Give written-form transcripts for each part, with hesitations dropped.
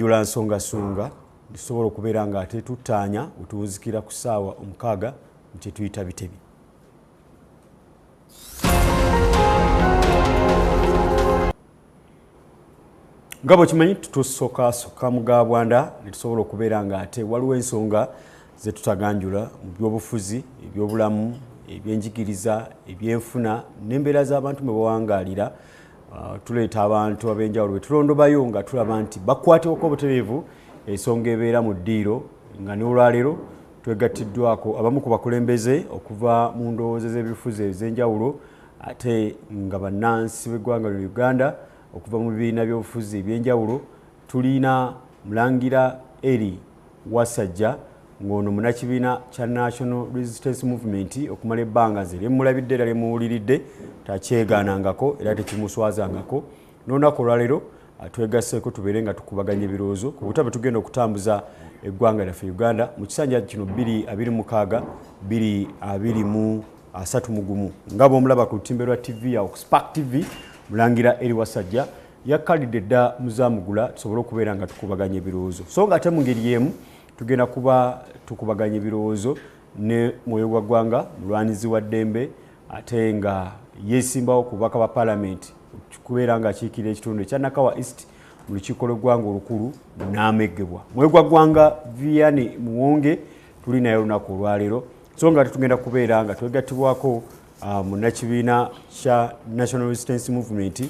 Jula nsonga sunga tusobola okubeera nga ate tuttaanya wetuwuzikira ku ssaawa 6 nti tuyita bitebi. Nga bwekimanyi tutusokasooka mu ga Bwanda ne tusobola okubeera nga ate waliwo ensonga ze tutaganjula mu byobufuzi, ebyobulamu, ebyenjigiriza, ebyenfuna n'embeera z'abantu mwe bawangaalira. Tuleeta abantu ab'enjawulo be tulondobayo nga tulaba nti bakwatibwako obutereevu ensonga ebeera mu ddiiro, nga n'olwaleero twegattiddwako abamu ku bakulembeze okuva mu ndowooza z'ebifuzi ez'enjawulo ate nga bannansi b'eggwanga lino Uganda okuva mu bibiina by'obufuzi eby'enjawulo. Tulina Mulangira Eri Wasajja ng'ono munnakibiina kya National Resistance Movement okumala ebbanga nze lyemulabidde era lyemuwuliridde takyegaanangako era tekimuswazangako. N'olunaku olwaleero twegasseeko tubeere nga tukubaganya ebirowoozo ku butya bwe tugenda okutambuza eggwanga lyaffe Uganda mu kisanja kino 2026 2031. Nga bw'omulaba ku lutimbe lwa TV ya Spark TV, Mulangira Eri Wasajja yakkalidde dda muzaamugula tusobole okubeera nga tukubaganya ebirowoozo. So nga ate mu ngeri y'emu tugenda kuba tukubaganya ebirowoozo ne Mwoyo gwa Ggwanga, mulwanizi wa ddembe ate nga yeesimbawo ku bubaka bwa paalamenti kubeera nga akiikirira ekitundu ekya Nakawa East mu lukiiko lw'eggwanga olukulu n'ameggebwa. Mwoyo gwa Ggwanga Vianney Muwonge tuli naye olunaku olwaleero, so nga tugenda kubeera nga twegattibwako munnakibiina kya National Resistance Movement,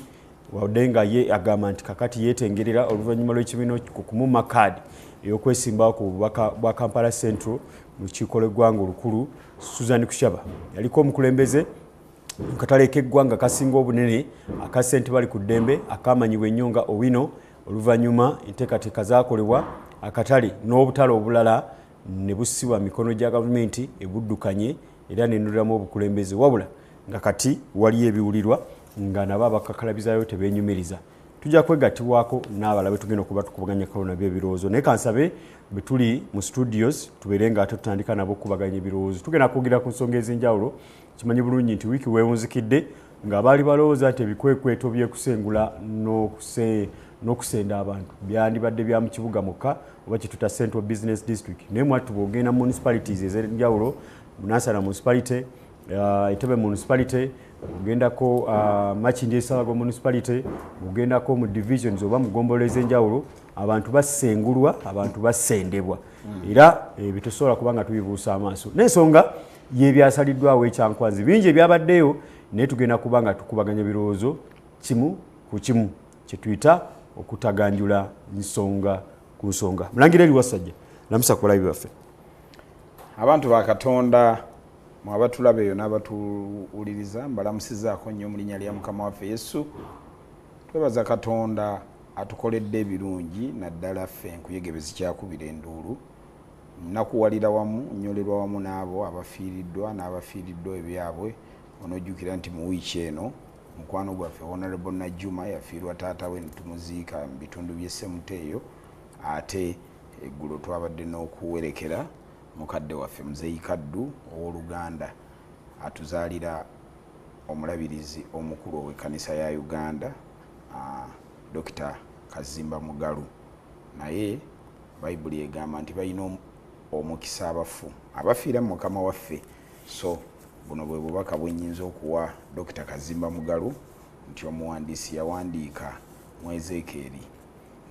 wadde nga ye agamba nti kakati yeetengerera oluvannyuma lw'ekibiina okumumma kaadi ey'okwesimbawo ku bubaka bwa Kampala Central mu lukiiko lw'eggwanga olukulu. Susan Kushaba yaliko omukulembeze mu katale k'eggwanga kasinga obunene aka Ssente Bali ku Ddembe akamanyibwa ennyo nga Owino. Oluvannyuma enteekateeka zaakolebwa akatale n'obutale obulala ne bussibwa mikono gya gavumenti ebuddukanye era nenuliramu obukulembeze, wabula nga kati waliyo ebiwulirwa nga nabo abakakalabizaayo tebeenyumiriza. Tujja kwegattibwako n'abalala betugenda okuba tukubaganyako nabyo ebirowoozo, naye kansabe bwe tuli mu studios tubeere nga ate tutandika nabo okukubaganya ebirowoozo. Tugenda kwogera ku nsonga ez'enjawulo. Kimanyi bulungi nti wiiki weewunzikidde ng'abaali balowooza nti ebikwekweto by'ekusengula n'okusenda abantu byandibadde bya mu kibuga mukka oba kyetuta Central Business District, naye mwattu bw'ogenda municipalities ez'enjawulo, Nansana Municipality, Entebbe Municipality, ogendako Makindye Ssabagabo Municipality, ogendako mu divisions oba mu ggombolola ez'enjawulo, abantu basengulwa, abantu basendebwa. Era ebyo tetusobola kuba nga tubibuusa amaaso n'ensonga y'ebyasaliddwawo ekyankwanzi bingi ebyabaddeyo, naye tugenda kuba nga tukubaganya ebirowoozo kimu ku kimu kyetuyita okutaganjula nsonga ku nsonga. Mulangira Eri Wasajja, lamusa ku balabi baffe. Abantu ba Katonda mwabatulaba eyo n'abatuwuliriza, mbalamusizaako nnyo mu linnya lya Mukama waffe Yesu. Twebaza Katonda atukoledde ebirungi, naddala ffe enkuyege bwe zikyakubira enduulu. Nnakuwalira wamu, nnyolerwa wamu n'abo abafiiriddwa n'abafiiriddwa ebyabwe. Onojjukira nti mu wiiki eno mukwano gwaffe Honorable Najjuma yafiirwa taata we ne tumuziika mu bitundu by'e Ssemuto eyo, ate eggulo twabadde n'okuwerekera mukadde waffe Muzeeyi Kaddu ow'oluganda atuzaalira omulabirizi omukulu ow'ekkanisa ya Uganda, Dokita Kazimba Mugalu. Naye Bayibuli egamba nti balina omukisa abafu abafiira mu Mukama waffe. So buno bwe bubaka bwe nnyinza okuwa Dokita Kazimba Mugalu, nti omuwandiisi yawandiika mu Ezeekyeri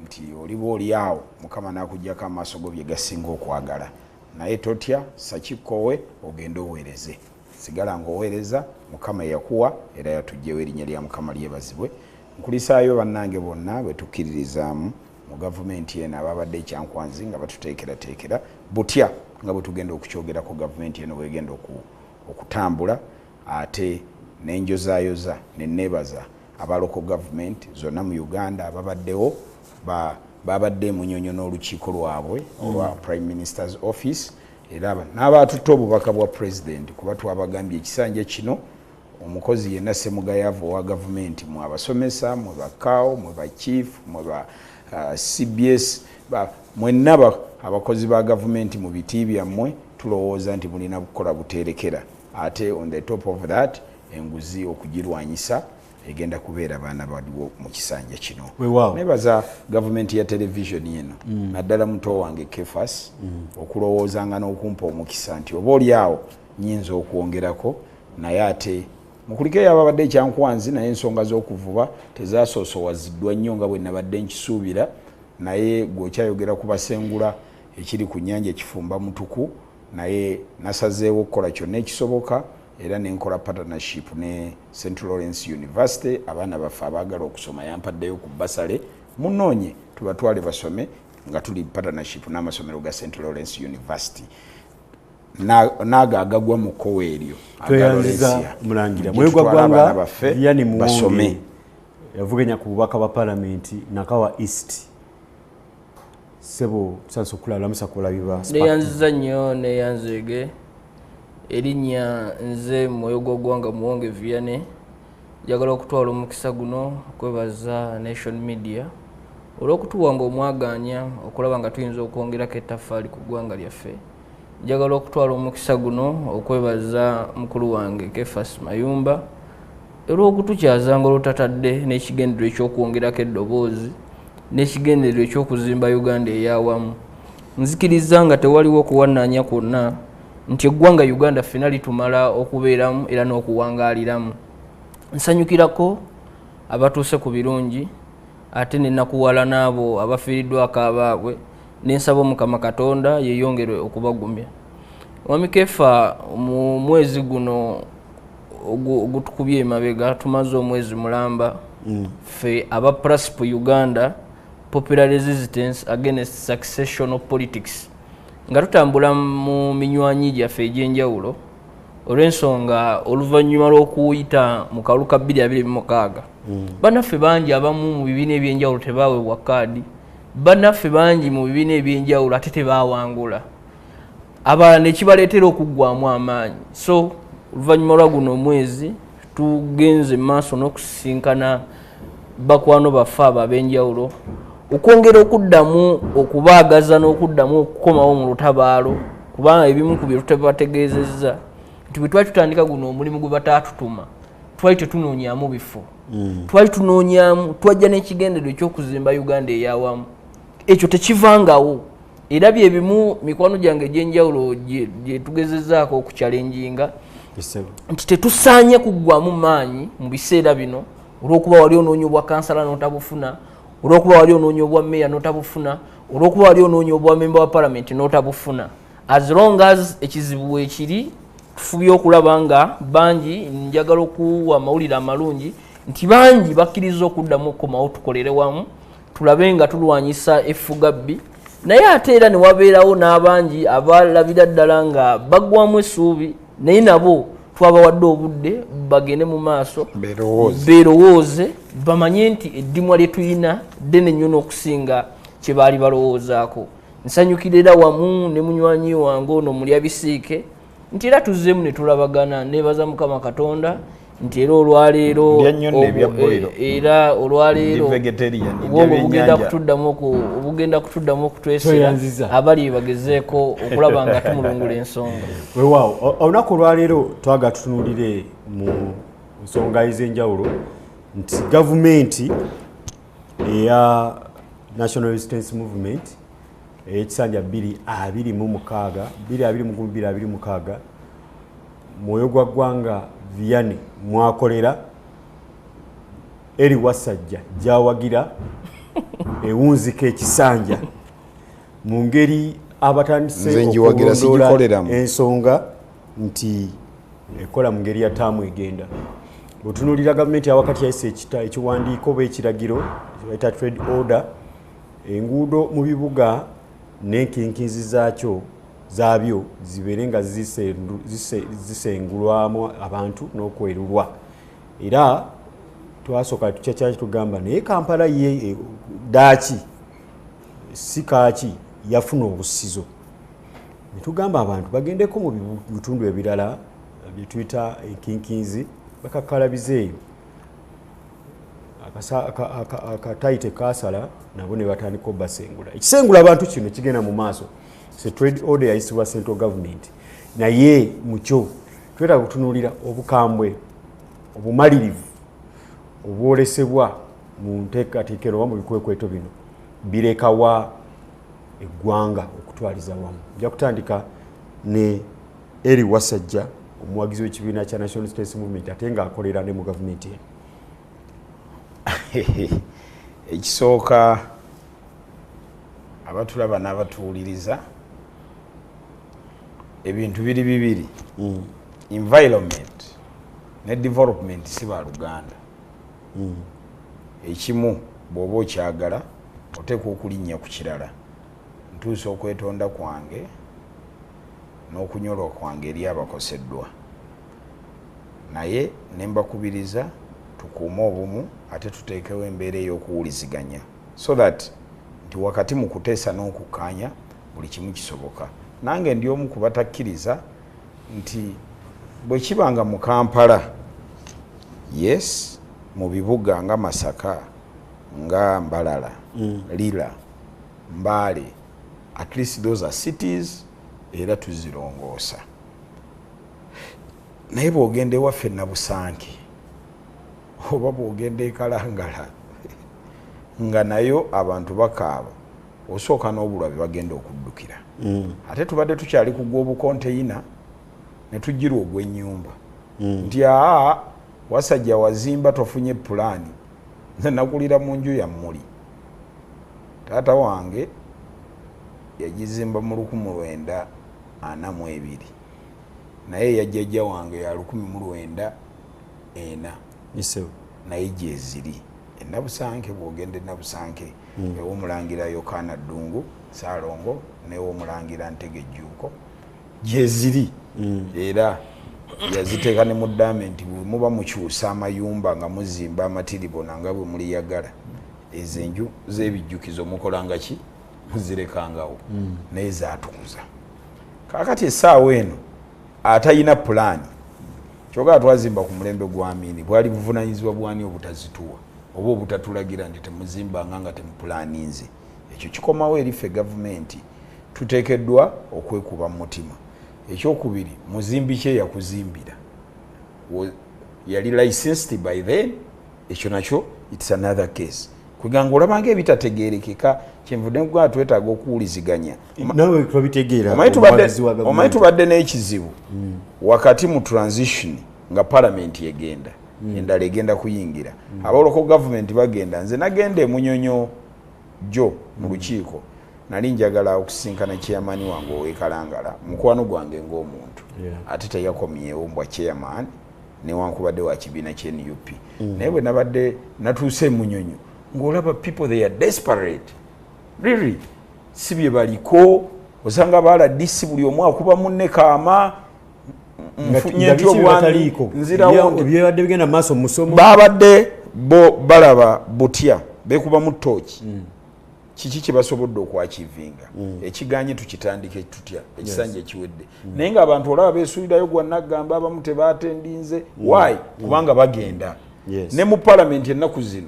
nti oliba oli awo Mukama n'akuggyako amaaso go bye gasinga okwagala, naye totya, sakikkowe ogende oweereze, sigala ng'oweereza Mukama yakuwa era yatuggyewo, erinnya lya Mukama lyebazibwe. Nkulisaayo bannange bonna bwe tukkiririzaamu mu gavumenti eno ababadde ekyankwanzi nga batuteekerateekera butya nga bwe tugenda okukyogera ku gavumenti eno bwegenda okutambula, ate nenjozaayoza neneebaza aba local government zonna mu Uganda ababaddewo babadde emunyonyo n'olukiiko lwabwe olwa Prime Minister's Office, era n'abaatutte obubaka bwa President, kuba twabagambye ekisanja kino omukozi yenna ssemugayavu owa gavumenti, mwe abasomesa, mwe bakaawo, mwe ba chief, mwe ba CBS, mwenna abakozi ba gavumenti mu biti byammwe, tulowooza nti mulina kukola buteerekera, ate on the top of that enguzi okugirwanyisa. Egenda kubeera baana baliwo mu kisanja kino. Nebaza gavumenti ya televisioni eno, naddala muto wange Kefas, okulowoozanga n'okumpa omukisa nti oba oli awo nyinza okwongerako. Naye ate mukuliko eyababadde ekyankwanzi, naye ensonga z'okuvuba tezasoosowaziddwa nnyo nga bwe nabadde nkisuubira. Naye gweokyayogera ku basengula, ekiri ku nnyanja ekifumba mutuku. Naye nasazeewo okukola kyonna ekisoboka, era nenkola partnership ne St Lawrence University. Abaana baffe abaagala okusoma yampaddeyo ku bursary, munoonye tubatwale basome, nga tuli partnership n'amasomero ga St Lawrence University naago agagwa mu kkowa eryo. Tweyanziza mulangira mwoyo gwa ggwanga Vianney Muwonge, yavuganya ku bubaka bwa palamenti Nakawa East. Sebo, tusansa okulalamusa kulabiba. Neyanziza nnyo, neyanzeege. Erinnya nze mwoyo gwa ggwanga Muwonge Vianney. Njagala okutwala omukisa guno okwebaza Nation Media olw'okutuwanga omwaganya okulaba nga tuyinza okwongerako ettaffaali ku ggwanga lyaffe. Njagala okutwala omukisa guno okwebaza mukulu wange Kefas Mayumba olw'okutukyazanga olutatadde n'ekigendererwa ekyokwongerako eddoboozi n'ekigendererwa ekyokuzimba Uganda eyawamu. Nzikiriza nga tewaliwo okuwannaanya kwonna nti eggwanga Uganda ffena litumala okubeeramu era n'okuwangaaliramu. Nsanyukirako abatuuse ku birungi, ate nenakuwala n'abo abafiiriddwako abaabwe, nensaba Omukama Katonda yeyongere okubagumya. Mwami Kefa, mu mwezi guno ogutukubye emabega, tumaze omwezi mulamba ffe aba PRASP Uganda, Popular Resistance Against Successional Politics, nga tutambula mu minywanyi gyaffe egy'enjawulo, olw'ensonga oluvannyuma lw'okuyita mu kalulu ka 2026, bannaffe bangi abamu mu bibiina ebyenjawulo tebaweebwa kaadi, bannaffe bangi mu bibiina ebyenjawulo ate tebawangula, abalala nekibaleetera okuggwamu amaanyi. So oluvannyuma lwa guno omwezi tugenze maaso n'okusisinkana bakwano baffe abo ab'enjawulo okwongera okuddamu okubaagaza n'okuddamu okukomawo mu lutabaalo, kubanga ebimu ku bye tutebategeezezza nti bwe twali tutandika guno omulimu gwe bataatutuma, twali tetunoonyamu bifo, twali tunoonyamu, twajja n'ekigendererwa ekyokuzimba Uganda eyawamu. Ekyo tekivangawo, era byebimu mikwano gyange egy'enjawulo gye tugezezaako okuchallenginga nti tetusaanye kuggwamu maanyi mu biseera bino olw'okuba wali onoonya obwa kansala n'otabufuna, olw'okuba wali onoonya obwa meeya n'otabufuna, olw'okuba wali onoonya obwa memba wa palamenti n'otabufuna. As long as ekizibu weekiri, tufubye okulaba nga bangi, njagala okuwa amawulire amalungi nti bangi bakkiriza okuddamu okukomawo tukolere wamu, tulabe nga tulwanyisa effugabbi. Naye ate era ne wabeerawo n'abangi abalabira ddala nga baggwamu essuubi, naye nabo twabawadde obudde bagende mu maaso, beerowooze, bamanye nti eddimwa lye tuyina ddene nnyo n'okusinga kye baali balowoozaako. Nsanyukira era wamu ne munywanyi wange ono mulya bisiike nti era tuzzeemu ne tulabagana. Neebaza Mukama Katonda nti era olwaleero, era olwaleero obwongo bugenda kutuddamu okutwesera abali bagezeeko okulaba nga tumulungula ensonga. Weewaawo, olunaku olwaleero twagala tutunuulire mu nsonga ez'enjawulo nti gavumenti eya National Resistance Movement ey'ekisanja 2026, 2021, 2026, mwoyo gwa ggwanga Vianney mwakolera, Eri Wasajja gyawagira, ewunzika ekisanja mu ngeri abatandise okulondoola ensonga nti ekola mu ngeri ya taamu egenda. Bwetunuulira gavumenti awakati yayisa ekiwandiiko oba ekiragiro bayita trade order, enguudo mu bibuga n'enkinkinzi zaakyo zaabyo zibeere nga zisengulwamu abantu n'okwerulwa. Era twasooka tukyakya tugamba, naye Kampala ye daaki si kaaki yafuna obusizo, netugamba abantu bagendeko mu bitundu ebirala byetuyita enkinkinzi bakakalabizeeyo. Akatayi tekasala, nabo ne batandika obasengula. Ekisengula abantu kino kigenda mu maaso, se trade order yayisibwa central government, naye mukyo twetaaga okutunuulira obukambwe, obumalirivu. Obwolesebwa mu nteekateeka oba mu bikwekweto bino birekawa eggwanga okutwaliza wamu? Nja kutandika ne Eri Wasajja, omuwagizi w'ekibiina kya National Resistance Movement ate ng'akolera ne mu gavumenti eno. Ekisooka, abatulaba n'abatuwuliriza, ebintu biri bibiri. Environment ne development si baluganda. Ekimu bw'oba okyagala oteekwa okulinnya ku kirala. Ntuusa okwetonda kwange n'okunyolwa kwange eri abakoseddwa, naye ne mbakubiriza tukuume obumu ate tuteekewo embeera ey'okuwuliziganya, so that nti wakati mu kuteesa n'okukkaanya buli kimu kisoboka. Nange ndi omu ku batakkiriza nti bwe kibanga mu Kampala, yes, mu bibuga nga Masaka, nga Mbalala, Lira, Mbale, at least those are cities era tuzirongoosa. Naye bw'ogenda ewaffe Nabusanke oba bw'ogenda ekalangala nga nayo abantu bakaaba, osooka n'obulwa bye bagenda okuddukira. Ate tubadde tukyali ku gw'obukonteyina ne tujjirwa ogw'ennyumba nti aa, Wasajja wazimba tofunye pulaani. Nze nakulira mu nju ya mmuli. Taata wange yagizimba mu 1942, naye yajjajja wange ya 1904. Naye gyeziri enabusanke. Bwogenda enabusanke ewomulangira Yokaana Ddungu Saalongo newomulangira Ntege Jjuuko, gyeziri. Era yaziteeka ne mu ddaame nti bwe muba mukyusa amayumba nga muzimba amatiribona nga bwe muliyagala, ezo enju z'ebijjukizo mukolanga ki? Muzirekangawo. Naye zaatukuza. Kaakati essaawa eno atayina pulaani, kyogala twazimba ku mulembe gwa Amini, bwali buvunanyizibwa bwani obutazituwa oba obutatulagira nti temuzimbanga nga temupulaninze? Ekyo kikomawo eri ffe gavumenti, tuteekeddwa okwekuba mu mutima. Ekyokubiri, muzimbi kye yakuzimbira yali licensed by then? Ekyo nakyo it's another case. Kweganga olabanga ebitategerekeka, kyenvudde nkugaa twetaaga okuwuliziganya. Nawe twabitegeera. Omanyi tubadde n'ekizibu wakati mu transition nga palamenti egenda, endala egenda kuyingira, aba local government bagenda. Nze nagenda emunyonyo jo mu lukiiko, nali njagala okusinkana chairman wange owekalangala, mukwano gwange ng'omuntu, ate teyakomyewo mbwa chairman newankubadde wa kibiina kye NUP. Naye bwe nabadde natuuse emunyonyo ng'olaba people, they are desperate really, si bye baliko. Osanga ba RDC buli omu akuba munne kaama, nfunye ntya obwami, nzirawo. Ebyebadde bigenda maaso mu musomo. Babadde bo balaba butya bekubamu tooki, kiki kye basobodde okwachievinga, ekiganye tukitandike tutya ekisanja ekiwedde. Naye ng'abantu olaba beesuulirayo gwa naggamba, abamu tebatendinze. Why? Kubanga bagenda ne mu palamenti ennaku zino.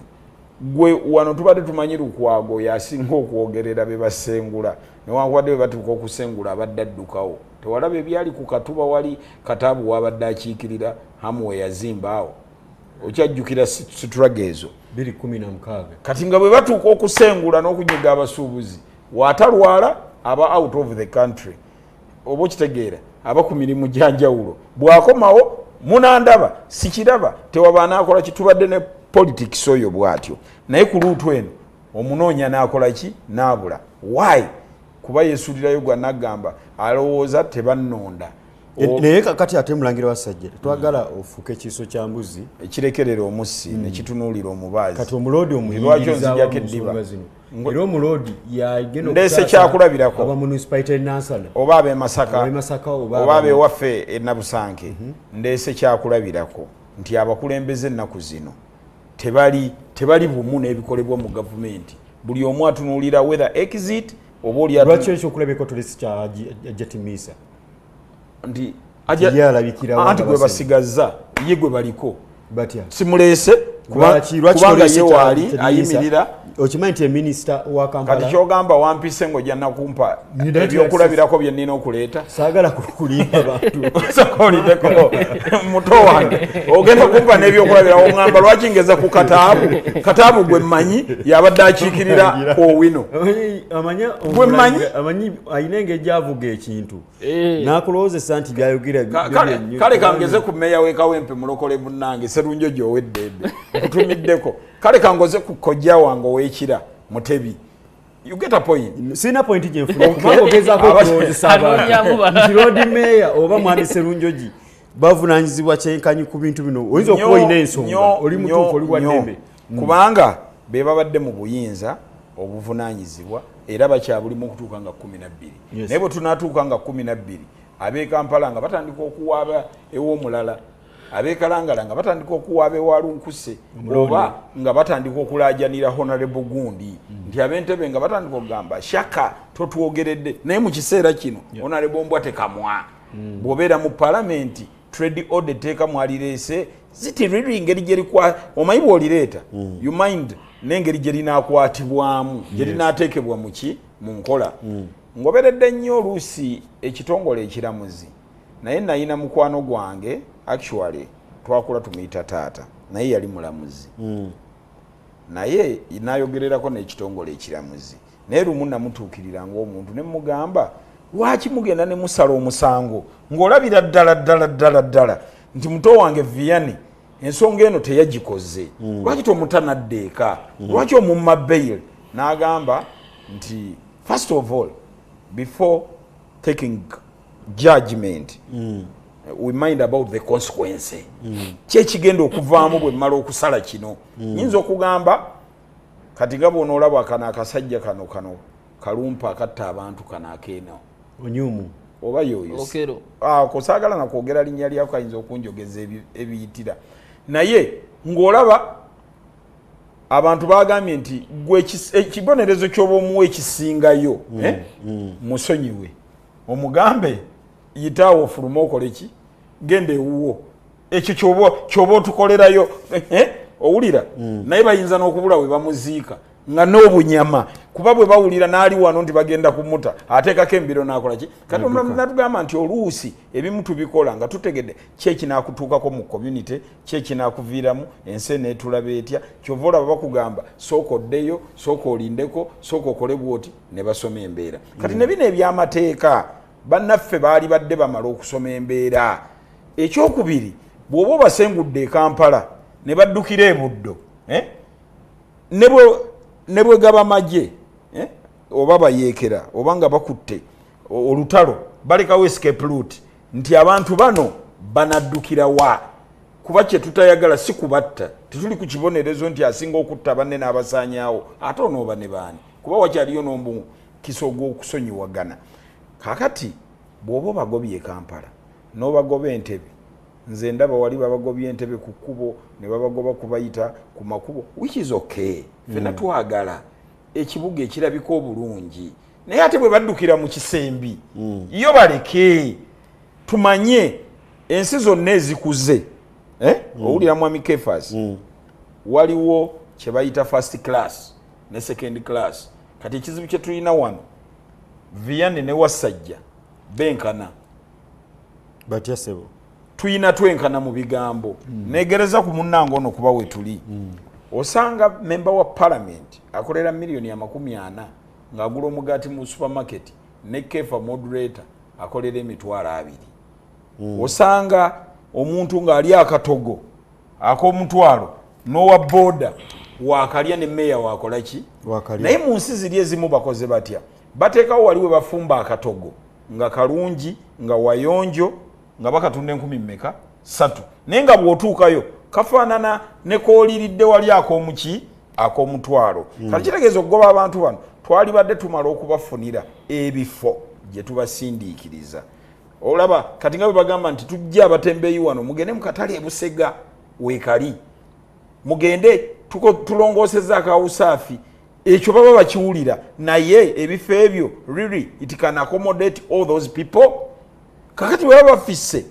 Gwe wano tubadde tumanyi Lukwago yasinga okwogerera be basengula, newankubadde bwe batuuka okusengula abadde addukawo. Tewalaba ebyali ku Katuba wali Kataabu wabadde akiikirira hamu we yazimba awo? Okyajjukira struggle ezo? 2016. Kati nga bwe batuuka okusengula n'okunyiga abasuubuzi, waatalwala aba out of the country, oba okitegeera, aba ku mirimu gyanjawulo. Bw'akomawo munandaba sikiraba, tewaba anaakola ki. Tubadde ne politics oyo bw'atyo, naye ku luutu eno omunoonya n'akola ki? N'abula. Why? Kuba yesuulirayo gwa naggamba, alowooza tebannonda. Naye kakati ate mulangira Wasajja, twagala ofuuke ekiiso kya mbuzi ekirekerera omussi nekitunuulira omubaazi. Kati omuloodi Lwaki onzijjako eddiba? omuyingiriza zino, era omuloodi yagenda Ndeese kyakulabirako. Aba municipality Nansana oba ab'emasaka ab'e Masaka oba oba ab'ewaffe e Nabusanke. Ndeese kyakulabirako nti abakulembeze ennaku zino tebali bumu n'ebikolebwa mu gavumenti. Buli omu atunuulira whether exit oba oli Lwaki ekyokulabirako tulesi kya Jatimisa? Nti Ye alabikirawo anti nga gwe basigazza ye gwe baliko. Batya? Simuleese. Kubanga ye waali ayimirira. Okimanyi nti minisita wa Kampala kati kyogamba wampise ng'ojja nakumpa ebyokulabirako bye nnina okuleeta. Saagala kukulimba bantu. Sokolideko muto wange ogenda kumpa n'ebyokulabirako oŋŋamba lwaki ngeza ku Kataabu. Kataabu gwe mmanyi yabadde akiikirira Owino. Gwe mmanyi amanyi alina engeri gy'avuga ekintu n'akulowoozesa nti byayogera. Kale kangeze ku mmeeya w'e Kawempe mulokole munnange Serunjogi ow'eddembe nkutumiddeko. Kale kangoze ku kojja wange ow'ekira Mutebi. You get a point. Sina point gye nfuna kubanga ogezaako okulowoozesa abantu nti Lord Mayor oba Mwami Serunjogi bavunaanyizibwa kyenkanyi ku bintu bino. Oyinza okuba olina ensonga, oli mutuufu, oli wa ddembe. Kubanga be babadde mu buyinza obuvunaanyizibwa era bakyabulimu okutuuka nga 12. Naye bwe tunaatuuka nga 12 ab'e Kampala nga batandika okuwaaba ew'omulala, ab'e Kalangala nga batandika okuwaaba ewa Lunkuse, oba nga batandika okulaajanira Honorable Gundi, nti ab'Entebe nga batandika okugamba Shaka totwogeredde. Naye mu kiseera kino Honorable Mbwa tekamwa. Bw'obeera mu palamenti trade order etteeka mwalireese zitiriri engeri gyerikwa omanyi bw'olireeta you mind n'engeri gye linaakwatibwamu gye linaateekebwa muki mu nkola. Ngoberedde nnyo oluusi ekitongole ekiramuzi, naye nayina mukwano gwange actually twakula tumuyita taata, naye yali mulamuzi, naye nayogererako n'ekitongole ekiramuzi. Naye lumu namutuukirira ng'omuntu ne mugamba lwaki mugenda ne musala omusango ng'olabira ddala ddala ddala ddala nti muto wange Vianney ensonga eno teyagikoze, lwaki tomutanadde eka, lwaki omumma bail? N'agamba nti first of all before taking judgment we mind about the consequence. Kyekigenda okuvaamu bwe mmala okusala kino. Nyinza okugamba kati nga bw'onoolaba kano akasajja kano kano kalumpa akatta abantu kano akeeno Onyumu oba yoyo kusaagala nakwogera linnya lyako ayinza okunjogeza ebiyitira, naye ng'olaba abantu bagambye nti gwe ekibonerezo ky'oba omuwa ekisingayo musonyiwe, omugambe yitaawo ofulume okole ki, genda ewuwo, ekyo kyoba otukolerayo owulira. Naye bayinza n'okubula we bamuziika nga n'obunyama, kuba bwe bawulira n'ali wano nti bagenda kumuta ateekako embiro n'akola ki. Kati omulamuzi natugamba nti oluusi ebimu tubikola nga tutegedde ki ekinaakutuukako mu community, ki ekinaakuviiramu, ensi eneetulaba etya. Kyova olaba bakugamba sooka oddeyo, sooka olindeko, sooka okole bwoti, ne basoma embeera. Kati ne bino ebyamateeka bannaffe baali badde bamala okusoma embeera. Ekyokubiri, bw'oba obasengudde e Kampala ne baddukira e Buddo, ne bwe gaba magye oba bayeekera oba nga bakutte olutalo, balekawo escape route nti abantu bano banaddukira wa, kuba kye tutayagala si kubatta. Tetuli ku kibonerezo nti asinga okutta banne n'abasaanyaawo, ate onooba ne baani, kuba wakyaliyo n'omukisa ogw'okusonyiwagana. Kaakati bw'oba obagobye e Kampala n'obagoba Entebe, nze ndaba wali babagobye Entebe ku kkubo ne babagoba kubayita ku makubo, which is okay, ffenna twagala ekibuga ekirabika obulungi. Naye ate bwe baddukira mu kisembi yo baleke tumanye ensi zonna ezikuze. Owulira Mwami Kefas, waliwo kye bayita first class ne second class. Kati ekizibu kye tulina wano, Vianney ne Wasajja benkana. Batya sebo? Tuyina twenkana mu bigambo. Negereza ku munnange ono kuba we tuli. Osanga memba wa parliament akolera 40 millioni ng'agula omugaati mu supermarket, ne Kefa moderator akolera 20,000. Osanga omuntu ng'ali akatogo ak'omutwalo n'owa boda wakalya, ne meeya wakola ki? Wakalya. Naye mu nsi ziri ezimu bakoze batya? Bateekawo wali we bafumba akatogo nga kalungi nga wayonjo, nga bakatunda enkumi mmeka, 3, naye nga bw'otuukayo kafaanana ne kooliridde wali ak'omuki ak'omutwalo. Kati kitegeeza okugoba abantu bano twalibadde tumala okubafunira ebifo gye tubasindiikiriza. Olaba kati nga bwe bagamba nti tujja abatembeeyi wano, mugende mu katale ebusega weekali, mugende tulongoosezza akawusaafi, ekyo baba bakiwulira. Naye ebifo ebyo really it can accommodate all those people? Kakati bwe baba bafisse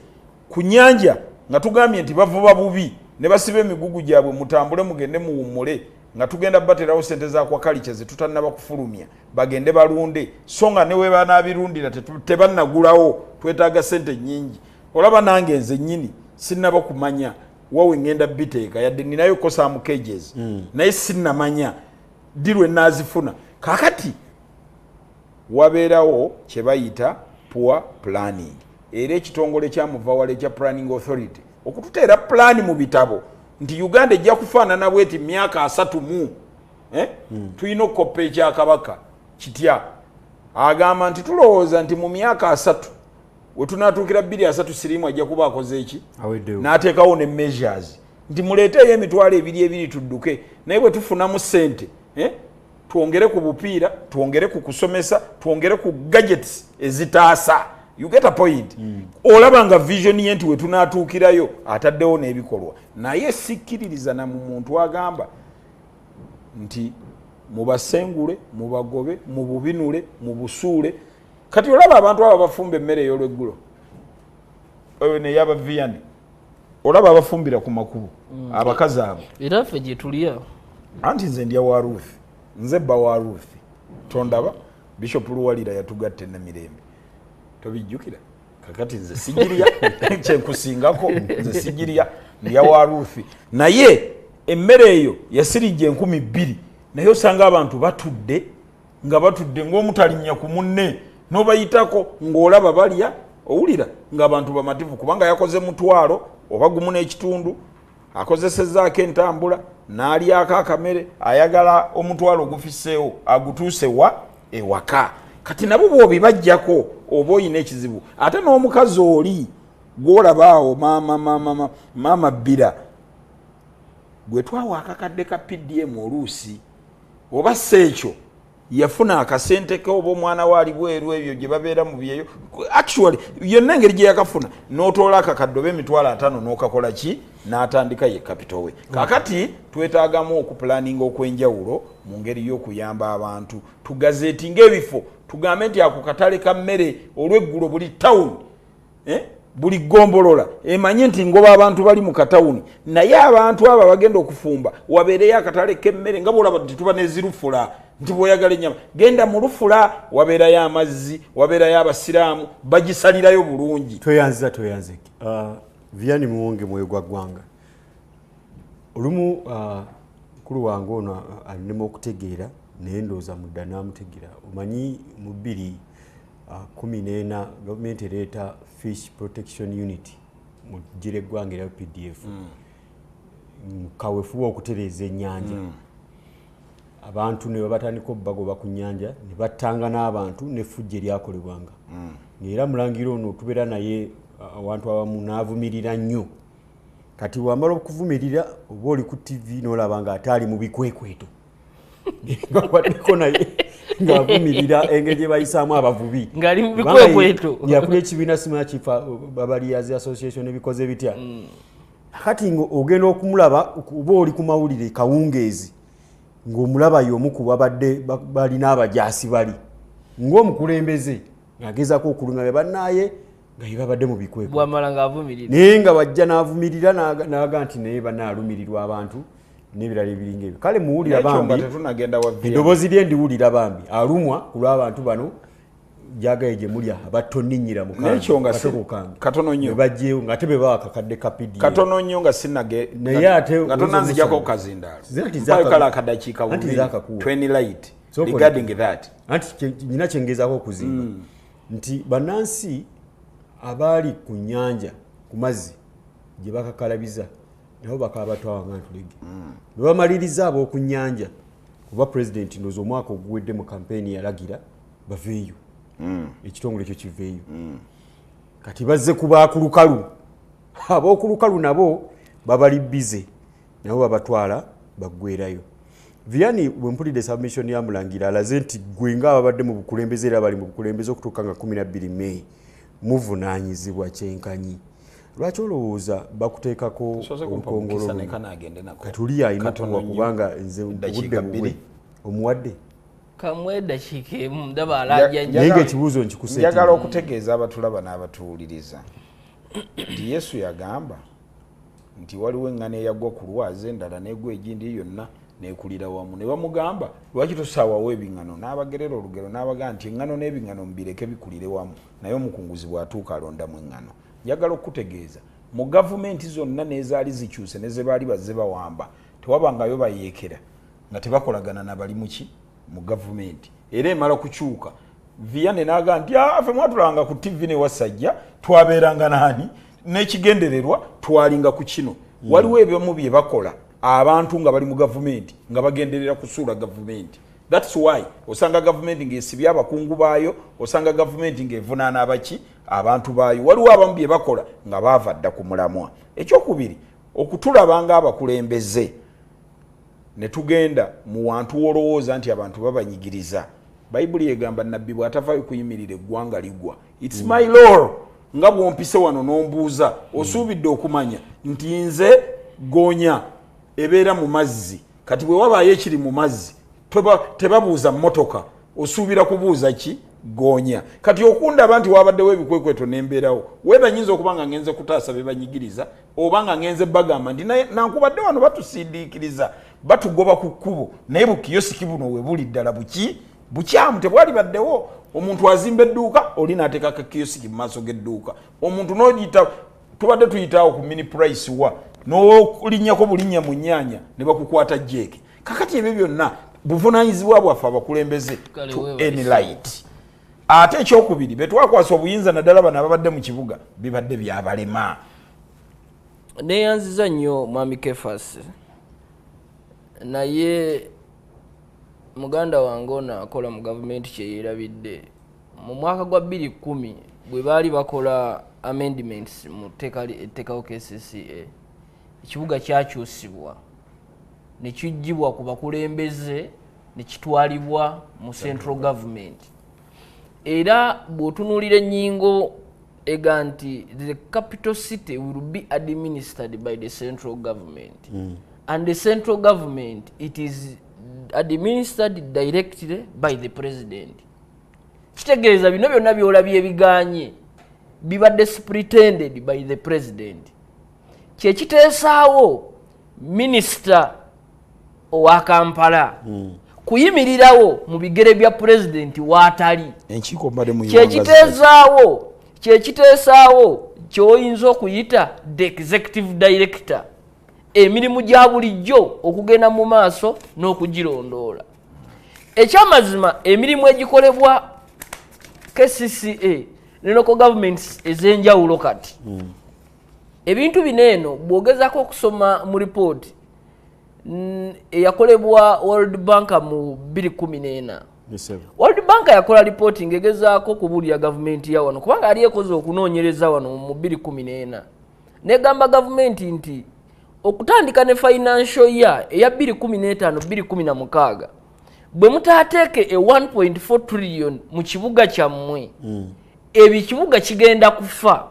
ku nyanja nga tugambye nti bavuba bubi Ne basiba emigugu gyabwe, mutambule mugende muwummule, nga tugenda baterawo sente za aquaculture ze tutannaba kufulumya, bagende balunde. So nga ne we banaabirundira tebannagulawo, twetaaga sente nnyingi. Olaba nange nze nnyini sinnaba kumanya wawe ngenda biteeka, yadde ninayo kosa cages, naye sinnamanya ddi lwe naazifuna. Kaakati wabeerawo kye bayita poor planning, era ekitongole kya Muvawala ekya Planning Authority okututeera pulaani mu bitabo nti Uganda ejja kufaanana bweti myaka 30 mu, eh? Tulina okukoppa ekyakabaka kitya. Agamba nti tulowooza nti mu myaka 30 we tunaatuukira 2030, siriimu ajja kuba akoze eki, n'ateekawo ne measures nti muleeteeyo 20,000 tudduke, naye bwe tufunamu ssente, eh? Twongere ku bupiira, twongere ku kusomesa, twongere ku gadgets ezitaasa. You get a point? Olaba nga vision ye nti we tunaatuukirayo ataddewo n'ebikolwa. Naye sikkiririza na mu muntu agamba nti mubasengule, mubagobe, mububinule, mubusuule. Kati olaba abantu abo abafumba emmere ey'olweggulo oyo neyaba Vianney, olaba abafumbira ku makubo, abakazi abo. Era ffe gye tulya. Anti nze ndya wa Ruth, nze bba wa Ruth. Tondaba Bishop Luwalira yatugatta enamirembe, tobijjukira? Kakati nze sigirya, kyenkusingako nze sigirya, ndya wa Ruth. Naye emmere eyo yasirijja 2000, naye osanga abantu batudde nga batudde ng'omutalinnya ku munne, n'obayitako ng'olaba balya, owulira ng'abantu bamativu, kubanga yakoze 500 oba 1.5, akozesezaako entambula n'alyako akamere, ayagala 500 ogufiseewo agutuuse wa ewaka. Kati nabo bw'obibajjako oba oyina ekizibu. Ate n'omukazi oli gw'olaba awo, maama maama maama bbira gwe twawa akakadde ka PDM oluusi, oba si ekyo yafuna akasente ke, oba omwana we ali bweru, ebyo gye babeera mu byeyo, actually yonna engeri gye yakafuna, n'otoola akakadde oba 50,000 n'okakola ki, n'atandika ye capital we. Kakati twetaagamu okupulaninga okw'enjawulo mu ngeri y'okuyamba abantu. Tugazetinga ebifo, tugambe nti ako katale ka mmere olweggulo buli tawuni, eh? Buli gombolola emanye nti ngoba abantu bali mu katawuni, naye abantu abo abagenda okufumba wabeereyo akatale k'emmere, nga bwolaba nti tuba nezirufula, nti bw'oyagala ennyama genda mu lufula, wabeerayo amazzi, wabeerayo abasiraamu bagisalirayo bulungi. Tweyanziza, tweyanze. Vianney Muwonge, mwoyo gwa ggwanga. Olumu mukulu wange ono alinema okutegeera, naye ndowooza mudda n'amutegeera. Omanyi mu 2014 gavumenti ereeta Fish Protection Unit mu gira eggwanga era UPDF, kaweefube okutereeza ennyanja. Abantu ne babatandika obubagoba ku nnyanja ne battanga n'abantu n'effujjo eryakolebwanga, ng'era mulangira ono tubeera naye awantu awamu n'avumirira nnyo. Kati wamala okuvumirira, oba oli ku TV n'olaba nga ate ali mu bikwekweto, nga baddeko naye ng'avumirira engeri gye bayisaamu abavubi. Ng'ali mu bikwekweto. Yakula ekibiina simanya kifa Babaliyazi Association, ebikoze bitya. Kati nga ogenda okumulaba oba oli ku mawulire kawungeezi, ng'omulaba y'omu ku babadde balina abajaasi bali ng'omukulembeze ng'agezaako okulungamya bannaaye nga ye babadde mu bikwekweto. Bwamala ng'avumirira. Naye nga bajja n'avumirira n'aga nti naye banaalumirirwa abantu n'ebirala ebiringa ebyo. Kale muwulira Nekyo nga bambi tetunagenda wa Vianney. Eddoboozi lye ndiwulira, bambi alumwa ku lw'abantu bano jagaye gye mulya abatoninyira mu N'ekyo nga katego kange. Katono nnyo. Ne bajjeewo ng'ate be bawa akakadde ka PDM. Katono nnyo nga sinage Naye ate nga tonanzijako kazindaalo, Anti mpayo kale akadakiika Anti bubiri zaakakuwa. 20 light Sooka regarding that. Anti nyina kyengezaako okuzimba nti bannansi abaali ku nnyanja ku mazzi gye bakakalabiza nabo bakaba batwawanga ntulege bwe bamaliriza ab'oku nnyanja, kuba pulezidenti ndowooza omwaka oguwedde mu kampeyini yalagira baveeyo, ekitongole ekyo kiveeyo. Kati bazze ku baakulukalu, ab'okulukalu nabo babali bize nabo babatwala baggwerayo. Vianney, bwe mpulidde submission ya Mulangira, alaze nti gwe ng'ababadde mu bukulembeze era bali mu bukulembeze okutuuka nga 12 May muvunaanyizibwa kyenkanyi. Lwaki olowooza bakuteekako Soose kumpa olukongolo mukisa luno? ne kanaagende nako. Kati oli alina Katono okuwa nnyo. kubanga nze Eddakiika obudde bubwe bbiri. omuwadde. Kamuwe eddakiika emu, ndaba alajja nnyo. Naye ng'ekibuuzo nkikuseeti. Njagala okutegeeza abatulaba n'abatuwuliriza nti Yesu yagamba Nti waliwo eŋŋano eyagwa ku lwazi, endala negwa egindi, yonna nekulira wamu. Ne bamugamba, "Lwaki tosaawawo ebiŋŋano?" N'abagerera olugero n'abagaa nti eŋŋano n'ebiŋŋano mubireke bikulire wamu, naye omukunguzi bw'atuuka alondamu eŋŋano. Njagala okutegeeza, mu gavumenti zonna n'ezaali zikyuse ne ze baali bazze bawamba, tewabangayo bayeekera nga tebakolagana nabali muki mu gavumenti. Era emala kukyuka, Vianney n'agaa nti, "Ah, ffe mwatulanga ku TV ne Wasajja, twabeeranga naani n'ekigendererwa, twalinga ku kino." Waliwo ebimu bye bakola abantu nga bali mu gavumenti nga bagenderera kusuula gavumenti. That's why osanga gavumenti ng'esibye abakungu baayo, osanga gavumenti ng'evunaana abaki, abantu baayo. Waliwo abamu bye bakola nga baava dda ku mulamwa. Ekyokubiri, okutulaba ng'abakulembeze ne tugenda mu wantu wolowooza nti abantu babanyigiriza. Bayibuli egamba, nabbi bw'atavaayo kuyimirira, eggwanga ligwa. It's my law. Nga bwompise wano n'ombuuza, osuubidde okumanya nti nze gonya ebeera mu mazzi. Kati bwe wabaayo ekiri mu mazzi, tebabuuza mmotoka, osuubira kubuuza ki? Gonya. Kati okundaba nti wabaddewo ebikwekweto nembeerawo, weba nyinza okuba nga ngenze kutaasa bebanyigiriza, oba nga ngenze bagamba nti nankubadde wano batusindiikiriza, batugoba ku kkubo, naye bukiyosiki buno we buli ddala buki bukyamu, tebwali baddewo. Omuntu azimba edduuka, oli n'ateekako kiyosiki mu maaso g'edduuka. Omuntu n'ogiyita, tubadde tuyitaawo ku Mini Price, wa n'olinnyako bulinnya mu nnyanya ne bakukwata jeeke. Kakati ebyo byonna buvunanyizibwa bwaffe abakulembeze to enlight. Ate ekyokubiri, betwakwasa obuyinza, naddala bano ababadde mu kibuga, bibadde byabalema. Neyanziza nnyo, mwami Kefas, naye muganda wange ono akola mu gavumenti kyeyerabidde, mu mwaka gwa 2010 bwe baali bakola amendments mu tteeka etteekawo KCCA, ekibuga kyakyusibwa ne kijjibwa ku bakulembeze ne kitwalibwa mu central government. Era bw'otunuulira ennyingo ega nti the capital city will be administered by the central government, and the central government, it is administered directly by the president. Kitegeeza bino byonna byolabye ebiganye bibadde superintended by the president. Kyekiteesaawo minisita owa Kampala kuyimirirawo mu bigere bya pulezidenti waatali. Enkiiko mbadde mu Kyekiteesaawo kyoyinza okuyita the executive director, emirimu gya bulijjo okugenda mu maaso n'okugirondoola. Ekyamazima, emirimu egikolebwa KCCA ne local governments ez'enjawulo, kati ebintu bino eno bw'ogezaako okusoma mu ripooti eyakolebwa World Bank mu 2014, World Bank yakola ripooti ng'egezaako okubuulira gavumenti ya wano, kubanga yali ekoze okunoonyereza wano mu 2014, negamba gavumenti nti okutandika ne financial year eya 2015 2016, bwe mutaateeke e 1.4 trillion mu kibuga kyammwe, ebyo ekibuga kigenda kufa.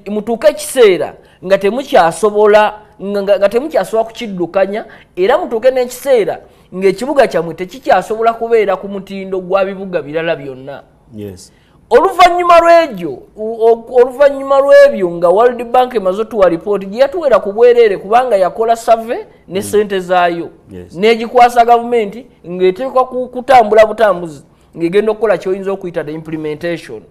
Mutuuke ekiseera nga temukyasobola nga temukyasobola kukiddukanya, era mutuuke n'ekiseera ng'ekibuga kyammwe tekikyasobola kubeera ku mutindo gwa bibuga birala byonna. Oluvannyuma lw'egyo, oluvannyuma lw'ebyo nga World Bank emaze otuwa ripooti gye yatuwera ku bwereere, kubanga yakola survey ne sente zaayo n'egikwasa gavumenti ng'eteekwa kutambula butambuzi ng'egenda okukola kyoyinza okuyita the implementation.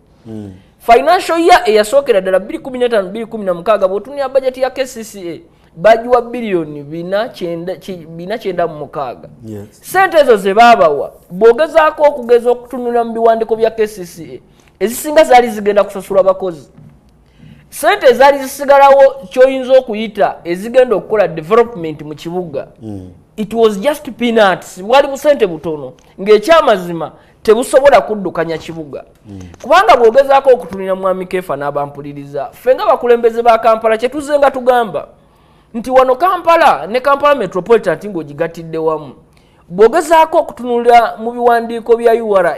Financial year eyasookera ddala 2015 2016, bw'otunira bajeti ya KCCA, bagiwa biliyoni 496. Sente ezo ze baabawa, bw'ogezaako okugeza okutunula mu biwandiiko bya KCCA, ezisinga zaali zigenda kusasula bakozi. Sente ezaali zisigalawo, kyoyinza okuyita ezigenda okukola development mu kibuga, it was just peanuts. Bwali busente butono ng'ekyamazima tebusobola kuddukanya kibuga. Kubanga bw'ogezaako okutunira, mwami Kefa n'abampuliriza, ffe nga bakulembeze ba Kampala, kyetuze nga tugamba nti wano Kampala ne Kampala Metropolitan ng'ogigatidde wamu, bw'ogezaako okutunulira mu biwandiiko bya URA,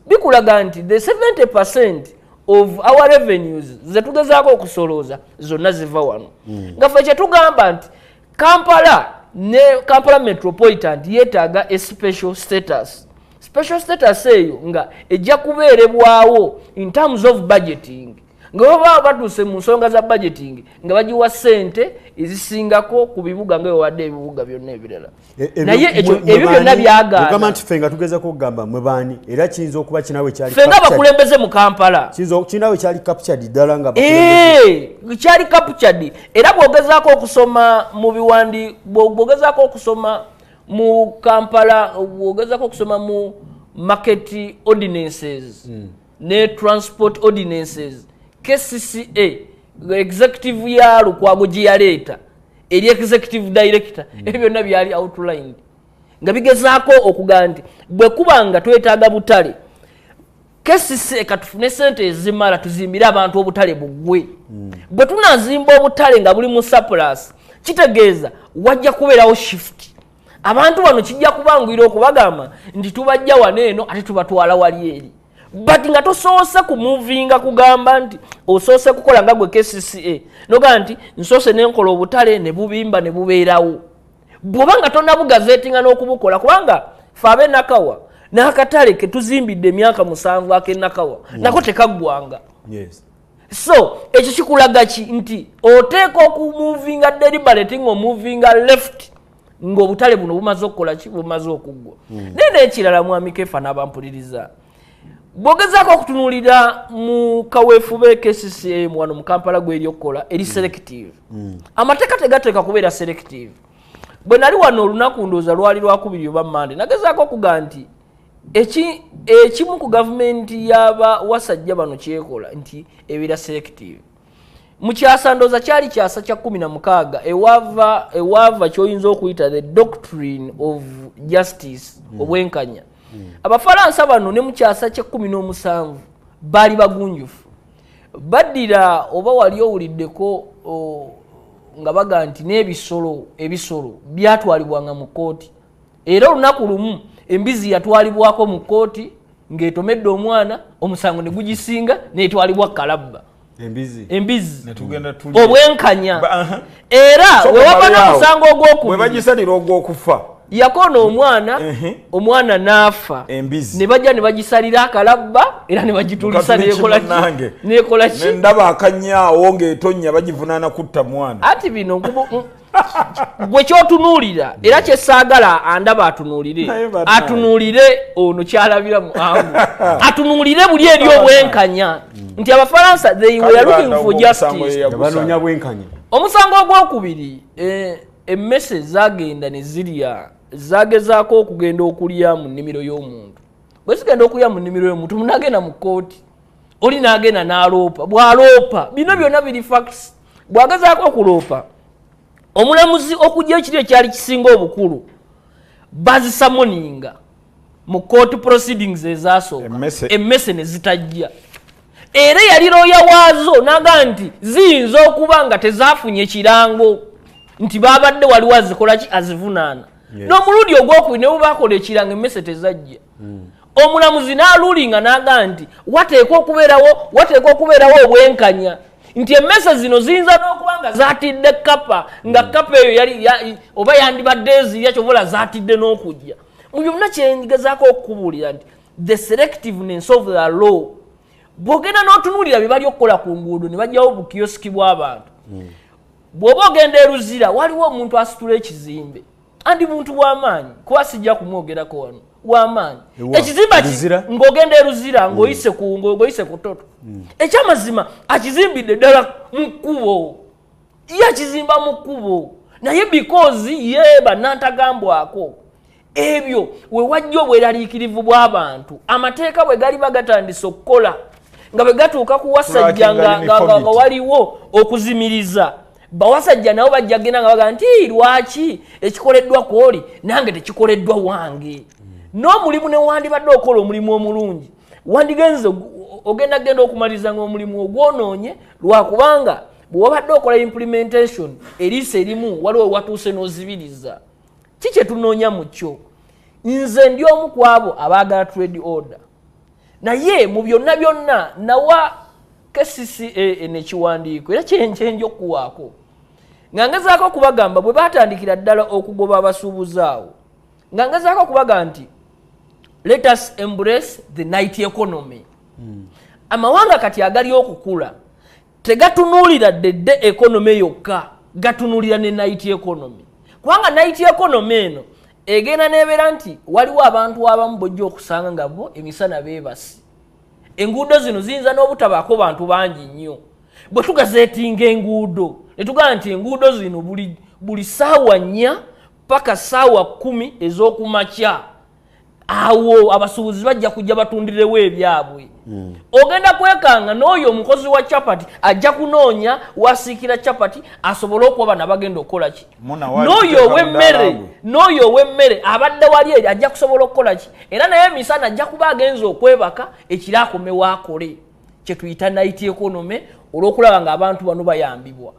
bikulaga nti the 70% of our revenues zetugezaako okusolooza zonna ziva wano. Nga ffe kyetugamba nti Kampala ne Kampala Metropolitan yeetaaga a special status. Special status eyo nga ejja kubeerebwawo in terms of budgeting. Nga baba batuuse mu nsonga za budgeting, nga bagiwa ssente ezisingako ku bibuga nga wewadde ebibuga byonna ebirala. Naye ebyo byonna byagaana. Ogamba nti ffe nga tugezako okugamba mwe baani, era kiyinza okuba kinawe kyali ffe nga abakulembeze mu Kampala. Kinawe kyali captured ddala nga kyali captured. Era bw'ogezaako okusoma mu biwandi, bw'ogezaako okusoma mu Kampala, bw'ogezaako okusoma mu market ordinances ne transport ordinances, KCCA executive ya Lukwago gye yaleeta eri executive director, ebyo byonna byali outlined nga bigezaako okugamba nti bwe kuba nga twetaaga butale, KCCA katufune sente ezimala tuzimbire abantu obutale buggwe. Bwe tunazimba obutale nga buli mu surplus, kitegeeza wajja kubeerawo shift. Abantu bano kijja kubanguyira okubagamba nti tubajja wano eno ate tubatwala wali eri. But nga tosoose kumuvinga kugamba nti osoose kukola nga gwe KCCA, nogamba nti nsoose nenkola obutale ne bubimba ne bubeerawo. Bw'oba nga tonnabugazeetinga n'okubukola, kubanga ffe ab'e Nakawa n'akatale ke tuzimbidde emyaka 7 ak'e Nakawa nako tekaggwanga. So ekyo kikulaga ki nti oteeka okumuvinga deliberate ng'omuvinga left ng'obutale buno bumaze okukola ki, bumaze okuggwa. Naye n'ekirala mwami Kefa n'abampuliriza, bw'ogezaako okutunuulira mu kaweefube KCCA wano mu Kampala gw'eri okukola eri selective. Amateeka tegateeka kubeera selective. Bwe nali wano olunaku ndowooza lwali lwakubiri oba Mmande, nagezaako okugamba nti ekimu ku gavumenti y'aba wasajja bano kyekola nti ebeera selective. Mu kyasa ndowooza kyali kyasa kya 16 ewaava ky'oyinza okuyita the doctrine of justice, obwenkanya. Abafalansa bano ne mu kyasa kya 17 baali bagunjufu. Baddira oba wali owuliddeko nga baga nti n'ebisolo ebisolo byatwalibwanga mu kkooti. Era olunaku lumu embizi yatwalibwako mu kkooti ng'etomedde omwana, omusango ne gugisinga n'etwalibwa Kalabba. Embizi obwenkanya. Era wewaba n'omusango ogwokubiri bwe bagisalira ogw'okufa, yakoona omwana, omwana n'afa, ne bajja ne bagisalira akalabba era ne bagitulisa nekola ki. Ndaba akanyaawo ng'etonnya bagivunaana kutta mwana. Ati bino gwe kyotunuulira era kyesaagala andaba atunuulire, atunuulire ono kyalabira mu angu, atunuulire buli eri obwenkanya nti Abafalansa they were looking for justice. Banoonya bwenkanya. Omusango ogwokubiri, emmese zagenda ne zirya, zagezaako okugenda okulya mu nnimiro y'omuntu. Bwe zigenda okulya mu nnimiro y'omuntu, munagenda mu kkooti, oli n'agenda n'aloopa. Bw'aloopa, bino byonna biri facts. Bw'agezaako okuloopa, omulamuzi okujja ekiri ekyali kisinga obukulu, bazisamoninga mu court proceedings ezasooka, emmese ne zitajja. Era yali looya waazo n'agamba nti ziyinza okuba nga tezaafunye kirango nti babadde waliwo azikola ki, azivunaana. N'omulundi ogwokubiri ne bwe bakola ekirango emmese tezajja. Omulamuzi n'alulinga n'agamba nti wateekwa okubeerawo obwenkanya nti emmese zino ziyinza n'okuba nga zaatidde kapa, nga kapa eyo yali oba yandibadde ezirya kyobola zaatidde n'okujja. Mu byonna kyengezaako okukubuulira nti the selectiveness of the law, bw'ogenda n'otunuulira bye bali okukola ku nguudo ne bajjawo obukiyosiki bw'abantu. Bw'oba ogenda e Luzira waliwo omuntu asitula ekizimbe, andi muntu w'amaanyi kuba sijja kumwogerako wano, w'amaanyi. Ekizimbe ng'ogenda e Luzira ng'oyise ku Toto, ekyamazima akizimbidde ddala mu kkubo, ye akizimba mu kkubo, naye because ye bannantagambwako. Ebyo we wajja obweraliikirivu bw'abantu, amateeka bwe galiba gatandise okukola nga bwe gatuuka ku wasajja nga waliwo okuzimiriza, bawasajja nabo bajja genda nga bagamba nti lwaki ekikoleddwa kwoli nange tekikoleddwa wange. N'omulimu ne wandibadde okola omulimu omulungi, wandigenze ogenda genda okumaliriza ng'omulimu ogwonoonye, lwakubanga bwe wabadde okola implementation eriiso erimu waliwo watuuse n'ozibiriza. Ki kye tunoonya mu kyo? Nze ndi omu ku abo abaagala trade order, naye mu byonna byonna nawa KCCA n'ekiwandiiko era kyenkyenja okuwaako nga ngezaako okubagamba bwe baatandikira ddala okugoba abasuubuzi awo, nga ngezaako okubagamba nti let us embrace the night economy. Amawanga kati agali okukula Tegatunuulira the day economy yokka, gatunuulira ne night economy, kubanga night economy eno egenda nebeera nti waliwo abantu abamu bojja okusanga nga bo emisana beebasi. Enguudo zino ziyinza n'obutabaako bantu bangi nnyo. Bwe tugazetinga enguudo ne tugamba nti enguudo zino buli saawa 4 paka saawa 10 ez'okumakya, awo abasuubuzi bajja kujja batundirewo ebyabwe. Ogenda kwekanga n'oyo omukozi wa chapati ajja kunoonya wasiikira chapati asobole okuba bano abagenda okukola ki. Muna wali N'oyo kuteeka ow'emmere, mudaala gwe. n'oyo ow'emmere abadde wali eri ajja kusobola okukola ki, era naye emisana ajja kuba agenza okwebaka, ekiro akomewo akole kyetuyita night economy, olw'okulaba nga abantu bano bayambibwa.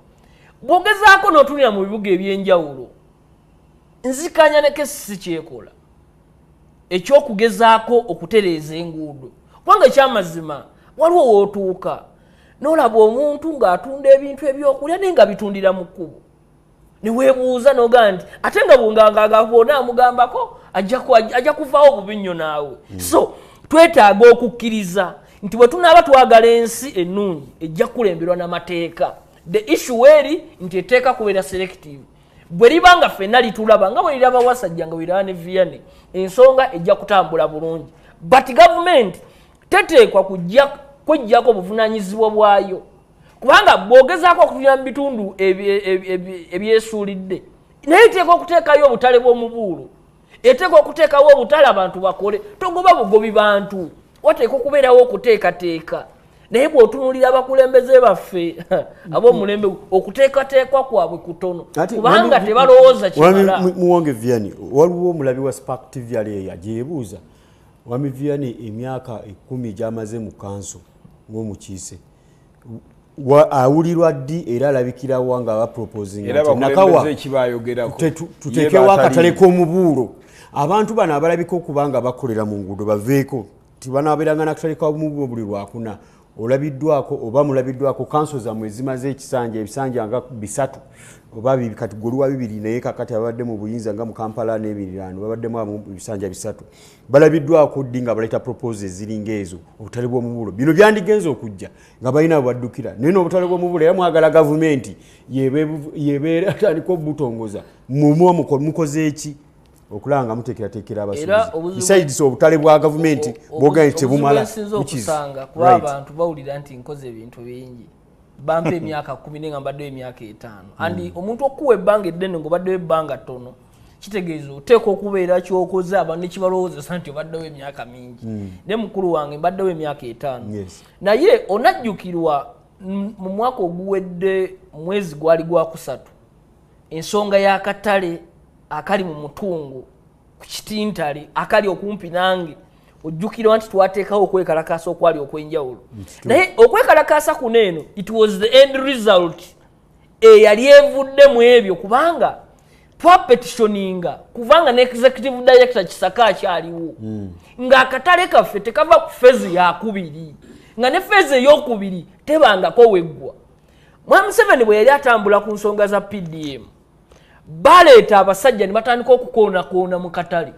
Bw'ogezaako n'otunira mu bibuga ebyenjawulo, nzikanya ne KCC kyekola ekyokugezaako okutereeza enguudo, kubanga ekyamazima waliwo wootuuka n'olaba omuntu ng'atunda ebintu ebyokulya naye nga bitundira mu kkubo, neweebuuza nogaa nti ate nga bwonga bwona amugambako ajja kuvaawo bubi nnyo naawe. So twetaaga okukkiriza nti bwe tunaaba twagala ensi ennungi, ejja kukulemberwa n'amateeka. The issue eri nti etteeka kubeera selective. Bwe liba nga ffenna litulaba nga bwe liraba Wasajja, nga bwe ne Viane, ensonga ejja kutambula bulungi. But gavumenti teteekwa kujja kwejjako obuvunanyizibwa bwayo, kubanga bw'ogezaako okutunira mu bitundu ebyesuulidde, naye eteeka okuteekayo obutale bw'omubuulo, eteeka okuteekawo obutale abantu bakole. Togoba bugobi bantu, wateeka okubeerawo okuteekateeka. Naye bw'otunuulira abakulembeze baffe ab'omulembe, okuteekateekwa kwabwe kutono, kubanga tebalowooza kimala. Muwonge Viani, waliwo omulabi wa Spark TV ali eyo agyebuuza, Wami Viani, emyaka 10 gyamaze mu kanso ng'omukiise, awulirwa ddi era alabikirawa nga baproposinga Era nti Nakawa abakulembeze ekibayogerako tuteekewo akatale k'omubuulo, abantu bano abalabika okuba nga bakolera mu nguudo baveeko, tibanabeeranga nakatale k'omubuulo buli lwakuna? Olabiddwako oba mulabiddwako kanso zammwe ezimaze ekisanja, ebisanja nga 3 oba 2, kati gwe oliwa 2, naye kakati ababadde mu buyinza nga mu Kampala n'ebiriraano babaddemu abamu ebisanja 3, balabiddwako ddi nga baleeta proposal eziringa ezo? Obutale bw'omubuulo, bino byandigenza okujja nga balina bwe baddukira, naye n'obutale bw'omubuulo era mwagala gavumenti yebeera atandika obutongoza. Mumuwa mukoze eki okulaba nga muteekerateekera Era abasuubuzi, obuzibu besides obutale bwa gavumenti bwogambye obuzibu tebumala? bwensinza Which is okusanga kuba right. abantu bawulira nti nkoze ebintu bingi, bampa emyaka 10 naye nga mbaddeyo emyaka 5. And omuntu okuwa ebbanga eddene ngaobaddeyo ebbanga ttono, kitegeeza oteeka okubeera kyokoze abantu nekibalowoozesa nti obaddewo emyaka mingi. Naye mukulu wange, mbaddewo emyaka 5. Naye onajjukirwa mu mwaka oguwedde, mwezi gwali gwakusatu, ensonga y'akatale akali mu Mutungo ku Kitintale akali okumpi nange, ojjukirwa nti twateekawo okwekalakaasa okwali okwenjawulo. Naye okwekalakaasa kuno eno, it was the end result eyali evudde mu ebyo, kubanga twapetitioninga kubanga ne executive director Kisaka akyaliwo, ng'akatale kaffe tekava ku phase yakubiri, nga ne phase eyokubiri tebangako weggwa. Mwami Museveni bwe yali atambula ku nsonga za PDM, baleeta abasajja ne batandika okukoonakoona mu katale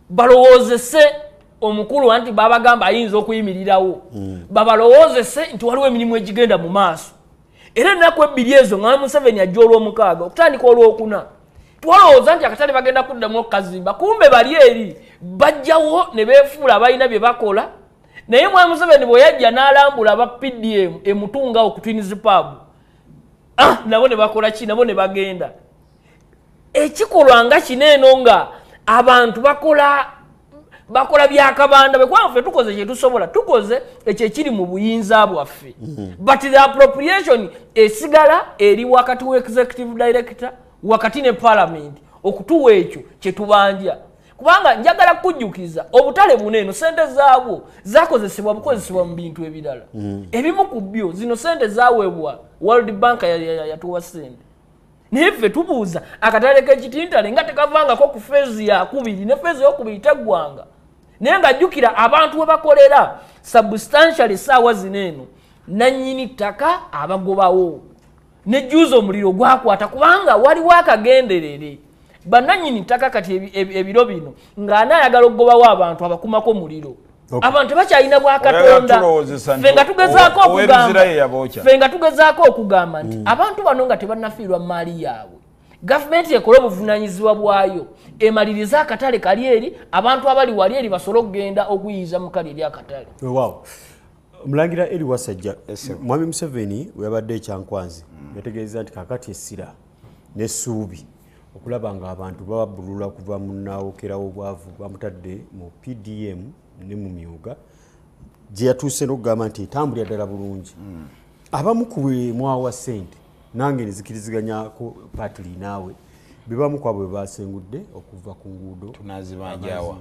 balowoozese omukulu anti babagamba ayinza okuyimirirawo, babalowoozese nti waliwo emirimu egigenda mu maaso. Era ennaku ebbiri ezo nga Museveni ajja olwomukaaga okutandika olwokuna, twalowooza nti akatale bagenda kuddamu okukazimba, kumbe bali eri bajjawo ne beefuula abalina bye bakola. Naye mwami Museveni bwe yajja n'alambula aba PDM emutungawo ku Twins Pub, ah, nabo ne bakola ki? Nabo ne bagenda. Ekikolwa nga kino eno nga abantu bakola byakabanda bwe, kubanga ffe tukoze kyetusobola, tukoze ekyo ekiri mu buyinza bwaffe, but the appropriation esigala eri wakati wa executive director wakati ne parliament okutuwa ekyo kyetubanja. Kubanga njagala kujjukiza, obutale buno eno sente zaabwo zakozesebwa bukozesebwa mu bintu ebirala. Ebimu ku byo, zino sente zaweebwa World Bank, yatuwa sente, naye ffe tubuuza akatale k'ekitintale nga tekavangako ku phase yakubiri, ne phase eyokubiri teggwanga. Naye nga jjukira abantu we bakolera substantially essaawa zino eno, nannyini ttaka abagobawo nejjuuza omuliro gwakwata, kubanga waliwo akagenderere. Bannannyini ttaka kati ebiro bino ng'anaayagala okugobawo abantu abakumako muliro. Abantu tebakyalina bwakatonda. Ffe nga tugezaako okugamba nti abantu bano nga tebannafiirwa maali yaabwe, gavumenti ekole obuvunaanyizibwa bwayo, emalirize akatale kali eri, abantu abali wali eri basobole okugenda okuyiiza mu kali eri akatale. Wow. Omulangira Eri Wasajja, Mwami Museveni we yabadde ekyankwanzi yategeeza nti kakati essira n'essuubi okulaba nga abantu bababbulula kuva mu nnaawokerawo obwavu bamutadde mu PDM ne mu myuga gye yatuuse n'okugamba nti etambulira ddala bulungi. Abamu ku bwe mwawa ssente nange nzikiriziganyako patli naawe, bebamu ku abo bwe basengudde okuva ku nguudo tunazibanjawa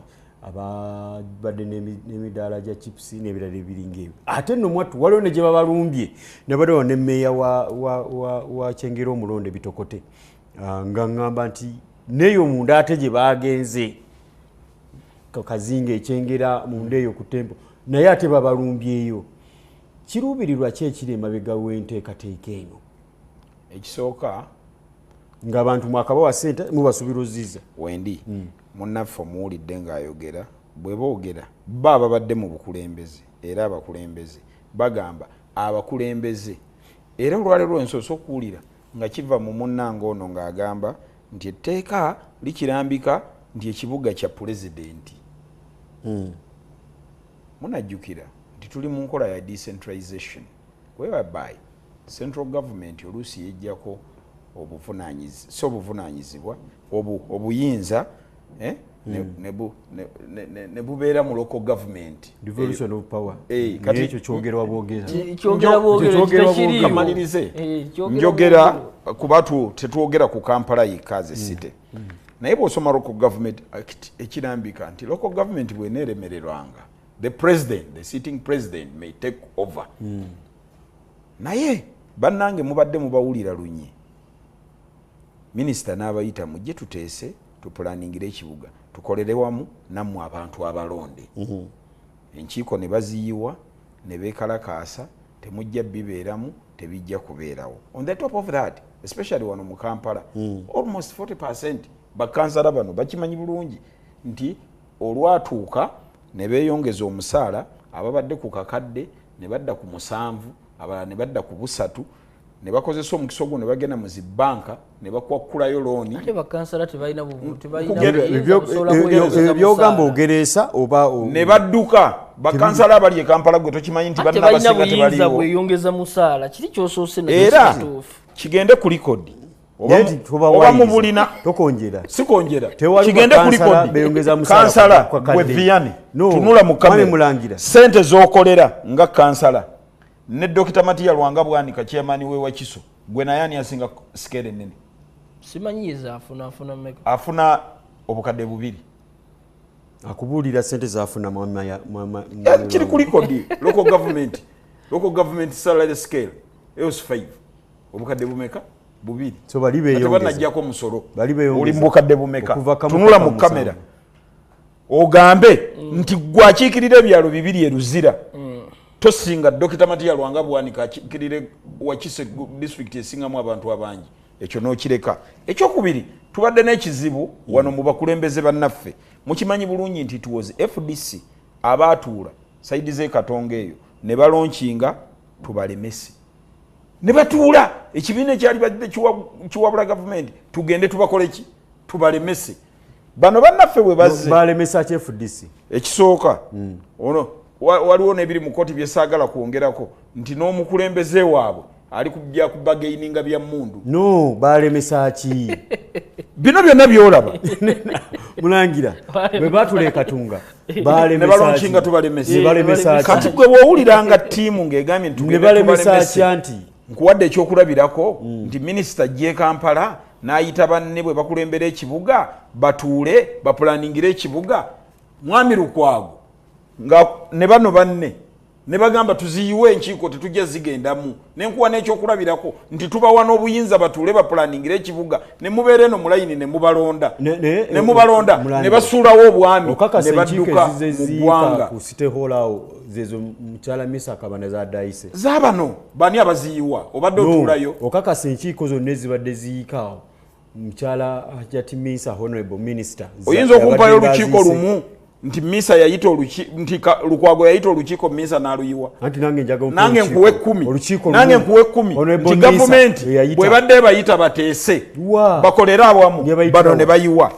ababadde n'emidaala gya chips n'ebirala ebiringa ebyo. Ate nno mwattu waliwo ne gye babalumbye ne baddewo ne mmeeya wa Kyengera omulonde Bitokote, nga ŋŋamba nti neeyo munda ate gye bagenze kazinga ekyengera munda eyo ku tempo, naye ate babalumbyeyo. Kiruubirirwa ki ekiri emabega w'enteekateeka eno? Ekisooka ng'abantu mwakabawa ssente mubasuubira ozizza. Wendi munnaffe omuwulidde ng'ayogera, bwe boogera bo ababadde mu bukulembeze era abakulembeze bagamba abakulembeze, era olwaleero nsoose okuwulira nga kiva mu munnange ono ng'agamba nti etteeka likirambika nti ekibuga kya pulezidenti. Munajjukira nti tuli mu nkola ya decentralization whereby central government oluusi yejjako obuvunaanyizibwa obuyinza ne bubeera mu local government. Devolution of power. Kati ekyo kyogerwa bwogera. Kamalirize. Njogera kubatu tetwogera ku Kampala yekka ze city. Naye bw'osoma local government act ekirambika nti local government bw'eneeremererwanga, the president, the sitting president may take over. Naye bannange mubadde mubawulira lunye. Minisita n'abayita mujje tuteese tupulaningire ekibuga tukolere wamu nammwe abantu abalonde. Enkiiko ne baziyiwa ne beekalakaasa, temujja bibeeramu, tebijja kubeerawo. On the top of that, especially wano mu Kampala, almost 40% bakansala bano bakimanyi bulungi nti olwatuuka ne beeyongeza omusaala, ababadde ku kakadde ne badda ku 7, abalala ne badda ku 3, ne bakozesa omukisa ogwo ne bagenda mu zibbanka ne bakwakulayo looni. Ate bakansala tebalina byogamba ogereesa oba ne badduka. Bakansala abali e Kampala gwe tokimanyi nti banna abasinga tebaliwo. Bweyongeza musaala kiri kyosoose naye era kigende ku likodi oba mubulina tokonjera sikonjera kigende ku likodi. Kansala gwe Vianney tunula mu kamera, sente z'okolera nga kansala ne Dr. Matia Lwanga Bwanika chairman we wa Kiso gwe naye ani asinga scale ennene? Simanyiza afuna meka. Afuna obukadde 2. Akubuulira sente zafuna mama kiri ku likodi local government salary scale EOS 5 obukadde bumeka 2. So bali beeyongeza. Tebanajjako musolo. Oli mubukadde bumeka? Tunula mu kamera ogambe nti gwe akiikirira ebyalo 2 e Luzira. Tosinga Dr. Matia Lwanga Bwanika akiikirire Wakiso district esingamu abantu abangi. Ekyo n'okireka. Ekyokubiri, tubadde n'ekizibu wano mu bakulembeze bannaffe. Mukimanyi bulungi nti it was FDC abaatuula saidi z'e Katonga eyo ne balonkinga tubalemese. Ne batuula ekibiina ekyali badde kiwabula gavumenti tugende tubakole ki? Tubalemese. Bano bannaffe bwe bazze. Balemesa ki FDC? Ekisooka ono waliwo n'ebiri mu kkooti bye saagala kwongerako nti n'omukulembeze waabwe ali kubya kubagaininga bya mmundu. No, balemesa ki? Bino byonna by'olaba. Mulangira, bwe baatula e Katunga, balemesa Ne balonkinga tubalemese. Ne balemesa ki? Kati gwe bw'owuliranga ttiimu ng'egambye nti Ne balemesa ki anti? Nkuwadde ekyokulabirako nti minisita ajja e Kampala n'ayita banne bwe bakulembera ekibuga batuule bapulaningire ekibuga. Mwami Lukwago nga ne bano banne ne bagamba tuziyiwe enkiiko tetujja zigendamu. Ne nkuwa n'ekyokulabirako nti tubawa n'obuyinza batuule bapulaningire ekibuga ne mubeera eno mu layini ne mubalonda. Ne mubalonda, ne basuulawo obwami, ne badduka mu ggwanga. Ku City Hall awo zezo mukyala Misa Kabanda z'adayise. Zaabano bani abaziyiwa obadde otuulayo? Okakasa enkiiko zonna ezibadde ziyiika awo. Mukyala Hajati Misa, Honorable Minister, Oyinza okumpayo olukiiko lumu Nti Misa yayita nti Lukwago yayita olukiiko Misa n'aluyiwa. Anti nange njaga nange nkuwe 10. Nange nkuwe 10. Nti gavumenti bwebadde bayita bateese. Bakolera awamu bano ne bayiwa.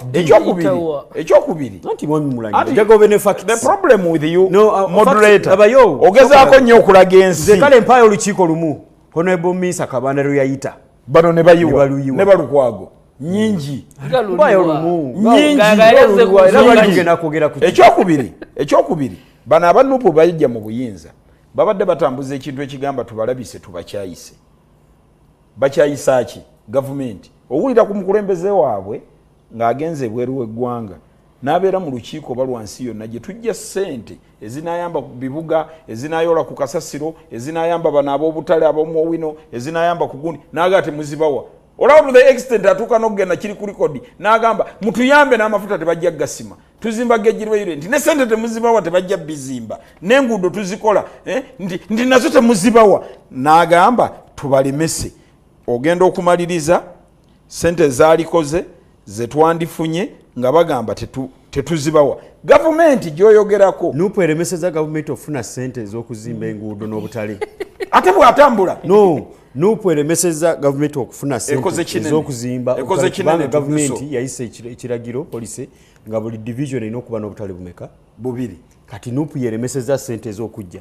Ekyokubiri. Anti mwami Mulangira njaga obe ne facts. The problem with you moderator. Ogezaako nnyo okulaga ensi. Nze kale mpaayo olukiiko lumu. Honorable Misa Kabanda lwe yayita. Bano ne bayiwa. Ne balukwago. Nyingi. Ekyokubiri bano abanupu bajja mu buyinza babadde batambuza ekintu ekigamba tubalabise tubakyayise. Bakyayisa ki? Gavumenti. Owulira ku mukulembeze waabwe ng'agenze ebweru w'eggwanga n'abeera mu lukiiko oba lwa nsi yonna gye tujja ssente ezinayamba ku bibuga, ezinayola ku kasasiro, ezinayamba bano ab'obutale ab'omuwino, ezinayamba ku gundi, n'agaa temuzibawa. Olaba to the extent atuuka n'okugenda kiri ku rekodi n'agamba mutuyambe n'amafuta tebajja gasima, tuzimba gejirweire nti ne sente temuzibawa tebajja bizimba, n'enguudo tuzikola nti nazo temuzibawa, n'agamba tubalemese. Ogenda okumaliriza sente zaalikoze zetwandifunye nga bagamba tetuzibawa. Gavumenti gy'oyogerako Nupu eremeseza gavumenti ofuna sente ez'okuzimba enguudo n'obutale. Ate bw'atambula no Nupu eremeseza gavumenti okufuna sente ez'okuzimba kubanga gavumenti yayise ekiragiro police nga buli division erina okuba n'obutale bumeka bubiri. Kati Nupu yeremeseza sente ez'okujja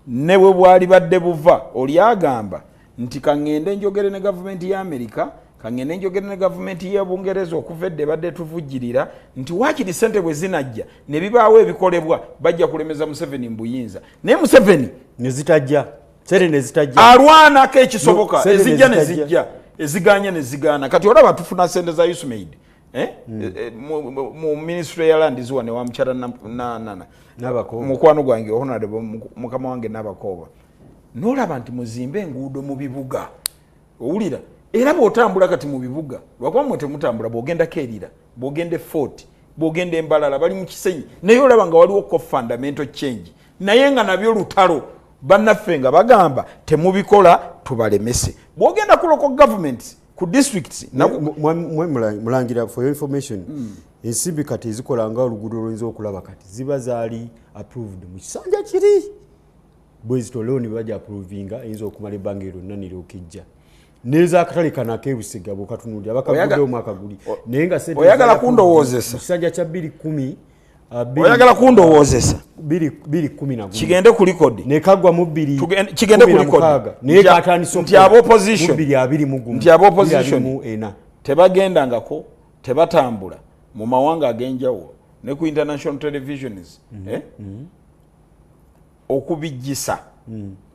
ne bwe bwali badde buva oli agamba nti kaŋŋende njogere ne gavumenti ya Amerika, kaŋŋende njogere ne gavumenti ya Bungereza okuva edda ebadde tuvujjirira nti waakiri sente bwe zinajja ne bibaawo ebikolebwa bajja kulemeza Museveni mu buyinza. Naye Museveni ne zitajja, sente ne zitajja, alwanako ekisoboka, ezijja ne zijja, eziganye ne zigaana. Kati olaba tufuna sente za USMAID mu ministry ya land ziwa ne wa mukyala mukwano gwange Honorable mukama wange Nabakooba, n'olaba nti muzimbe enguudo mu bibuga. Owulira era bw'otambula kati mu bibuga, lwakuba mmwe temutambula, bw'ogendako Erira, bw'ogenda e Fort, bw'ogenda Embalala, bali mu Kisenyi, naye olaba nga waliwo ko fundamental change, naye nga nabyo lutalo bannaffe nga bagamba temubikola tubalemese. Bw'ogenda ku local governments, ku districts, Mulangira, for your information, ensimbi kati ezikola nga oluguudo lwoyinza okulaba kati ziba zaali approved mu kisanja kiri bwezito looni bajja approvinga eyinza okumala ebbanga lyonna neryoka n'ezakatale kano ak'ebusiga bw'okatunuulira bakagudde omwaka guli, naye nga sente oyagala kundowoozesa mu kisanja kya 2010 oyagala kundowoozesa 2011 kigende ku rekodi nekaggwa mu 2 kigende ku rekodi naye katandise nti ab'opposition 2021 nti ab'opposition tebagendangako, tebatambula mu mawanga ag'enjawulo ne ku international televisions okubijjisa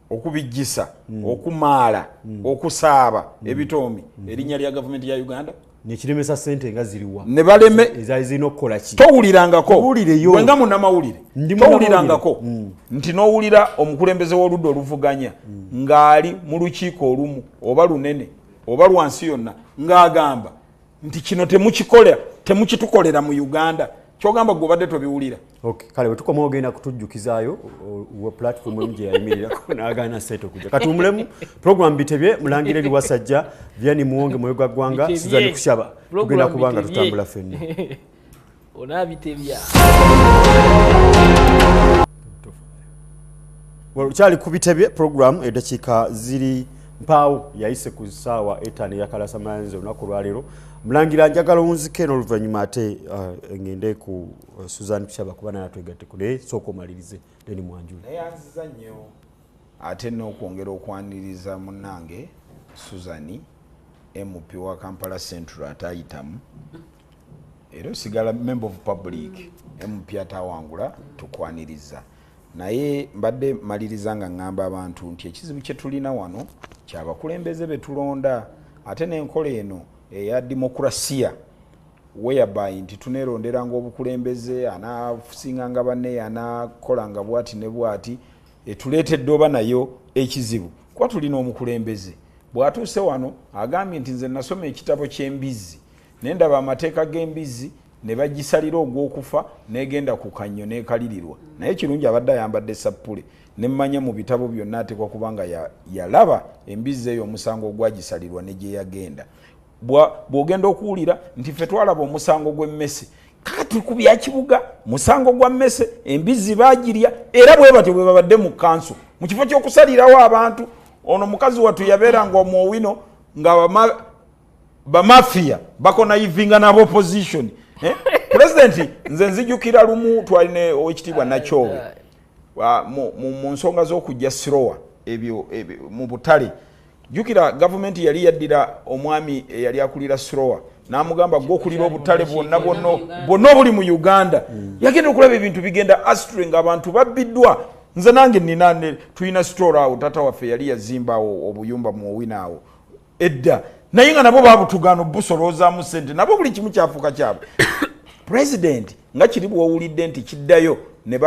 okubijjisa okumaala okusaaba ebitoomi erinnya lya gavumenti ya Uganda nekiremesa sente nga ziriwa ne baleme ezaali zirina okukola ki. Towulirangako gwe nga munnamawulire, towulirangako nti n'owulira omukulembeze w'oludda oluvuganya ng'ali mu lukiiko olumu oba lunene oba lwansi yonna ng'agamba nti kino temukikola, temukitukolera mu Uganda. Kyogamba gwe obadde tobiwulira. Okay, kale bwe tukoma ogenda kutujjukizaayo wa platform emu gye yayimirirako n'agaana ssente okujja. Katuwummulemu program Bitebye, Mulangira Eri Wasajja, Vianney Muwonge Mwoyo gwa Ggwanga, Suzan Kushaba. Tugenda kuba nga tutambula ffenna. Onaabitebya. Well, kyali ku Bitebye program eddakiika ziri mpaawo yayise ku ssaawa 5 eyakalasa mayanzi olunaku olwaleero. Mulangira njagala onzike n'oluvannyuma ate ngende ku Suzan Kushaba kuba naye atwegatteko, naye sooka omalirize then mwanjule. Neyanziza nnyo ate n'okwongera okwaniriza munnange Suzan, MP wa Kampala Central atayitamu era osigala member of public, MP atawangula, tukwaniriza. Naye mbadde maliriza nga ŋŋamba abantu nti ekizibu kye tulina wano kyabakulembeze be tulonda, ate n'enkola eno eya demokrasiya whereby nti tuneeronderanga obukulembeze anaasinganga banne anaakolanga bwati ne bwati, etuleetedde oba nayo ekizibu kuba tulina omukulembeze bw'atuuse wano agambye nti nze nasoma ekitabo ky'embizzi naye ndaba amateeka g'embizzi ne bagisalira ogw'okufa n'egenda ku kannyo n'ekalirirwa, naye kirungi abadde ayambadde sappule ne mmanya mu bitabo byonna ateekwa kubanga yalaba embizzi eyo omusango ogwagisalirwa ne gye yagenda. Bw'ogenda okuwulira nti ffe twalaba omusango gw'emmese Kakati ku bya kibuga, musango gwa mmese, embizzi baagirya, era bwe batyo bwe babadde mu kanso mu kifo ky'okusalirawo abantu. Ono mukazi wattu yabeeranga omwowino nga bamafiya bakonayivinga n'abopposition. Pulezidenti, nze nzijukira lumu twalina owekitiibwa Nakyobe mu nsonga z'okujja sirowa ebyo mu butale. Jjukira gavumenti yali yaddira omwami eyali akulira sirowa n'amugamba gwokulira obutale bwonna bwonna bwonna obuli mu Uganda. Yagenda okulaba ebintu bigenda astray ng'abantu babbiddwa. Nze nange nina, tulina store awo, taata waffe yali yazimba awo obuyumba mu Owino awo edda, naye nga nabo babutugaana obusoloozaamu ssente, nabo buli kimu kyafuuka kyabwe. President nga kiri bwowulidde nti kiddayo ne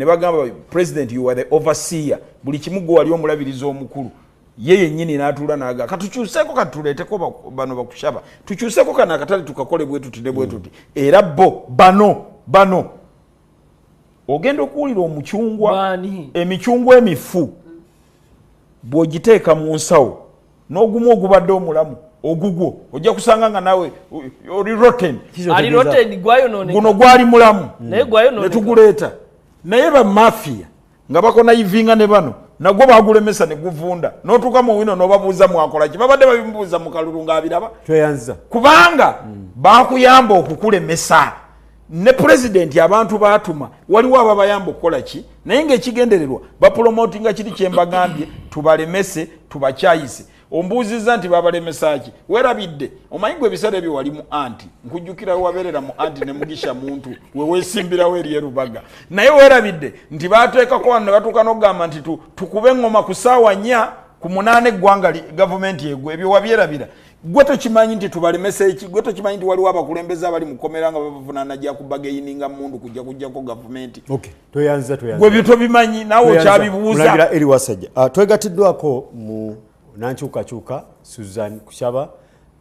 bagamba president, you are the overseer, buli kimu gwe wali omulabirizi omukulu. Ye yennyini n'atuula n'aga katukyuseeko, katuleeteko bano bakushaba, tukyuseko kano akatale tukakole bwe tuti ne bwe tuti. Era bo bano ogenda okuwulira omucungwa, emicungwa emifu bw'ogiteeka mu nsawo n'ogumu ogubadde omulamu ogugwo, ojja kusanga nga naawe oli rotten. Guno gwali mulamu netuguleeta, naye bamafiya nga bakonayivinga ne bano nagwo bagulemesa ne guvunda. N'otuuka mu wino n'obabuuza mwakola ki, babadde babimubuuza mu kalulu ng'abiraba, kubanga bakuyamba okukulemesa. Ne pulezidenti abantu baatuma, waliwo ababayamba okukola ki, naye ngaekigendererwa bapromotinga kiri kyembagambye, tubalemese, tubakyayise. Ombuuzizza nti babalemesa ki, werabidde? Omanyi gwe ebiseera ebyo wali mu anti, nkujjukira wabeerera mu anti ne Mugisha Muntu wewesimbirawo eri erubaga, naye werabidde nti bateekako wano ne batuuka n'okugamba nti tukube eŋŋoma ku ssaawa 7:45 eggwanga gavumenti egwe. Ebyo wabyerabira? Gwe tokimanyi nti tubalemesa eki? Gwe tokimanyi nti waliwo abakulembeze abali mukomera nga babavunaana gya kubageyininga mundu kujja kujjako gavumenti? Gwe byo tobimanyi, naawe okyabibuuza. Eri Wasajja, twegatiddwako mu nankyukakyuka Susan Kushaba,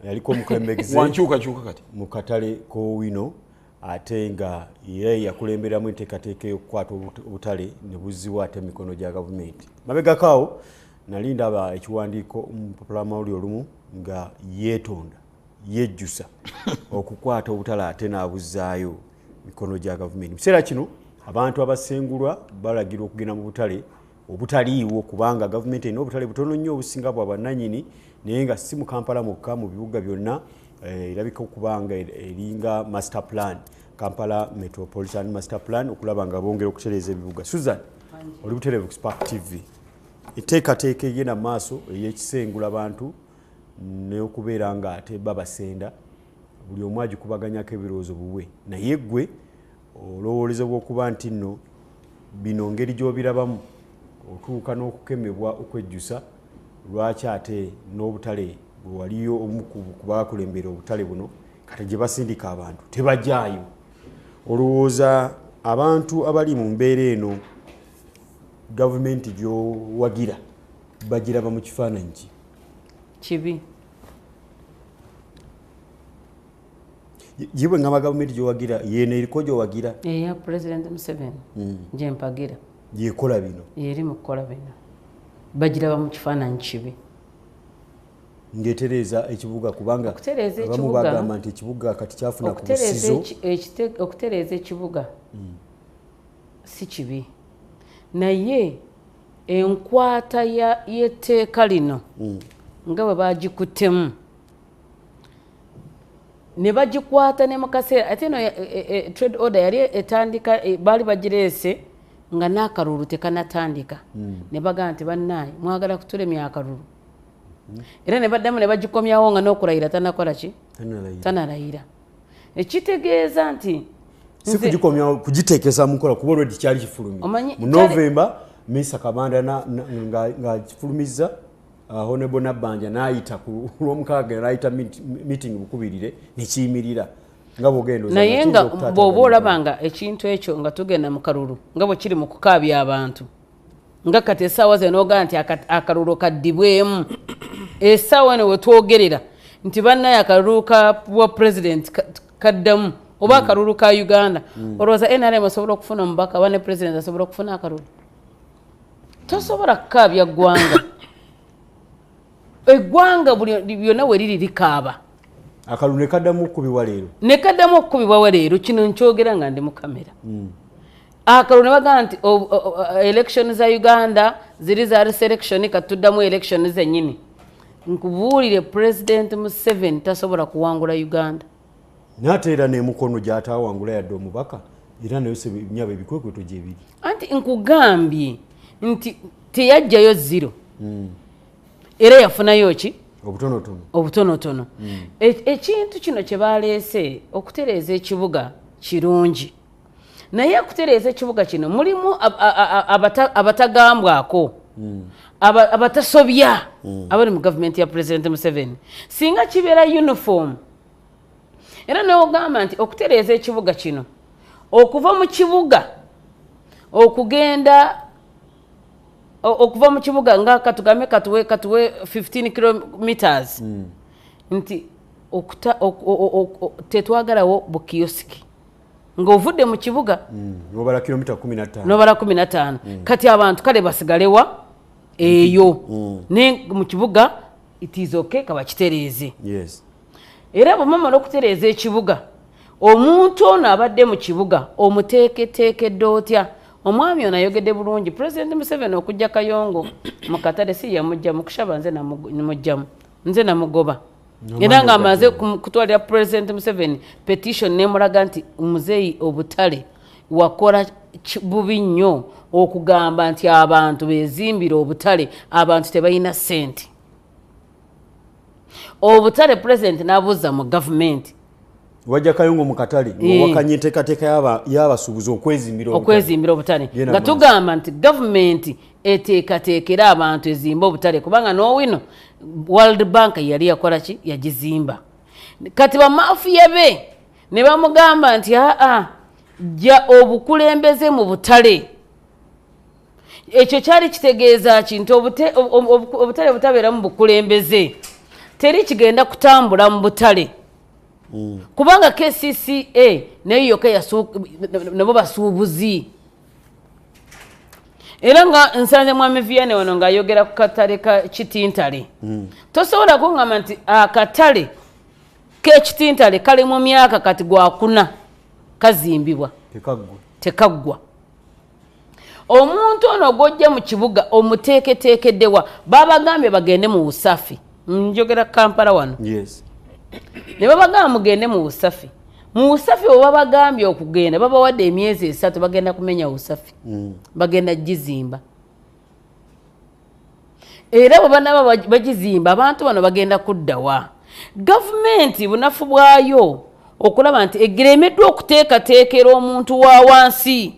yaliko omukulembeze wankyukakyuka kati mu katale k'Owino, ate nga ye yakulemberamu enteekateeka ey'okukwata obutale ne buzzibwa ate emikono gya gavumenti. Mabegako awo nali ndaba ekiwandiiko mu lupapula lw'amawulire olumu nga yeetonda, yejjusa okukwata obutale ate n'abuzzaayo mikono gya gavumenti. Mu kiseera kino abantu abasengulwa balagirwa okugenda mu butale obutaliiwo, kubanga gavumenti erina obutale butono nnyo obusinga bwa bannannyini, naye nga si mu Kampala mwokka, mu bibuga byonna. Erabika okuba nga eringa master plan, Kampala Metropolitan Master Plan, okulaba nga bongera okutereeza ebibuga. Susan, oli butereevu ku Spark TV. Enteekateeka egenda mu maaso ey'ekisengula bantu n'okubeera nga ate babasenda, buli omu agikubaganyako ebirowoozo bubwe, naye ggwe olowoolezebwa okuba nti nno bino ngeri gy'obirabamu otuuka n'okukemebwa okwejjusa lwaki ate n'obutale bwe waliyo omu ku bakulembera obutale buno kati gye basindika abantu tebajaayo. Olowooza abantu abali mu mbeera eno gavumenti gy'owagira bagiraba mu kifaananyi ki? Kibi. Gibwe ngamba gavumenti gy'owagira yeeno eriko gy'owagira. Eya President Museveni gyempagira. Yekola bino. Yeri mu kukola bino, bagiraba mu kifaananyi kibi. Ng'etereeza ekibuga, kubanga Okutereeza abamu ekibuga- bagamba nti ekibuga kati kyafuna ku okutereeza busizo. Okutereeza ekibuga si kibi, naye enkwata y'etteeka lino nga bwe bagikuttemu ne bagikwata ne mu kaseera ate eno trade order yali etandika, baali bagireese nga n'akalulu tekanatandika, ne bagamba nti bannaaye mwagala kutulemya akalulu, era ne baddamu ne bagikomyawo nga n'okulayira tanakola ki? Tanalayira. Tanalayira. Ekitegeeza nti Si kugikomyawo, kugiteekesa mu nkola, kuba already kyali kifulumye Omanyi- mu November. Minisita Kabanda nga kifulumizza, Honorable Nabbanja n'ayita ku lwomukaaga n'ayita meeting bukubirire nekiyimirira nga bwogenda ozannya, Naye kiyinza nga okutaataaganya bw'oba olaba emikono. nga ekintu ekyo nga tugenda mu kalulu nga bwe kiri mu kukaabya abantu, nga kati essaawa zino ogamba nti akalulu kaddibwemu, essaawa eno wetwogerera nti bannaye akalulu ka bwa president kaddamu oba akalulu ka Uganda, olowooza NRM asobola okufuna omubaka oba ne president asobola okufuna akalulu? Tosobola kukaabya ggwanga. Eggwanga buli byonna we liri likaaba. Akalulu ne kaddamu okukubibwa leero. Ne kaddamu okukubibwa leero, kino nkyogera nga ndi mu kamera. Akalulu ne bagamba nti election za Uganda ziri za reselection, katuddamu election zennyini. Nkubuulire, President Museveni tasobola kuwangula Uganda. N'ate era n'emukono gy'ataawangula yadde omubaka, era nayo nyaba ebikwekweto gyebiri. Anti nkugambye nti teyajjayo zero. Era yafunayo ki? Obutonotono. Obutonotono. Ekintu kino kye baleese okutereeza ekibuga kirungi, naye okutereeza ekibuga kino mulimu abatagambwako, abatasobya abali mu gavumenti ya President Museveni. Singa kibeera uniform, era n'ogamba nti okutereeza ekibuga kino okuva mu kibuga okugenda okuva mu kibuga nga katugambe katuwe 15 kilometers, nti tetwagalawo bukiyosiki ng'ovudde mu kibuga nobala kilomita 15, nobala 15. Kati abantu kale basigalewa eyo, ne mu kibuga it is okay kabakitereeze. Era bwe mumala okutereeza ekibuga, omuntu ono abadde mu kibuga omuteeketeekedde otya? Omwami ono ayogedde bulungi. President Museveni okujja Kayongo mu katale si yamujja mu kushaba, nze namujjamu, nze namugoba. Era ng'amaze kutwalira President Museveni petition nemulaga nti muzeeyi obutale wakola bubi nnyo okugamba nti abantu beezimbira obutale, abantu tebalina ssente. Obutale President n'abuuza mu gavumenti. Wajja Kayongo mu katale ng'owakanya enteekateeka y'abasuubuzi okwezimbira obutale, nga tugamba nti gavumenti eteekateekera abantu ezimba obutale, kubanga n'owino World Bank yali yakola ki, yagizimba. Kati bamafiya be ne bamugamba nti aa, jja obukulembeze mu butale. Ekyo kyali kitegeeza ki? Nti obutale butabeera mu bukulembeze, teri kigenda kutambula mu butale. Kubanga KCCA nayo yokka nabo basuubuzi. Era nga nsanze mwami Vianney wano ng'ayogera ku katale ka Kitintale. Tosobola kuŋŋamba nti akatale k'Ekitintale kali mu myaka kati gwakuna kazimbibwa, tekaggwa. Omuntu ono gw'ojja mu kibuga omuteeketeekeddewa? Babagambye bagende mu busafi. Njogera Kampala wano. Ne babagamba mugende mu busafi. Mu busafi bwe babagambye okugenda, babawadde emyezi 3 bagenda kumenya busafi. Bagenda gizimba. Era bwe banaaba bagizimba, abantu bano bagenda kuddawa? Gavumenti bunafu bwayo okulaba nti egiremeddwa okuteekateekera omuntu wa wansi.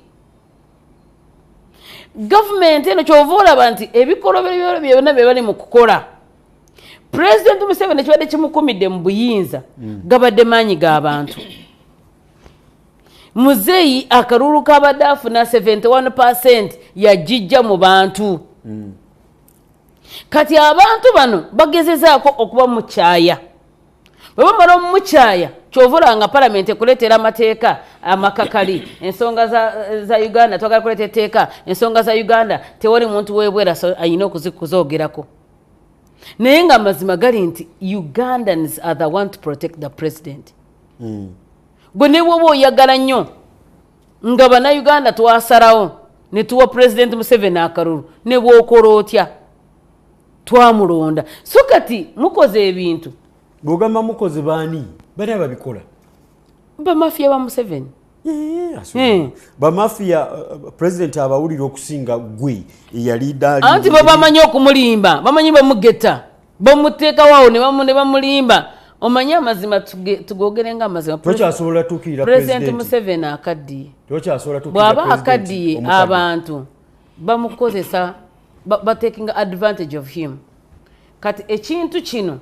Gavumenti eno kyova olaba nti ebikolobero byonna bye bali mu kukola, Pulezidenti Museveni kibadde kimukumidde mu buyinza, gabadde maanyi g'abantu. Muzeeyi akalulu kabadde afuna 71% yagijja mu bantu. Kati abantu bano bagezezaako okuba mukyaya. Bwe bamala omumukyaya, kyova olaba nga palamenti ekuleetera amateeka amakakali. Ensonga za Uganda twagala kuleeta etteeka, ensonga za Uganda tewali muntu w'ebweru alina okuzoogerako. Naye nga amazima gali nti Ugandans are the one to protect the president. Gwe ne bw'oba oyagala nnyo nga bannayuganda twasalawo ne tuwa President Museveni akalulu, ne bw'okola otya twamulonda. So kati mukoze ebintu. Bw'ogamba mukoze baani? Bani ababikola? Bamafiya ba Museveni. Bamafiya president abawulira okusinga gwe eyali ddaali. Anti bo bamanyi okumulimba, bamanyi bamugeta, bamuteekawo awo ne bamulimba. Omanyi amazima tugogere nga amazima. Tokyasobola tuukirira President Museveni akaddiye. Bw'aba akaddiye, abantu bamukozesa, bataking advantage of him. Kati ekintu kino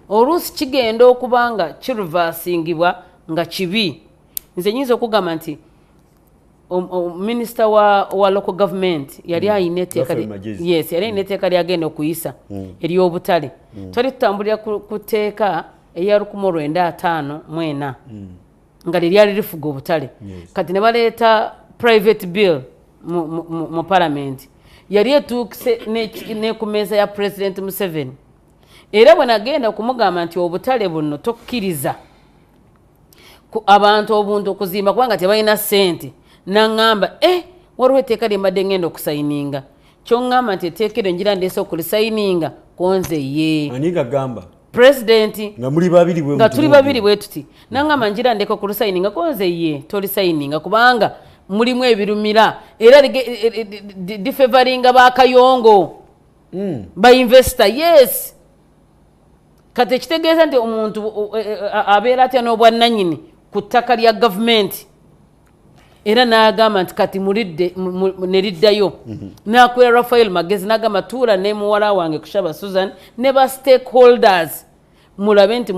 oluusi kigenda okuba nga kiruvasingibwa nga kibi. Nze nyinza okugamba nti minisita wa local government yali ayina etteeka, yes, yali ayina etteeka lyagenda okuyisa ery'obutale. Twali tutambulira ku tteeka eya 1954 nga lyeryali lifuga obutale. Kati ne baleeta private bill mu palamenti, yali etuukise ne ku mmeeza ya President Museveni. Era bwe nagenda okumugamba nti obutale buno tokkiriza abantu obuntu okuzimba kubanga tebalina ssente, naŋŋamba waliwo etteeka lye mbadde ngenda okusayininga, kyoŋŋamba nti etteeka eryo ngira ndeese okulisayininga konze ye. Ani gagamba? Pulezidenti. Nga muli babiri bwe nga tuli babiri bwe tuti, naŋŋamba ngira ndeka okulisayininga konze ye, tolisayininga kubanga mulimu ebirumira era difevaringa bakayongo ba investor. Yes, kati ekitegeeza nti omuntu abeera atya n'obwannannyini ku ttaka lya gavumenti. Era n'agamba nti kati mulidde ne liddayo. N'akwera Raphael Magezi n'agamba tuula ne muwala wange Kushaba Susan ne ba stakeholders mulabe nti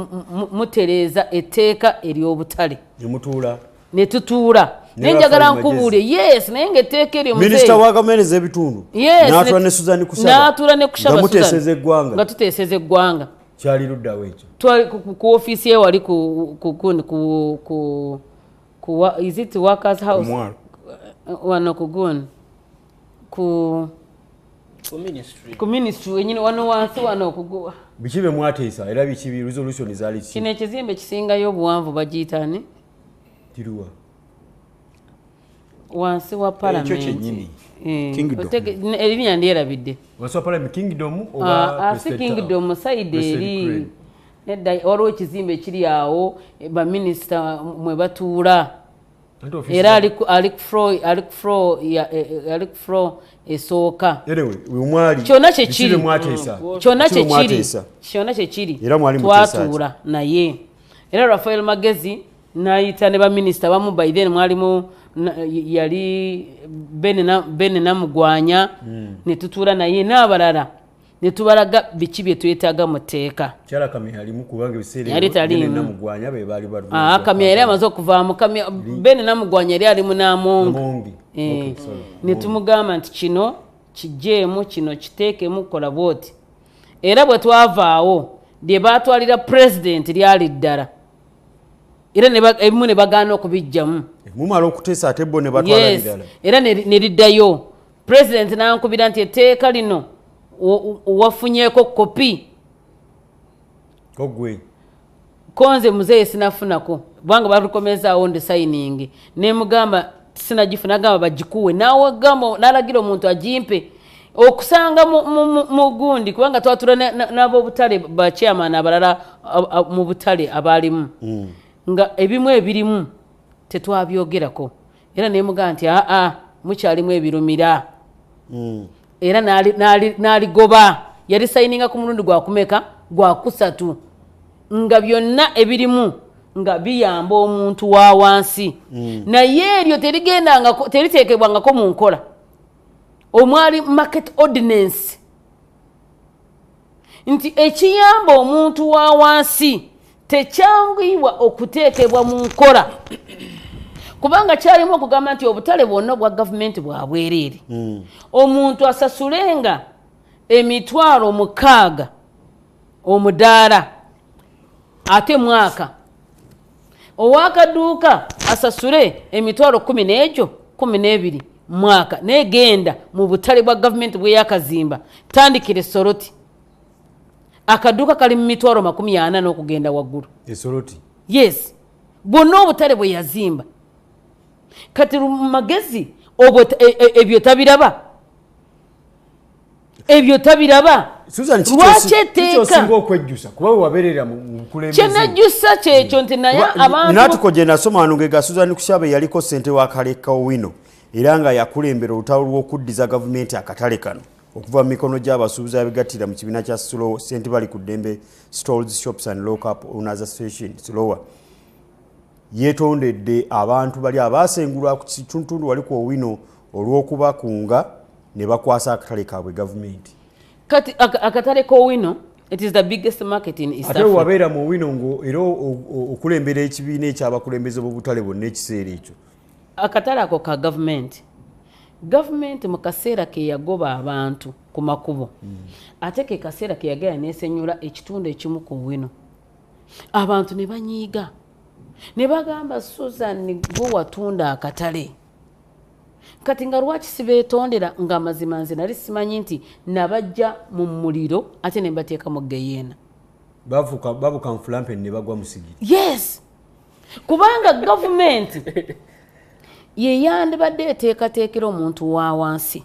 mutereeza etteeka ery'obutale. Ne mutuula. Ne tutuula. Naye njagala nkubuulire, yes, naye ng'etteeka eryo Minisita wa gavumenti ez'ebitundu n'atuula ne Susan Kushaba. N'atuula ne Kushaba Nga muteeseza eggwanga. Nga tuteeseza eggwanga. Kyali luddawo ekyo? Twali ku ofiisi ye wali ku ku ku is it workers house? Wano ku gundi. Ku ministry. Ku ministry wenyini wano wansi wano ku Biki bye mwateesa era biki bi resolution zaali ki? Kino ekizimbe kisingayo obuwanvu bagiyita ani? Kiruwa. Wansi wa parliament. Ekyo kyennyini. Kingdom. Erinnya ndyerabidde. Wansi wa parliament Kingdom oba si Kingdom side eri. Nedda waliwo ekizimbe kiri awo baminisita mwe batuula. Era ali ku floor esooka. Kyonna kye kiri. Kyonna kye kiri. Kyonna kye kiri. Twatuula naye. Era Raphael Magezi n'ayita ne baminisita abamu, by then mwalimu yali Ben Namugwanya, ne tutuula naye n'abalala ne tubalaga biki bye twetaaga mu tteeka. Kyala Kamya alimu kubanga ebiseera Yali taliimu. Ben Namugwanya be baali balungi. Kamya yali amaze okuvaamu. Kamya, Ben Namugwanya yali alimu n'Amongi. Amongi. Okay, sorry. Ne tumugamba nti kino kiggyeemu, kino kiteekemu, kola bw'oti. Era bwe twavaawo lye baatwalira pulezidenti lyali ddala. Era ebimu ne bagaana okubiggyamu. Mumala okuteesa ate bo ne batwala birala. Era ne liddayo. Pulezidenti n'ankubira nti etteeka lino wafunyeeko kopi. Ogwe. Konze muzeeyi sinafunako kubanga balukomezaawo ndi signing. Ne mugamba sinagifuna, agamba bagikuwe. N'awagamba n'alagira omuntu agimpe. Okusanga mu gundi kubanga twatula n'ab'obutale ba chairman abalala mu butale abaalimu. Nga ebimu ebirimu tetwabyogerako. Era ne mugamba nti mukyalimu ebirumira. Era n'aligoba. Yali sayininga ku mulundi gwa kumeka gwa kusatu. Nga byonna ebirimu nga biyamba omuntu wa wansi. Naye eryo terigendangako, teriteekebwangako mu nkola. Omwali market ordinance nti ekiyamba omuntu wa wansi tekyanguyibwa okuteekebwa mu nkola. Kubanga kyalimu okugamba nti obutale bwonna obwa gavumenti bwa bwereere. Omuntu asasulenga emitwalo 6 omudaala ate mwaka. Ow'akaduuka asasule emitwalo 10 n'egyo 12 mwaka. Negenda mu butale bwa gavumenti bwe yakazimba tandikire Soroti. Akaduuka kali mu mitwalo 40 n'okugenda waggulu. Esoroti? Yes. Bwonna obutale bwe yazimba. Kati Magezi obwo ebyo tabiraba. Ebyo tabiraba. Susan, Lwaki etteeka? kiki osinga okwejjusa? Kuba we wabeerera mu bukulembeze. Kye najjusa kyekyo nti naye abantu Natuko gye nasoma wano ng'ega Susan Kushabe yaliko ssente wa Kaleka Owino era nga yakulembera olutalo lw'okuddiza gavumenti akatale kano okuva mu mikono gy'abasuubuzi abegattira mu kibiina kya Slow Ssente Bali ku Ddembe Stalls Shops and Lockup Owners Association Slower. Yeetondedde abantu bali abaasengulwa ku kitundu wali ku Owino olw'okubakunga ne bakwasa akatale kaabwe gavumenti. Kati akatale k'Owino, it is the biggest market in East Ate Africa. wabeera mu Owino ngo era okulembera ekibiina eky'abakulembeze b'obutale bonna ekiseera ekyo. Akatale ako ka gavumenti. Gavumenti mu kaseera ke yagoba abantu ku makubo. Ate ke kaseera ke yagenda n'esenyula ekitundu ekimu ku Owino. Abantu ne banyiiga. Ne bagamba Susan gwe watunda akatale. Kati nga lwaki sibeetondera nga amazima nze nali simanyi nti nabajja mu muliro ate ne mbateeka mu ggeyeena. Babuka nfulampe ne bagwa musigiri. Yes, kubanga gavumenti ye yandibadde eteekateekera omuntu wa wansi.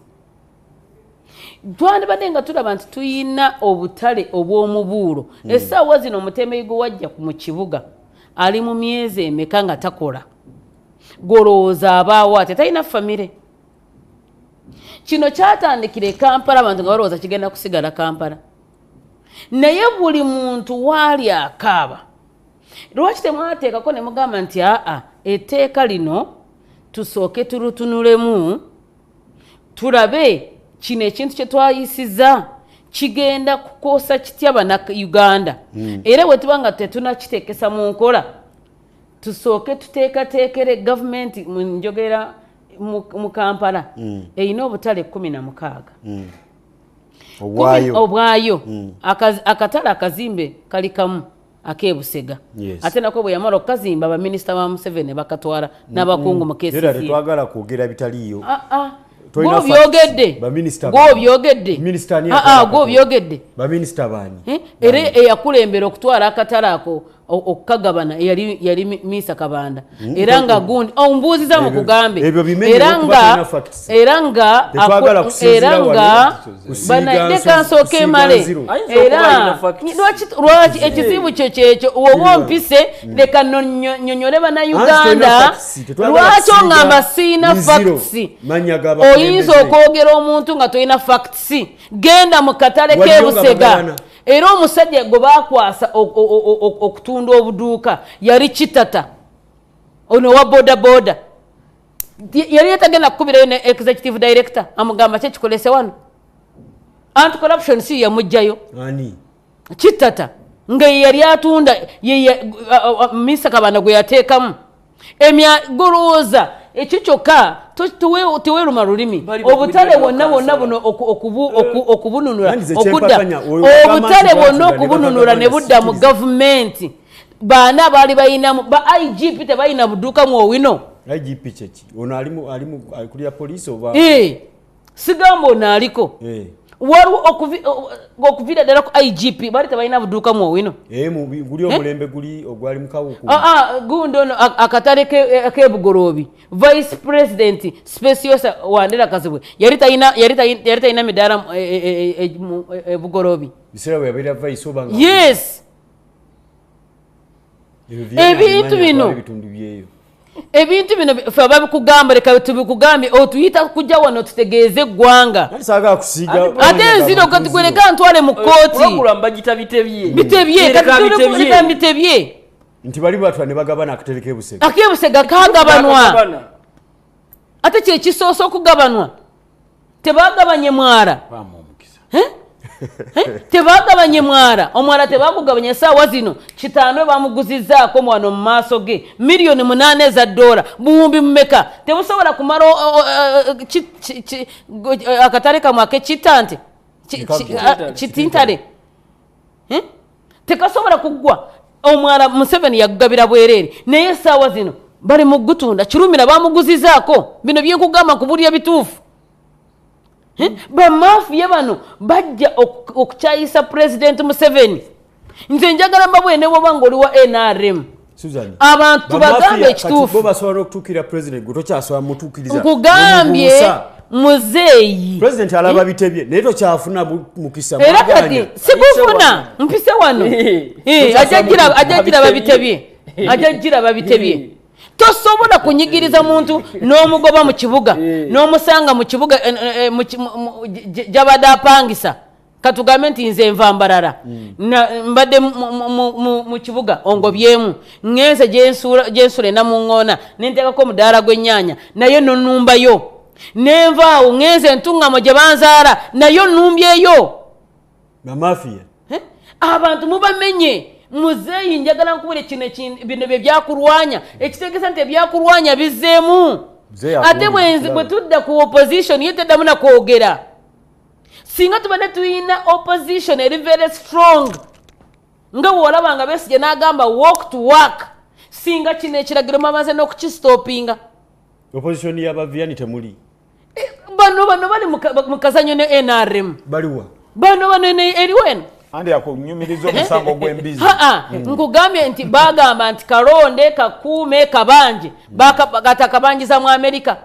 Twandibadde nga tulaba nti tuyina obutale obw'omubuulo. Essaawa zino omutembeyi gwe wajja mu kibuga ali mu myezi emeka nga takola, golowooza abaawo ate talina famire. Kino kyatandikira e Kampala, abantu nga balowooza kigenda kusigala Kampala, naye buli muntu waali akaaba. Lwaki temwateekako ne mugamba nti aa, etteeka lino tusooke tulutunulemu tulabe kino ekintu kye twayisiza kigenda kukosa kitya Bannayuganda. Era bwe tuba nga tetunakiteekesa mu nkola, tusooke tuteekateekere gavumenti. Njogera mu Kampala erina obutale 16. Obwayo. Obwayo. Akatale akazimbe kali kamu ak'ebusega. Ate nako bwe yamala okukazimba, baminisita ba Museveni bakatwala n'abakungu mu Era KCCA. Tetwagala kwogera bitaliiyo. Ah, ah. Tolina Gw'obyogedde. facts. Baminisita baani? Gw'obyogedde. Minisita ani Ah, ah, atwala akatale? Gw'obyogedde. Baminisita baani? Eh, era eyakulembera okutwala akatale ako okukagabana yali Misa Kabanda. Era nga gundi ombuuziza mu kugambe. Ebyo bimenye Era okuba nga tolina facts. Era nga Tetwagala kusinziira era wano, nga kusiiga leka nsooke kusiiga male. nziro. Ayinza okuba Era alina facts. lwaki ekizibu kyo kyekyo woba ompise, leka nnyonnyole Bannayuganda. Anti tolina facts, tetwagala Lwaki kusiiga oŋŋamba siina nziro, facts? Mannya g'abakulembeze. Oyinza okwogera omuntu nga tolina facts. Genda mu katale Waliyo nga k'ebusega. bagabana. Era omusajja gwe bakwasa okutunda obuduuka yali Kitata, ono wa boda boda. Yali yetagenda kukubirayo ne executive director amugamba kyekikolese wano. Anti corruption si yamugjayo? Ani? Kitata nga ye yali atunda Misa Kabanda gwe yateekamu emya. Golowooza ekyo kyokka teweeruma lulimi. Bali Obutale bakubirira bwonna bwonna kansala. buno okubununula Nandize okudda kyempakanya, oyo ogamba obutale nti bwonna bwatunda ne okubununula ne bakagabana, budda mu sikkiriza. gavumenti, baana baali balinamu ba IGP tebalina buduuka mu Owino. IGP kyeki? Ono ali kulya poliisi oba? Eh, sigamba ono aliko. Waliwo okuviira ddala ku IGP baali tebalina buduuka mu Owino. Eh, guli omulembe guli ogwali mukawuku. Ah, ah, gundi ono akatale k'ebugoloobi, vice president Speciosa Wandera Kazibwe yali talina midaala mu Bugoloobi. Biseera bwe yabeera vice oba nga Yes. Ebyo byonna Ebintu abimanya bino. atwala ebitundu byeyo. Ebintu bino ffe babikugamba, leka tubikugambye, otuyita kujja wano tutegeeze eggwanga. Nali saagala kusiiga Ate enziro katugwereka ntwale mu kkooti. Pulogulamu bagita bitebye. Bitebye. Leka Kati bitebye. leka bitebye. Nti bali batwala ne bagabana akatale k'ebusega. Ak'ebusega kagabanwa. Bakagabana. Ate kyekisoose okugabanwa, tebagabanye mwala. Bamu omukisa. Eh? Tebagabanye mwala, omwala tebagugabanye. Esaawa zino kitaano bamuguzizaako wano mu maaso ge miliyoni 8 eza dola. Buwumbi mumeka? Tebusobola kumala akatale kamwe akekitante Kitintale. Eh? Tekasobola kuggwa. Omwala Museveni yagugabira bwereere, naye esaawa zino bali mu gutunda. Kirumira bamuguzizaako. Bino byenkugamba nkubulya bituufu. Eh? Bamafiya bano bajja okukyayisa Pulezidenti Museveni. Nze njagala mbabwene, bwoba nga oli wa NRM, Susan, abantu bamafiya bagambe kati ekituufu. bo basobola n'okutuukirira president, gwe tokyasobola mutuukiriza. Nkugambye Nomubuusa. muzeeyi. President alaba bitebye naye tokyafuna mukisa. Era Mwaganya. kati sigufuna, mpise wano. Eh, ajja giraba bitebye, ajja giraba bitebye. Tosobola kunyigiriza muntu n'omugoba mu kibuga, n'omusanga mu kibuga gy'abadde apangisa. Katugambe nti nze nva Mbarara. Mbadde mu kibuga, ongobyemu, ŋŋenze gyensula enamuŋŋoona, nenteekako omudaala gw'ennyaanya, naye nonumbayo. Nenvaawo ŋŋenze entuŋŋamo gye banzaala, naye onumbyeyo. Bamafiya. Eh? Abantu mubamenye. Muzeeyi, njagala nkubule kino bino bye byakulwanya, ekitegeeza nti ebyakulwanya bizzeemu. Muzeeyi Ate akuwulira, bwe tudda ku opposition, ye teddamu nakwogera. Singa tubadde tulina opposition eri very strong, nga bw'olaba nga Besigye n'agamba walk to work, singa kino ekiragiro mwamaze n'okukistopinga. Opposition y'abaviani temuli. Bano bali mu kazanyo ne NRM. Baliwa? Bano eriwo eno. Andi akunyumiriza omusango gw'embizi. Nkugambye nti bagamba nti kalonde kakuume kabanje katakabanjiza mu Amerika.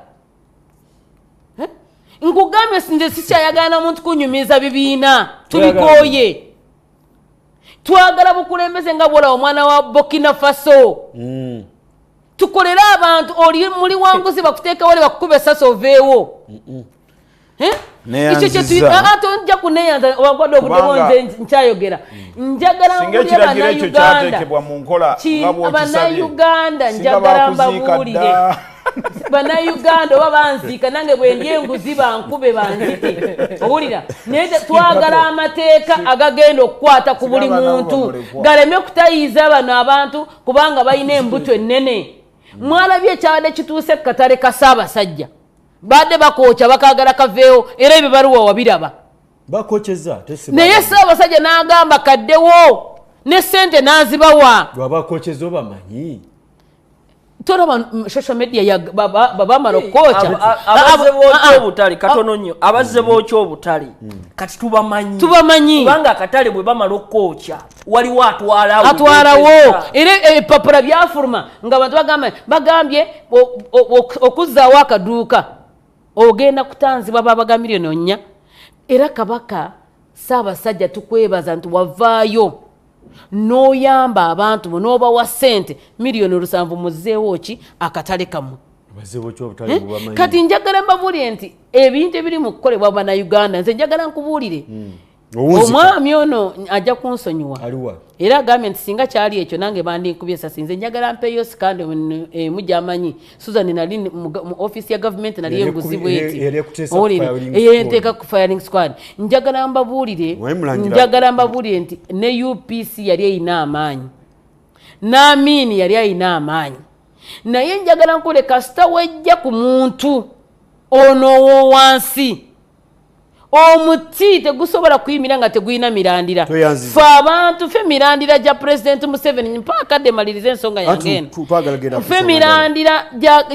Nkugambye nze sikyayagala muntu kunyumiza bibiina, tubikooye. Twagala bukulembeze nga bw'olaba omwana wa Burkina Faso. Tukolere abantu, oli muli wanguzi bakuteeka wali bakukuba essasi oveewo. Tojja kuneeyanza obadde obudde bwo nze nkyayogera. Njagala mbulire Bannayuganda, Bannayuganda njagala mbabuulire. Bannayuganda oba banziika nange bwe ndi enguzi bankube banzite. Owulira? Naye twagala amateeka agagenda okukwata ku buli muntu galeme kutayiiza bano abantu kubanga balina embuto ennene. Mwalabye ekyabadde kituuse ku katale ka Ssaabasajja. Badde bakookya bakaagala kaveewo era ebibaluwa wabiraba. Bakokyeza naye Ssaabasajja n'agamba kaddewo ne ssente n'azibawa. Lwabakokyeza obamanyi. Tolaba social media babamala okukookya. Abazze bookya obutale katono nnyo, abazze bookya obutale kati tubamanyi. Tubamanyi. Kubanga akatale bwe bamala okukookya waliwo atwalawo. Atwalawo. Era ebipapula byafuluma nga abantu bagambye okuzzaawo akaduuka ogenda kutanzibwa babaga 4 million. Era Kabaka Ssaabasajja tukwebaza nti wavaayo n'oyamba abantu bo n'obawa ssente 7 million muzzeewo ki akatale kammwe. Kati njagala mbabuulire nti ebintu ebiri mu kukolebwa Bannayuganda, nze njagala nkubuulire omwami ono ajja kunsonyiwa era agambye nti singa kyali ekyo nange bandinkubye esasi. Nze njagala mpeeyo scandal emu gy'amanyi. Susan nali mu ofiisi ya gavumenti nali enguzi bweti eyenteeka ku firing squad. Njagala mbabuulire, njagala mbabuulire nti ne UPC yali erina amaanyi, n'Amiini yali alina amaanyi, naye njagala nkule kasita wejja ku muntu ono owowansi omuti tegusobola kuyimira nga tegulina mirandira. Fe abantu fe mirandira gya Pulezidenti Museveni. Mpa akadde malirize ensonga yange eno. Fe mirandira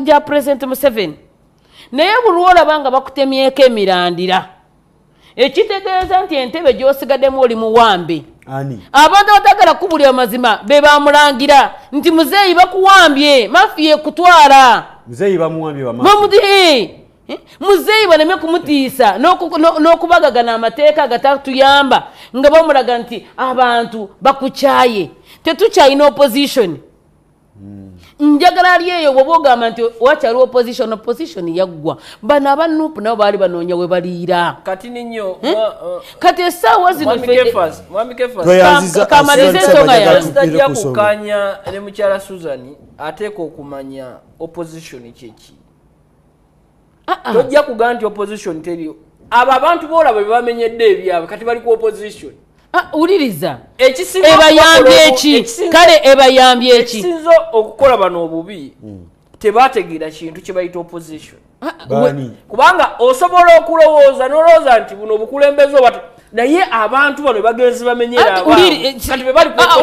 gya Pulezidenti Museveni, naye buli lwolaba nga bakutemyeko emirandira ekitegeeza nti entebe gy'osigaddemu oli muwambe. Abantu abatagala kubulya amazima be bamulangira nti muzeeyi bakuwambye, mafia ekutwala. Muzeeyi baleme kumutiisa n'okubagagana amateeka agatatuyamba nga bamulaga nti abantu bakukyaye, tetukyalina opposition. Njagala ali eyo bwoba ogamba nti wakyaliwo opposition, opposition yaggwa. Bano aba NUP nabo baali banoonya we baliira. Kati ninyo Kati essaawa zino kamalize ensonga yange. Kukanya ne mukyala Susan ateeka okumanya opposition kyeki. Tojja kugamba nti opposition teriyo. Abo abantu boolaba bye bamenyedde ebyabwe kati bali ku opposition. Wuliriza, ebayambye eki? Kale ebayambye eki? Ekisinza okukola bano obubi, tebategeera kintu kye bayita opposition, kubanga osobola okulowooza nolowooza nti buno obukulembeze oba, naye abantu bano bagenzi bamenyera.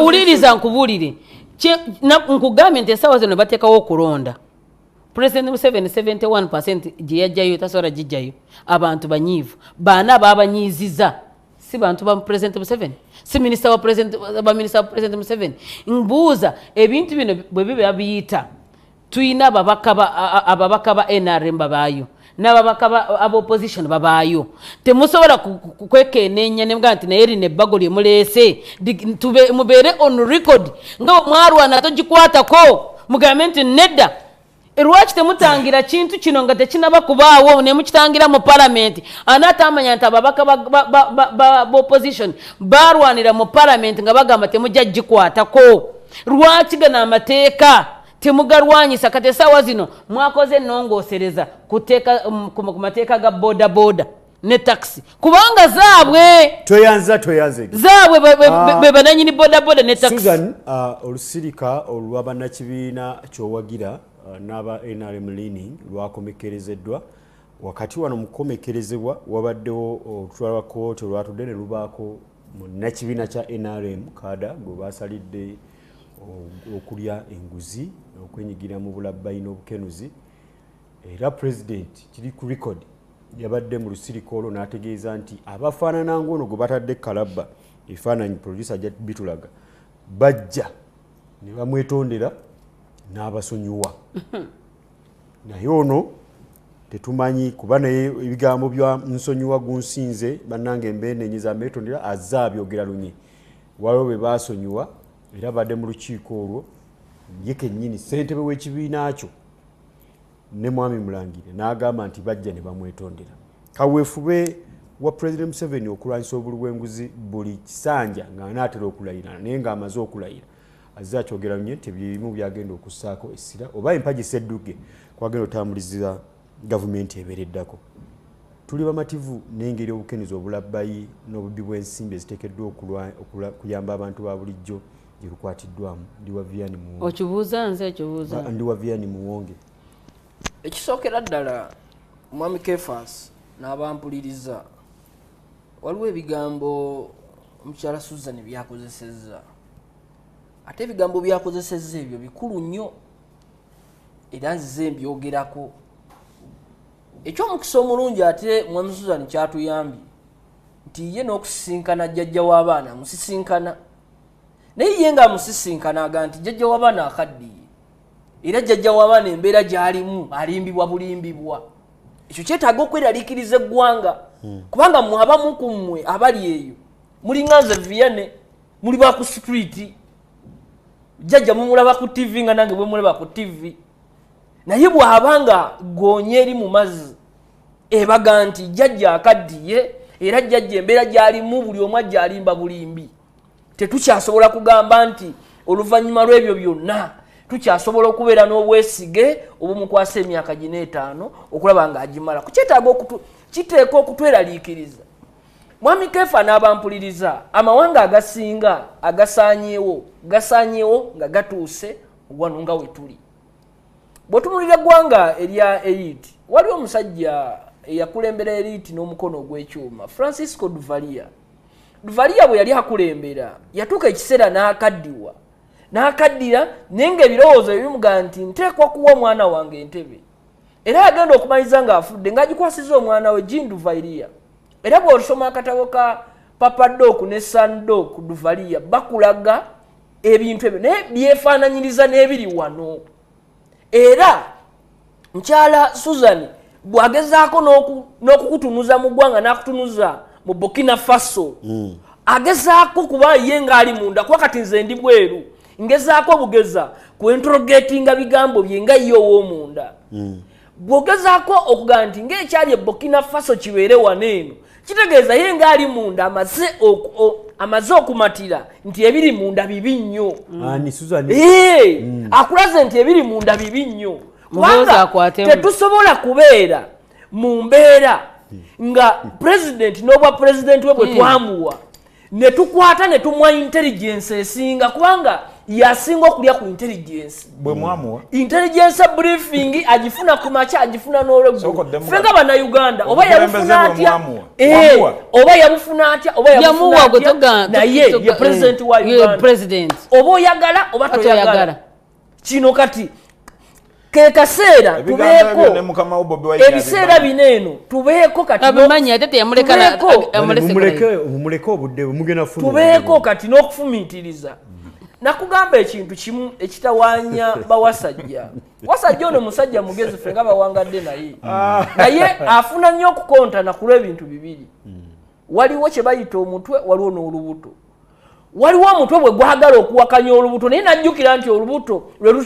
Wuliriza nkubuulire, nkugambye nti essaawa zino bateekawo okulonda. President Museveni 71 gye yajjayo tasobola gijjayo. Abantu banyiivu, baana babanyiiziza, si bantu ba President Museveni, si minisita wa president, baminisita wa President Museveni. Mbuuza, ebintu bino bwe biba biyita, tuyina ababaka ba NRM babaayo n'ababaka aba opposition babaayo, temusobola kwekeneenya nemugaa nti naye lino ebbago lye muleese mubeere on record nga mwarwana togikwatako, mugambe nti nedda. Lwaki temutangira kintu kino nga tekinaba kubaawo nemukitangira mu palamenti? Ani atamanya nti ababaka ba opposition balwanira mu palamenti nga bagamba temujja gikwatako? Lwaki gano amateeka temugalwanyisa? Kati esaawa zino mwakoze ennongoosereza ku mateeka ga boda boda ne taxi kubanga zaabwe. Tweyanza, tweyanze. Zaabwe be bananyini boda boda ne taxi. Susan, olusirika olwa bannakibiina kyowagira n'aba NRM leaning lwakomekerezeddwa. Wakati wano mu kukomekerezebwa wabaddewo olutula lwa kooti olwatudde ne lubaako munnakibiina kya NRM kada gwe basalidde okulya enguzi, okwenyigira mu bulabbayi n'obukenuzi. Era Pulezidenti kiri ku record yabadde mu lusirika olwo n'ategeeza nti abafaanana ng'ono gwe batadde kalabba Ebifaananyi producer ajja bitulaga. Bajja ne bamwetondera n'abasonyiwa. Naye ono tetumanyi kuba naye ebigambo bya nsonyiwa gunsinze bannange mbeenenyeza mbeetondera azze abyogera lunye. Waliwo bwe baasonyiwa era badde mu lukiiko olwo ye kennyini ssentebe w'ekibiina kyo ne mwami Mulangira n'agamba nti bajja ne bamwetondera. Kaweefube wa President Museveni okulwanyisa obuli bw'enguzi buli kisanja ng'anaatera okulayira naye ng'amaze okulayira azze akyogera lunye nti ebimu byagenda okussaako essira oba empagi ssedduge kwagenda otambuliza gavumenti ebeereddako. Tuli bamativu n'engeri obukenuzi obulabbayi n'obubbi bw'ensimbi eziteekeddwa okuyamba abantu ba bulijjo gye lukwatiddwamu. Ndi wa Vianney Muwonge. Okibuuza nze ekibuuza. Ndi wa Vianney Muwonge. Ekisookera ddala Mwami Kefas n'abampuliriza, waliwo ebigambo mukyala Susan byakozesezza, ate ebigambo byakozesezza ebyo bikulu nnyo era nzize mbyogerako. Ekyomukisa omulungi ate Mwami Susan kyatuyambye nti ye n'okusisinkana jjajja w'abaana amusisinkana, naye ye ng'amusisinkana aga nti jjajja w'abaana akaddiye era jjajja w'abaana embeera gy'alimu alimbibwa bulimbibwa. Ekyo kyetaaga okweraliikiriza eggwanga, kubanga mmwe abamu ku mmwe abali eyo mulinga nze Vianney, muli ba ku street, jjajja mumulaba ku TV nga nange bwe mulaba ku TV, naye bw'aba nga goonya eri mu mazzi ebaga nti jjajja akaddiye era jjajja embeera gy'alimu buli omu ajja alimba bulimbi. Tetukyasobola kugamba nti oluvannyuma lw'ebyo byonna tukyasobola okubeera n'obwesige obumukwasa emyaka gino etaano okulaba ng'agimala. Kukyetaaga kiteekwa okutweraliikiriza. Mwami Kefa n'abampuliriza, amawanga agasinga agasaanyeewo gasaanyeewo nga gatuuse wano nga we tuli. Bw'otunuulira eggwanga erya Haiti, waliwo omusajja eyakulembera Haiti n'omukono ogw'ekyuma, Francisco Duvalier. Duvalier bwe yali akulembera yatuuka ekiseera n'akaddiwa, n'akaddira, naye ng'ebirowoozo bimugamba nti nteekwa kuwa omwana wange entebe. Era yagenda okumaliriza ng'afudde ng'agikwasizza omwana we Jean Duvalier. Era bw'osoma akatabo ka Papa Doc ne Son Doc Duvalier bakulaga ebintu ebyo naye byefaananyiriza n'ebiri wano. Era mukyala Susan bw'agezaako n'okukutunuza mu ggwanga n'akutunuza mu Burkina Faso, agezaako kuba ye ng'ali munda, kuba kati nze ndi bweru ngezaako obugeza ku interrogatinga bigambo bye nga ye ow'omunda. Bw'ogezaako okugamba nti ng'ekyali e Burkina Faso kibeere wano eno, kitegeeza ye ng'ali munda amaze okumatira nti ebiri munda bibi nnyo. Ani Susan? Akulaze nti ebiri munda bibi nnyo. Muhoozi Kubanga akwatemu. tetusobola kubeera mu mbeera nga pulezidenti n'obwa pulezidenti we bwe twamuwa ne tukwata ne tumuwa intelligence esinga, kubanga yasinga okulya ku intelligence. Bwe mwamuwa Intelligence briefing agifuna ku makya, agifuna n'olweggulo. Sooka oddemu. Ffe nga Bannayuganda oba Obukulembeze yabufuna bwe atya, mwamuwa. Wamuwa. oba yabufuna atya, oba yabufuna Yamuwa gwe atya, naye ye president wa ye Uganda. president. Oba oyagala oba Toyagala. toyagala, kino kati ke kaseera Ebigambo ebyo ne tubeeko mukama wo Bobi Wine ebiseera abimanyi. bino eno tubeeko kati Abimanyi ate teyamuleka amulese Mumuleke, mumuleke obudde bwe mugenda kufuna tubeeko obudde. kati n'okufumiitiriza. Nakugamba ekintu kimu ekitawaanya bawasajja. Wasajja ono musajja mugezi, ffe nga bawangadde naye, naye afuna nnyo okukontana ku lw'ebintu bibiri. Waliwo kye bayita omutwe, waliwo n'olubuto. Waliwo omutwe bwe gwagala okuwakanya olubuto, naye najjukira nti olubuto lwe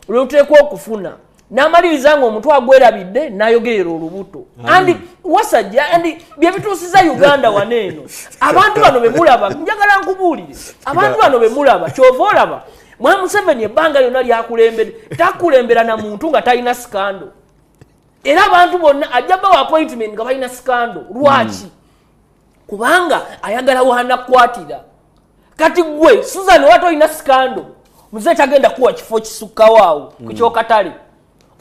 luteekwa okufuna, n'amaliriza nga omutwe agwerabidde n'ayogerera olubuto. Andi wasajja andi bye bituusiza Uganda wano eno. Abantu bano be mulaba, njagala nkubuulire, abantu bano be mulaba, kyova olaba Mwami Museveni ebbanga lyonna lyakulembedde takulembera na muntu nga talina scandal. Era abantu bonna ajja bawa appointment nga balina scandal. Lwaki? Kubanga ayagala wanakwatira. Kati gwe Susan wata olina scandal, muzeeyi tagenda kuwa kifo kisukkawo awo ku kyokatale.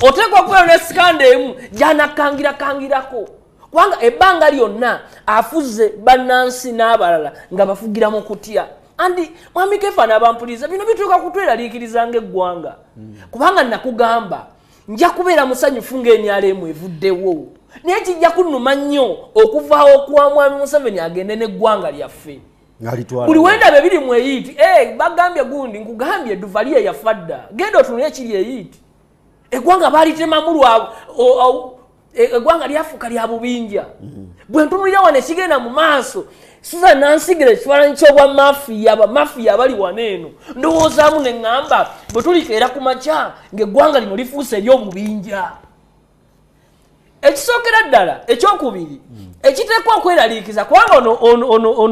Oteekwa kubeera ne scandal emu gy'anakkangirakangirako, kubanga ebbanga lyonna afuze bannansi n'abalala nga bafugira mu kutya. Andi Mwami Kefa n'abampuliriza, bino bituuka kutweraliikiriza ng'eggwanga, kubanga nakugamba nja kubeera musanyufu ng'NRM evuddewo, naye kijja kunnuma nnyo okuvaawo kwa Mwami Museveni agende n'eggwanga lyaffe. Buli wendaba ebiri mu eyiti, bagambye gundi, nkugambye Duvalier yafa dda, genda otunule ekiri eyiti. Eggwanga baalitemamu lwa eggwanga lyafuuka lya bubinja. Bwe ntunulira wano ekigenda mu maaso, Susan nansigira ekifaananyi ky'obwa mafiya, abamafiya abali wano eno. Ndowoozaamu ne ŋŋamba bwe tulikeera ku makya ng'eggwanga lino lifuuse ery'obubinja. Ekisookera ddala, ekyokubiri, ekiteekwa okweraliikiriza, kubanga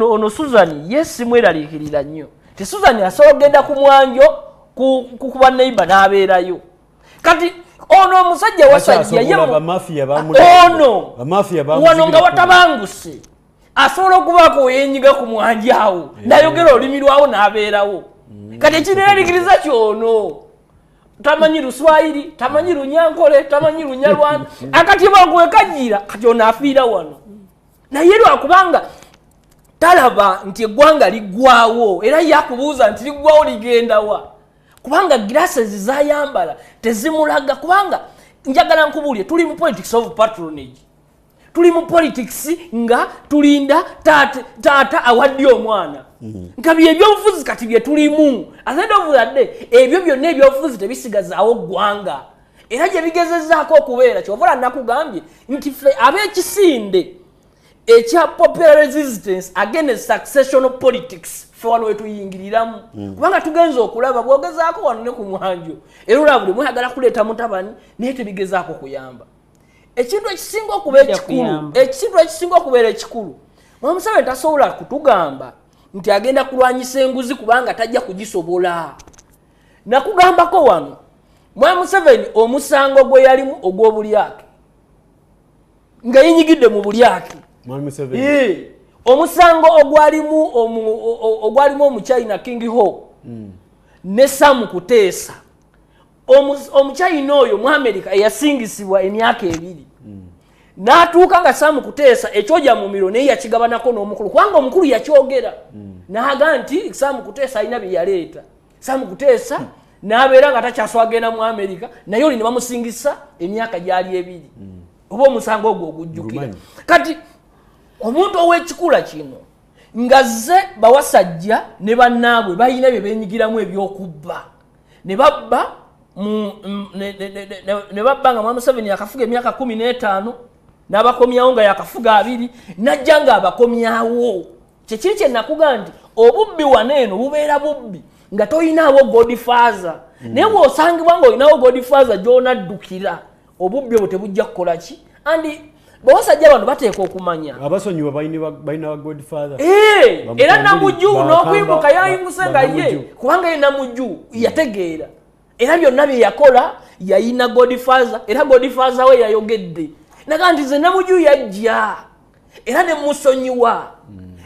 ono Susan ye simweraliikirira nnyo. Ti Susan asobola okugenda ku mwanjo ku banneighbor n'abeerayo. Kati ono omusajja Wasajja ye ono wano nga watabanguse asobola okubaako weyenyiga ku mwanjo awo n'ayogera olulimi lwawo n'abeerawo. Kati ekineeraliikiriza kyono tamanyi Luswayiri, tamanyi Lunyankole, tamanyi Lunyarwanda, akati baguwe kajjira kati ono afiira wano. Naye lwakubanga talaba nti eggwanga liggwawo, era yakubuuza nti liggwawo ligenda wa, kubanga glasses zayambala tezimulaga. Kubanga njagala nkubuulire, tuli mu politics of patronage, tuli mu politics nga tulinda taata awadde omwana. Nga byebyobufuzi kati bye tulimu. At the end of the day, ebyo byonna ebyobufuzi tebisigazaawo ggwanga, era gye bigezezaako okubeera. Kyova nakugambye nti ffe ab'ekisinde ekya popular resistance against successional politics, ffe wano wetuyingiriramu, kubanga tugenza okulaba bwogezaako wano ne ku mwanjo, era olaba buli mwagala kuleeta mutabani, naye tebigezaako kuyamba. Ekintu ekisinga okuba ekikulu, ekintu ekisinga okubeera ekikulu, Mwami Museveni tasobola kutugamba nti agenda kulwanyisa enguzi, kubanga tajja kugisobola. Nakugambako wano, Mwami Museveni omusango gwe yalimu ogw'obulyake, nga yenyigidde mu bulyake, omusango ogwalimu Omuchina King Ho ne Sam Kuteesa, Omuchina oyo mu America eyasingisibwa emyaka 2, n'atuuka nga Sam Kuteesa ekyoja mu miro naye yakigabanako n'omukulu, kubanga omukulu yakyogera n'aga nti Sam Kuteesa alina bye yaleeta. Sam Kuteesa n'abeera nga takyaswagenda mu America, naye oli ne bamusingisa emyaka gyali 2, oba omusango ogwo ogujjukira. Kati omuntu ow'ekikula kino nga zze bawasajja ne bannaabwe balina bye beenyigiramu eby'okubba, ne babba ne babba nga Mwami Museveni yakafuga emyaka 15, n'abakomyawo nga yakafuga 2, n'ajja ng'abakomyawo. Kyekiri kye nakugamba nti obubbi wano eno bubeera bubbi nga toyinaawo godfather, naye bw'osangibwa ng'olinawo godfather gy'onaddukira, obubbi obwo tebujja kukola ki. Andi bawasajja bano bateekwa okumanya abasonyiwa balina ba godfather. Era Namujju n'okwimuka yayimuse nga ye, kubanga ye Namujju yategeera, era byonna bye yakola yayina godfather, era godfather we yayogedde naga nti nze Namujju yajja era ne musonyiwa.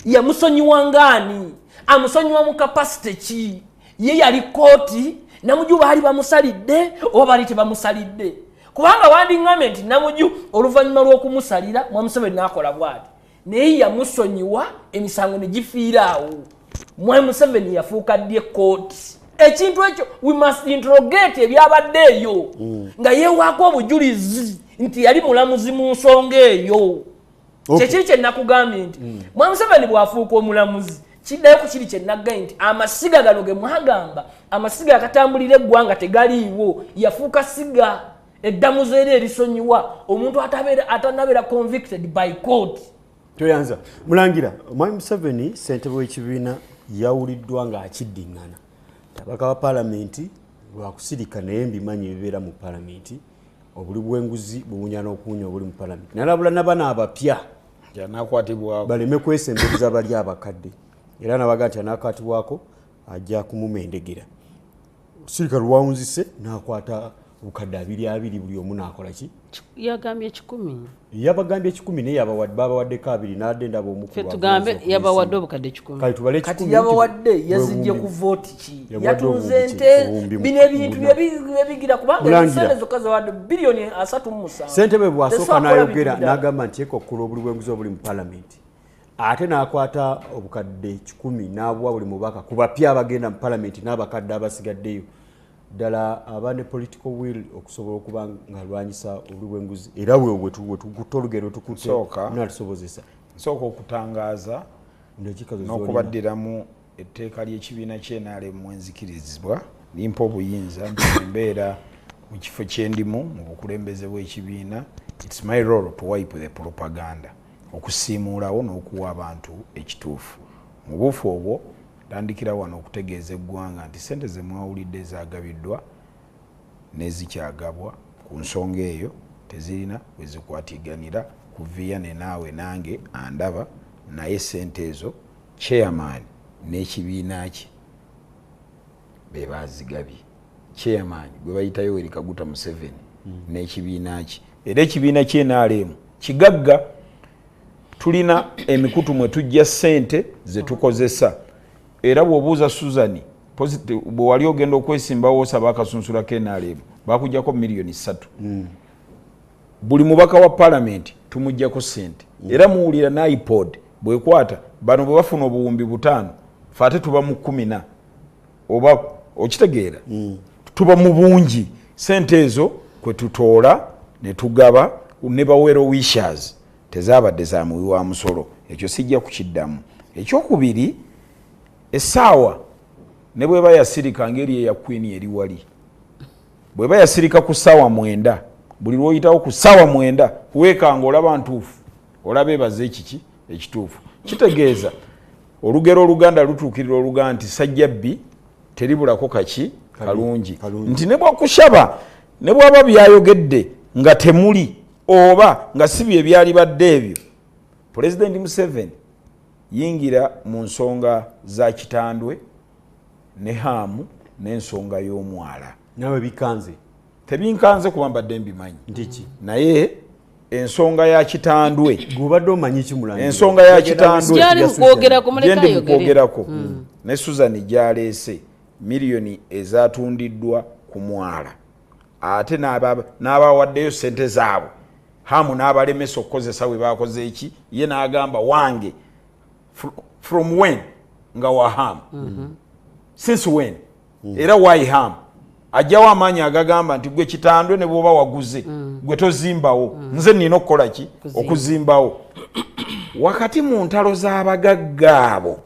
Yamusonyiwa ngaani? Amusonyiwa mu capacity ki? Ye yali kooti, Namujju baali bamusalidde oba baali tebamusalidde? Kubanga wandiŋŋambye nti Namujju oluvannyuma lw'okumusalira Mwami Museveni n'akola bw'ati, naye yamusonyiwa emisango ne gifiira awo. Mwami Museveni yafuuka ddi ekkooti? Ekintu ekyo we must interrogate ebyabadde eyo, nga yeewaako obujulizi nti yali mulamuzi mu nsonga eyo. Kyekiri kye nakugambye nti Mwami Museveni bw'afuuka omulamuzi, kiddayo ku kiri kye naggambye nti amasiga gano ge mwagamba amasiga akatambulira eggwanga tegaliiwo, yafuuka siga eddamuzi era erisonyiwa omuntu atanabeera convicted by court. Toyanza mulangira, Mwami Museveni ssentebe w'ekibiina yawuliddwa ng'akiddiŋŋana tabaka wa paalamenti lwakusirika, naye mbimanyi ebibeera mu paalamenti, obuli bw'enguzi buwunya n'okuwunya obuli mu paalamenti, nalabula n'abaana abapya baleme kwesembereza bali abakadde, era nabaga nti anakwatibwako ajja kumumendegera. Sirika lwawunzise n'akwata obukadde 2 buli omu n'akola ki? Yagambye 10. Yabagambye 10, naye babawaddeko 2, n'adde ndaba omukulu. Tugambe yabawadde obukadde 10. Kale tubale 10. Kati yabawadde yazijje ku vote ki? Yatunze ente, bino ebintu byebigira kubanga ssente zokka zawadde biliyoni 37. Ssentebe bw'asooka n'ayogera n'agamba nti ekokkola obuli bw'enguzi obuli mu paalamenti, ate n'akwata obukadde 10 n'abuwa buli mubaka ku bapya abagenda mu paalamenti n'abakadde abasigaddeyo. Ddala aba ne political will okusobola okuba ng'alwanyisa obuli bw'enguzi, era wetukutte olugendo tukutte natusobozesa. Nsooka okutangaaza Endakiika zo z'olina. N'okubaddiramu etteeka ly'ekibiina ky'NRM mwenzikirizibwa limpa obuyinza nti mbeera mu kifo kyendimu mu bukulembeze bw'ekibiina, it's my role to wipe the propaganda, okusiimuulawo n'okuwa abantu ekituufu. Mu buufu obwo ntandikira wano okutegeeza eggwanga nti sente ze mwawulidde ezagabiddwa n'ezikyagabwa ku nsonga eyo tezirina we zikwatiganira ku Vianney naawe nange andaba, naye sente ezo chairman n'ekibiina kye be bazigabye. Chairman gwe bayita Yoweri Kaguta Museveni n'ekibiina kye, era ekibiina ky'NRM kigagga, tulina emikutu mwe tujja ssente ze tukozesa. Era bw'obuuza Susan, bwe wali ogenda okwesimbawo osaba akasunsula k'NRM, bakuggyako miliyoni 3. Buli mubaka wa palamenti tumugjako ssente. Era muwulira n'IPOD bwekwata bano bwe bafuna 5000, fe ate tuba mu kumi na oba okitegeera, tuba mu bungi. Sente ezo kwe tutoola ne tugaba ne ba well wishers, tezabadde za muwi wa musolo. Ekyo sijja kukiddamu. Ekyokubiri, essaawa ne bweba yasirika ngeri eya Queen eri wali, bweba yasirika ku ssaawa 9, buli lwoyitawo ku ssaawa 9 weekanga olaba ntuufu, olaba ebaze ekiki ekituufu. Kitegeeza olugero oluganda lutuukirira oluganda nti sajjabbi teribulako kaki kalungi, nti ne bwakushaba ne bwaba byayogedde nga temuli oba nga si bye byalibadde ebyo. Pulezidenti Museveni yingira mu nsonga za Kitandwe ne Haamu n'ensonga y'omwala. Nawe bikanze? Tebinkanze kuba mbadde mbimanyi. Ntiki? Naye ensonga ya Kitandwe, Gweobadde omanyi ki, Mulangira? Ensonga ya Kitandwe. Gyali mukwogerako, muleke gyendi ayogere. Mukwogerako ne Susan gyaleese miliyoni ezatundiddwa ku mwala, ate n'abawaddeyo sente zaabwe Hamu n'abalemesa okukozesa bwe bakoze eki, ye n'agamba wange. From when nga wa Hamu? Since when? Era why Ham? Ajjawo amaanyi agagamba nti gwe Kitandwe ne bwoba waguze, gwe tozimbawo, nze nina okukola ki? Okuzimbawo. Wakati mu ntalo z'abagagga abo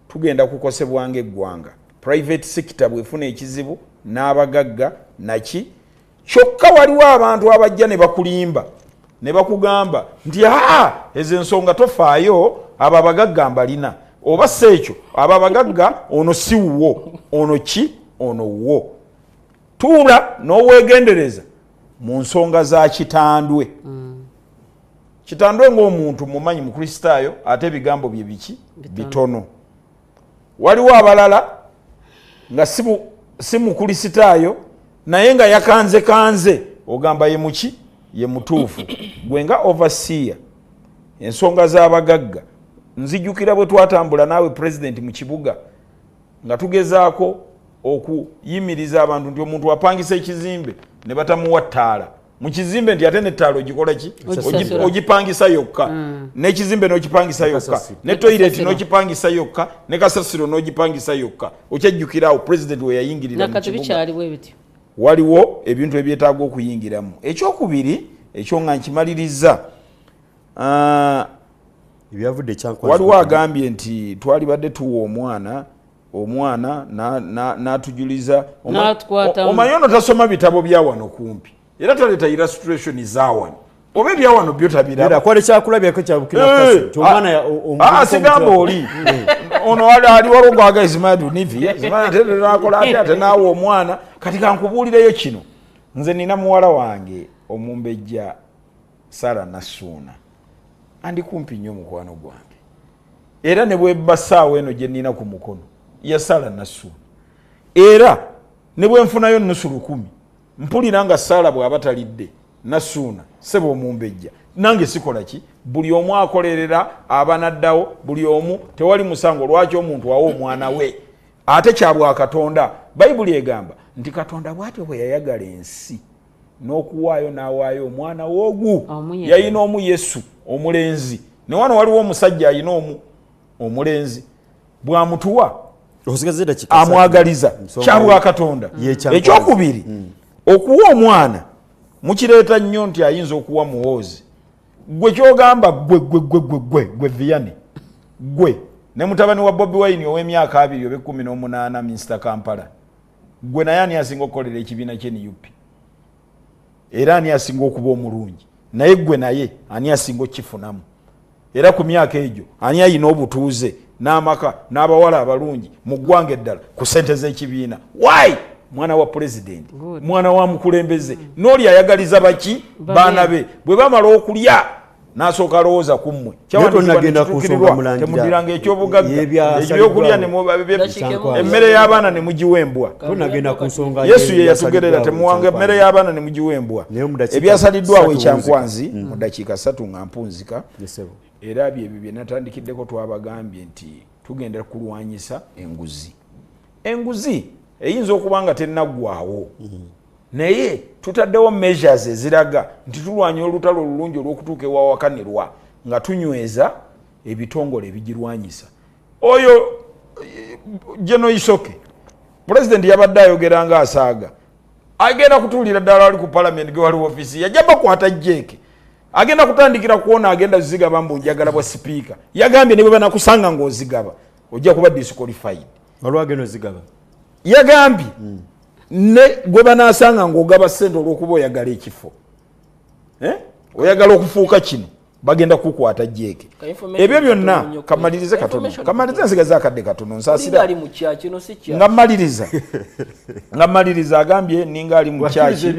tugenda kukosebwa ng'eggwanga. Private sector bwefuna ekizibu n'abagagga naki, kyokka waliwo abantu abajja ne bakulimba ne bakugamba nti aa, ezo ensonga tofaayo, abo abagagga mbalina, oba si ekyo abo abagagga ono si wuwo, ono ki, ono wuwo. Tuula n'oweegendereza mu nsonga za Kitandwe. Kitandwe ng'omuntu mumanyi Mukristaayo, ate ebigambo bye biki? Bitono. Waliwo abalala nga si mukristaayo naye nga yakanze kanze, ogamba ye muki, ye mutuufu. Gwe nga overseer ensonga z'abagagga, nzijukira bwe twatambula naawe president mu kibuga nga tugezaako okuyimiriza abantu nti omuntu apangisa ekizimbe ne batamuwa ttaala mu kizimbe, nti ate nettaala ogikola ki? Ogisasula. Ogipangisa yokka, n'ekizimbe n'okipangisa yokka, Kasasiro. ne toilet Kasasiro. n'okipangisa yokka, ne kasasiro n'ogipangisa yokka. Okyajjukira awo president we yayingirira mu Nakati kibuga? bikyaliwo ebityo. Waliwo ebintu ebyetaaga okuyingiramu. Ekyokubiri, ekyo nga nkimaliriza, Ebyavudde Kyankwanzi. Waliwo agambye nti twalibadde tuwa omwana, omwana n'atujuliza. N'atukwatamu. Omanyi ono tasoma bitabo bya wano kumpi, era taleeta illustration za wano oba ebyawano byo tabiraba. Kwali kyakulabyako kya Burkina Faso nti omwana omuvubuka Sigamba oli ono ali waliwo gwaga Ismail Nivi nakola ate ate naawe omwana. Kati kankubuulireyo kino, nze nina muwala wange omumbejja Sara Nassuuna, andi kumpi nnyo mukwano gwange, era ne bwebba saawa eno gye nnina ku mukono ya Sara Nassuuna, era ne bwenfunayo nusu 1000 mpulira nga Saala bw'aba talidde Nassuuna seba omumbejja nange sikola ki. Buli omu akolerera abanaddawo, buli omu, tewali musango. Lwaki omuntu awa omwana we? Ate kyabwa Katonda. Bayibuli egamba nti Katonda bw'atyo bwe yayagala ensi n'okuwaayo n'awaayo omwana w'ogu Omu yekka. Yayina omu, Yesu omulenzi. Ne wano waliwo omusajja ayina omu omulenzi, bw'amutuwa Osigaze dakiika ssatu. amwagaliza. Ensonga Kyabwa Katonda. Ye Kyankwanzi. Ekyokubiri, okuwa omwana mukireeta nnyo nti ayinza okuwa Muhoozi. Gwe kyogamba, gwe gwe gwe gwe gwe gwe Vianney. Gwe ne mutabani wa Bobi Wine ow'emyaka 2 oba 18, Mr Kampala, gwe naye ani asinga okukolera ekibiina kye NUP? Era ani asinga okuba omulungi? Naye gwe naye ani asinga okukifunamu? Era ku myaka egyo ani ayina obutuuze n'amaka n'abawala abalungi mu ggwanga eddala ku ssente z'ekibiina? Why? Mwana wa pulezidenti, mwana wa mukulembeze, n'oli ayagaliza baki? Baana be. Bwe bamala okulya n'asooka alowooza ku mmwe. Kyawandiikibwa, ekyobugagga, ebyokulya, emmere y'abaana ne mugiwa embwa. Yesu ye yatugerera, temuwanga emmere y'abaana ne mugiwa embwa. Ebyasaliddwawo ekyankwanzi mu ddakiika 3 nga mpunzika, era byebyo bye natandikiddeko. Twabagambye nti tugenda kulwanyisa enguzi. Enguzi eyinza okuba nga tennaggwawo, naye tutaddewo measures eziraga nti tulwanya olutalo olulungi olw'okutuuka ewawakanirwa nga tunyweza ebitongole ebigirwanyisa. Oyo General Isoke, pulezidenti yabadde ayogera nga asaaga, agenda kutuulira ddala wali ku palamenti ge wali ofiisi, yajja bakwata jeeke, agenda kutandikira kuona, agenda zigaba mbu njagala bwa sipiika. Yagambye ne bwe banakusanga ng'ozigaba ojja kuba disqualified. Olwagenda ozigaba. Yagambye ne gwe banaasanga ng'ogaba ssente olw'okuba oyagala ekifo, eh? Oyagala okufuuka kino, bagenda kukwata jeeke. Ebyo byonna kamalirize katono, kamalirize, nsigaza akadde katono, nsaasira. Nga maliriza agambye ninga ali mu kyaki,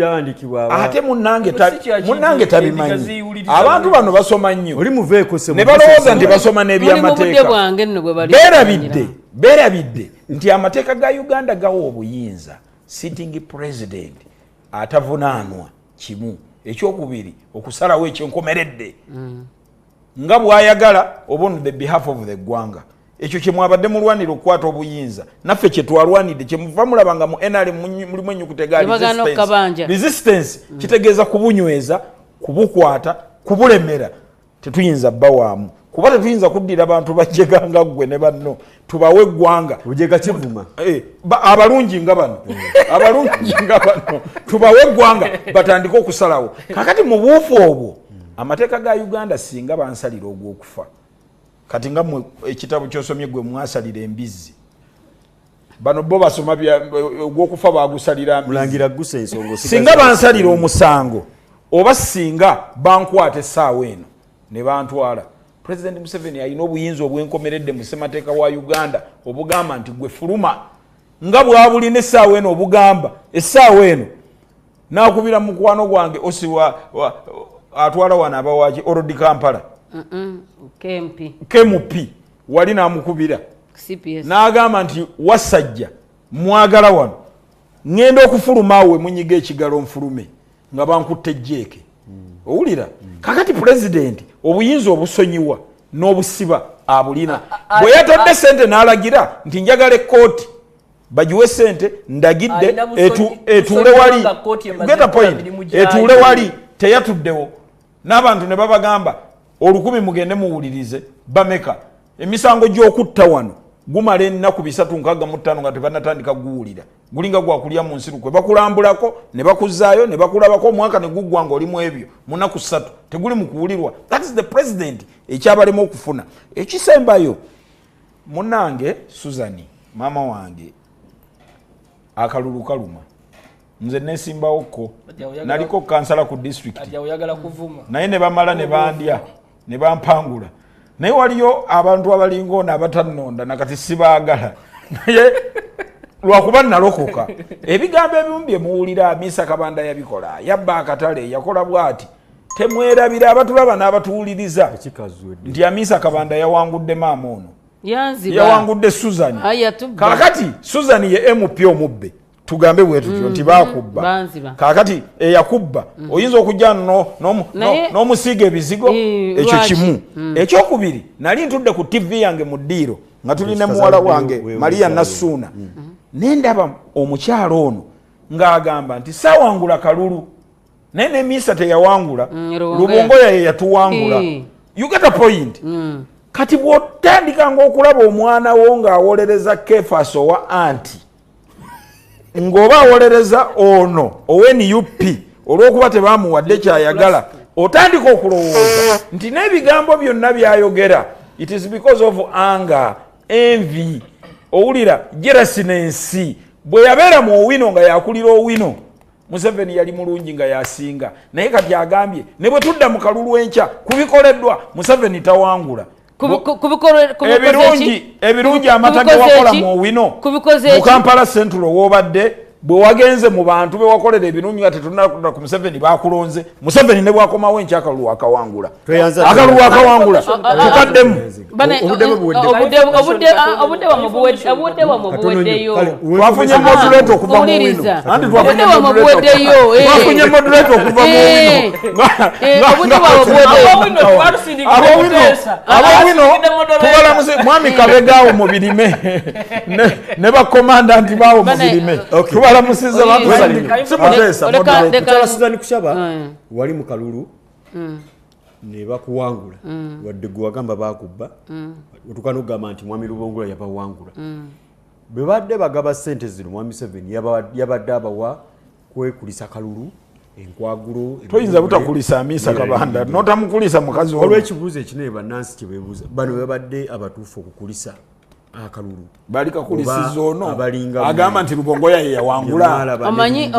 ate munnange tabimanyi. Abantu bano basoma nnyo ne balowooza nti basoma n'ebyamateeka. Beerabidde nti amateeka ga Uganda gawa obuyinza sitting president atavunaanwa kimu, ekyokubiri okusalawo ekyenkomeredde nga bw'ayagala oba on the behalf of the ggwanga. Ekyo kyemwabadde mulwanira okukwata obuyinza, naffe kyetwalwanidde, kyemuva mulaba nga mu NRM mulimu ennyukuta ega resistance. Kitegeeza kubunyweza, kubukwata, kubulemera. Tetuyinza bbawaamu, kuba tetuyinza kuddira bantu bajeganga ggwe ne banno tubawe eggwanga. Ojega kivuma. Eh, abalungi nga bano, abalungi nga bano tubawe eggwanga batandike okusalawo. Kakati mu buufu obwo amateeka ga Uganda, singa bansalira ogw'okufa kati nga mwe ekitabo kyosomye gwe mwasalira embizzi, bano bo basoma ogw'okufa bagusalira mbizzi. Mulangira gusa ensonga. Singa bansalira omusango oba singa bankwata essaawa eno ne bantwala, President Museveni alina obuyinza obwenkomeredde mu ssemateeka wa Uganda obugamba nti gwe fuluma, nga bwabulina essaawa eno obugamba essaawa eno nakubira mukwano gwange osi atwala wano abawaki Old Kampala. KMP. KMP wali namukubira CPS. N'agamba nti wasajja mwagala wano ŋŋenda okufuluma awo munyiga ekigalo nfulume nga bankutte ejjeeke. Owulira kakati pulezidenti obuyinza obusonyiwa n'obusiba abulina. Bwe yatadde sente n'alagira nti njagala ekkooti bagiwe sente, ndagidde Alina etuule busonyiwa wali. nga kkooti emaze Get a okukola point. mirimu gyayo. Etuule wali teyatuddewo n'abantu ne babagamba 1000 mugende muwulirize bameka. Emisango gy'okutta wano gumala ennaku 365 nga tebanatandika guwulira, gulinga gwakulya mu nsi lukwe, bakulambulako ne bakuzaayo ne bakulabako, omwaka ne guggwa nga oli mu ebyo mu nnaku 3 teguli mu kuwulirwa. That is the president ekyabalema okufuna. Ekisembayo, munnange Suzani, maama wange, akalulu kaluma. Nze nesimbawokko, naliko kansala ku disitulikiti. Ati oyagala kuvuma. Naye ne bamala ne bandya ne bampangula, naye waliyo abantu abalinga ono abatannonda nakati sibaagala, naye lwakuba nalokoka. Ebigambo ebimu bye muwulira, Misa Kabanda yabikola, yabba akatale, yakola bwati, temwerabira abatulaba n'abatuwuliriza Ekikazuedde. nti Amisa Kabanda yawangudde maama ono. Yanziba. Yawangudde Susan. Aya, tubba. Kakati Susan ye MP omubbe, tugambe bwe tutyo nti bakubba. Banziba. Kakati eyakubba oyinza okujja n'omusiiga ebizigo. Eh, Ekyo lwaki? kimu. Ekyokubiri, nali ntudde ku TV yange mu ddiiro nga tuli ne muwala wange Maria Nassuuna, nendaba omukyalo ono ng'agamba nti saawangula kalulu, naye ne Misa teyawangula. Lubongoya. Lubongoya ye yatuwangula. You get a point? Kati bw'otandika ng'okulaba omwana wo ng'awolereza Kefas owa anti ng'oba awolereza ono owa NUP olw'okuba tebamuwadde kyayagala, otandika okulowooza nti n'ebigambo byonna byayogera. It is because of anger, envy, owulira jealousness. Bwe yabeera mu Owino nga yakulira Owino, Museveni yali mulungi nga yasinga, naye kati agambye ne bwe tudda mu kalulu enkya kubikoleddwa Museveni tawangula. Ebirungi amata ge wakola mu Owino, mu Kampala Central w'obadde, bwe wagenze mu bantu be wakolera ebirungi nga tetunnadda ku Museveni bakulonze. Museveni ne bw'akomawo enkya akalulu akawangula, akalulu akawangula tukaddemu. Obudde bwamwe buweddeyo. Twafunye moderator okuva mu Owino. Anti twafunye moderator okuva mu Owino. Obudde bwamwe buweddeyo. Ab'Owino tubalamuse mwami Kabegaawo mu birime ne bakomandant baawo mu birime. Tubalamusiza bakusimutesa. Mukyala Suzan Kushaba, wali mu kalulu ne bakuwangula, wadde gwe wagamba bakubba, otuuka n'okugamba nti mwami Lubongola yabawangula. Bwe badde bagaba ssente zino, mwami Museveni yabadde abawa kwekulisa kalulu, enkwagulo. Toyinza butakulisa Amisa Kabanda notamukulisa mukazi. Olw'ekibuuzo ekinene bannansi kye beebuuza, bano babadde abatuufu okukulisa akalulu? Bali kakulisiza ono agamba nti Lubongoya ye yawangula. Omanyi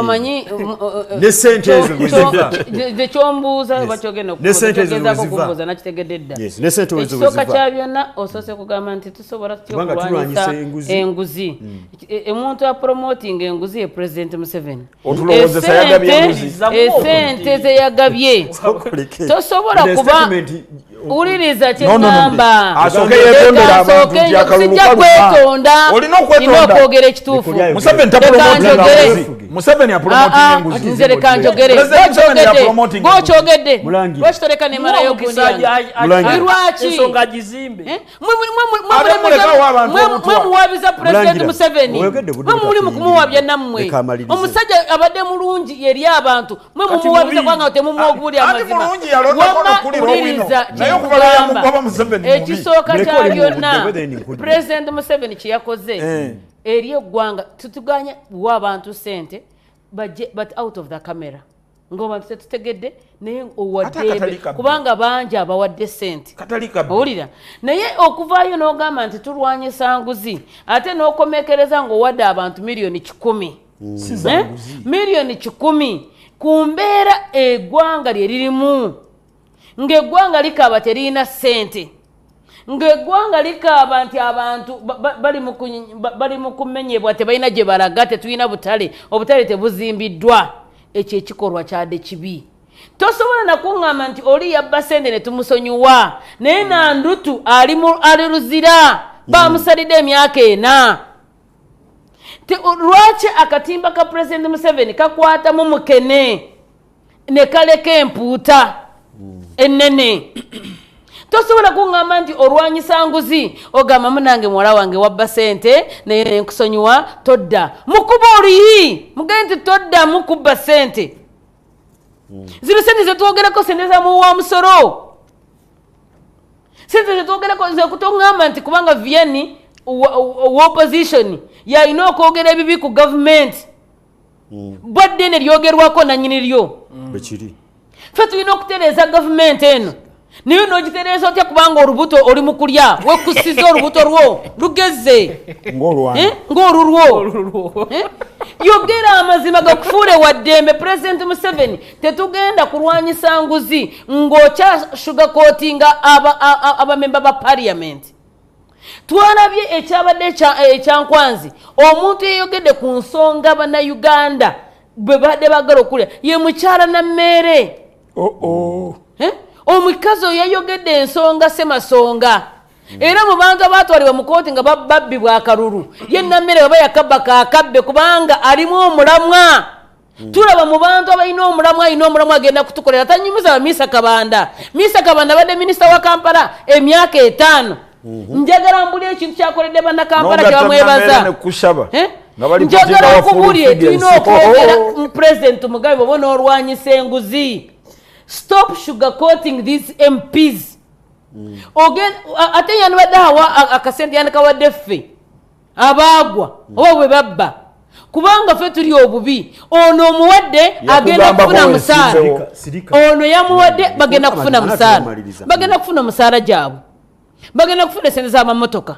ne ssente ezo bwe ziva. Kyombuuza oba kyogenda okubuuza nakitegedde dda. Ekisooka kya byonna, osoose kugamba nti tusobola tutya okulwanyisa enguzi? Omuntu apromoting enguzi ye President Museveni. Esente zeyagabye tosobola kuba, wuliriza kyeŋŋamba, sijja kwetonda, nina okwogera ekituufu. Nze leka njogere. Gwokyogedde lwaki toleka nemalayo gundi? Lwaki mwe muwabiza President Museveni? Mwe muli mu kumuwabya nammwe. Omusajja abadde mulungi eri abantu, mwe mumuwabiza kubanga temumuwa okubulya amazima. Wuliriza kyekugamba, ekisooka kya byonna, President Museveni kyeyakoze eri eggwanga, tutuganya wa abantu sente bajje, but out of the camera, ng'abantu tetutegedde, naye owaddembe kubanga bangi abawadde sente, owulira? Naye okuvaayo n'ogamba nti tulwanyisa nguzi, ate n'okomekereza ng'owadde abantu 100 million, 100 million ku mbeera eggwanga lye lirimu, ng'eggwanga likaaba teririna ssente, ng'eggwanga likaaba nti abantu bali mu kumenyebwa, tebalina gye balaga, tetulina butale, obutale tebuzimbiddwa, ekyo ekikolwa kyadde kibi. Tosobola nakuŋŋamba nti oli yabba sente ne tumusonyiwa, naye Nandutu ali Luzira bamusalidde emyaka 4. Lwaki akatimba ka President Museveni kakwatamu mukene ne kaleka empuuta ennene? Tosobola kuŋŋamba nti olwanyisa nguzi, ogamba munange muwala wange wabba sente naye nenkusonyiwa, todda mukuba oluyi, mugende nti toddamu kubba sente zino. Sente zetwogerako sente zamuwa musolo, sente zetwogerako zekutoŋŋamba nti kubanga Vianney wa opposition yalina okwogera ebibi ku gavumenti, bwadde ne lyogerwako nanyini lyo. Ffe tulina okutereeza gavumenti eno, naye n'ogitereeza otya kubanga olubuto oli mu kulya, wekusiza olubuto lwo lugeze ng'olulwo? Yogera amazima gakufuule wa ddembe. President Museveni, tetugenda kulwanyisa nguzi ng'okya sugarcoatinga abamemba ba parliament. Twalabye ekyabadde ekyankwanzi, omuntu yeyogedde ku nsonga bannayuganda bwe badde bagala okulya ye mukyala Nammeere. Omukazi oyo yayogedde ensonga semasonga, era mu bantu abatwalibwa mu kooti nga babbibwa akalulu ye Nammere. Baba yakabba kakabbe kubanga alimu omulamwa. Tulaba mu bantu abalina omulamwa, alina omulamwa agenda kutukolera. Tanyumiza ba Kabanda. Misa Kabanda abadde minisita wa Kampala emyaka 5. Njagala mbuli ekintu kyakoledde bannakampala kyebamwebaza. Njagala okubulye, tulina okwogera. President Mugabe, bwoba onoolwanyisa enguzi, stop sugarcoating these MPs. Ate yandibadde awa akasente, yandikawadde ffe abaagwa oba bwe babba, kubanga ffe tuli obubi. Ono omuwadde agenda kufuna musaala, ono yamuwadde bagenda kufuna musaala, bagenda kufuna omusaala gyabwe. Bagenda kufuna sente z'amamotoka,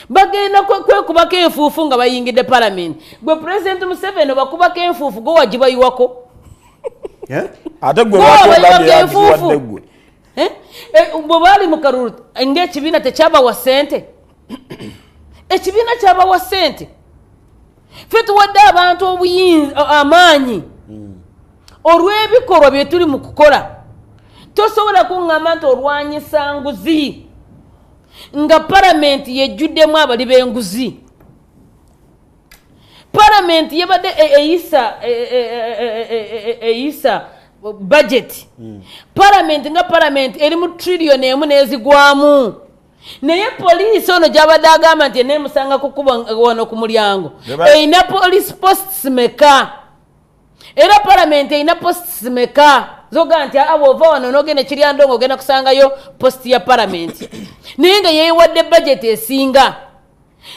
bagenda kwekubako enfuufu nga bayingidde palamenti. Gwe Pulezidenti Museveni bakubako enfuufu, gwe wagibayiwako. Ate gwe enfuufu bwe baali mu kalulu ng'ekibiina tekyabawa ssente, ekibiina kyabawa ssente. Ffe tuwadde abantu obuyinza, amaanyi olw'ebikolwa bye tuli mu kukola. Tosobola kuŋŋamba nti olwanyisa nguzi nga palamenti yejjuddemu abali b'enguzi. Palamenti yebadde eyisa budget, palamenti nga palamenti eri mu triliyoni 1 n'ezigwamu, naye poliisi ono gyabadde agamba nti eneemusanga kukuba wano ku mulyango erina police posts meka? Era palamenti erina posts meka zoga nti abo ova wano n'ogenda Kiryandongo ogenda kusangayo post ya palamenti, naye nga yeewadde budget esinga.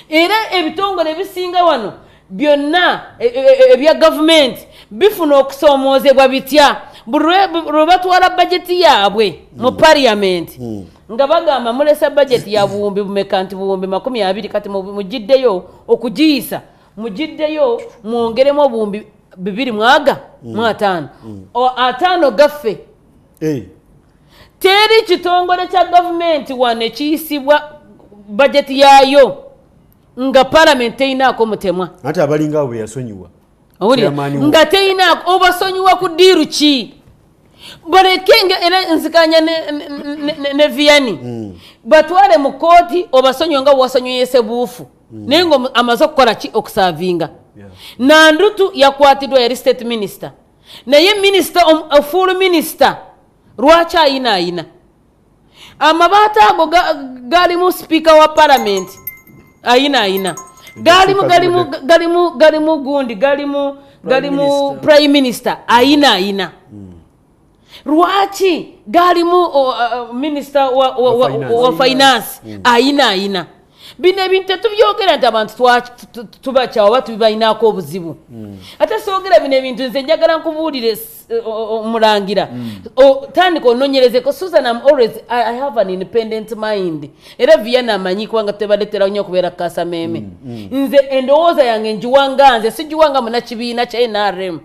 Era ebitongole ebisinga wano byonna ebya gavumenti bifuna okusoomoozebwa bitya? Buli lwe batwala bajeti yaabwe mu parliament nga bagamba mulesa bajeti ya buwumbi bumeka, nti buwumbi 20, kati mugiddeyo okugiyisa, mugiddeyo mwongeremu obuwumbi bibiri mwaga mu ataano, ataano gaffe. Teri kitongole kya gavumenti wano ekiyisibwa bajeti yaayo nga palamenti teyinaako mutemwa. Ate abalinga abo beyasonyiwa. Owulira? Chairman wo. Nga teyinaako, obasonyiwa ku ddiiru ki? Baleke era nzikanya ne Vianney, batwale mu kooti obasonyiwe nga bwewasonyiye Sebuufu, naye nga amaze okukola ki? Okuservinga. Nandutu yakwatiddwa, yali state minister, naye minisita, full minister, lwaki ayina ayina amabaati ago galimu sipiika wa palamenti ayina ayina galimu galimu galimu galimu gundi galimu galimu Minister. Prime minister ayina ayina, lwaki galimu minister Wa finance. wa finance ayina ayina? Bino ebintu tetubyogera nti abantu tubakyawa oba tubibalinaako obuzibu. Ate soogera bino ebintu, nze njagala nkubuulire omulangira. Tandika ononyerezeko. Susan, am always I have an independent mind, era Vianney amanyi kubanga tebaleetera nnyo okubeera kasameme. Nze endowooza yange njiwanga nze, sigiwanga munakibiina kya NRM,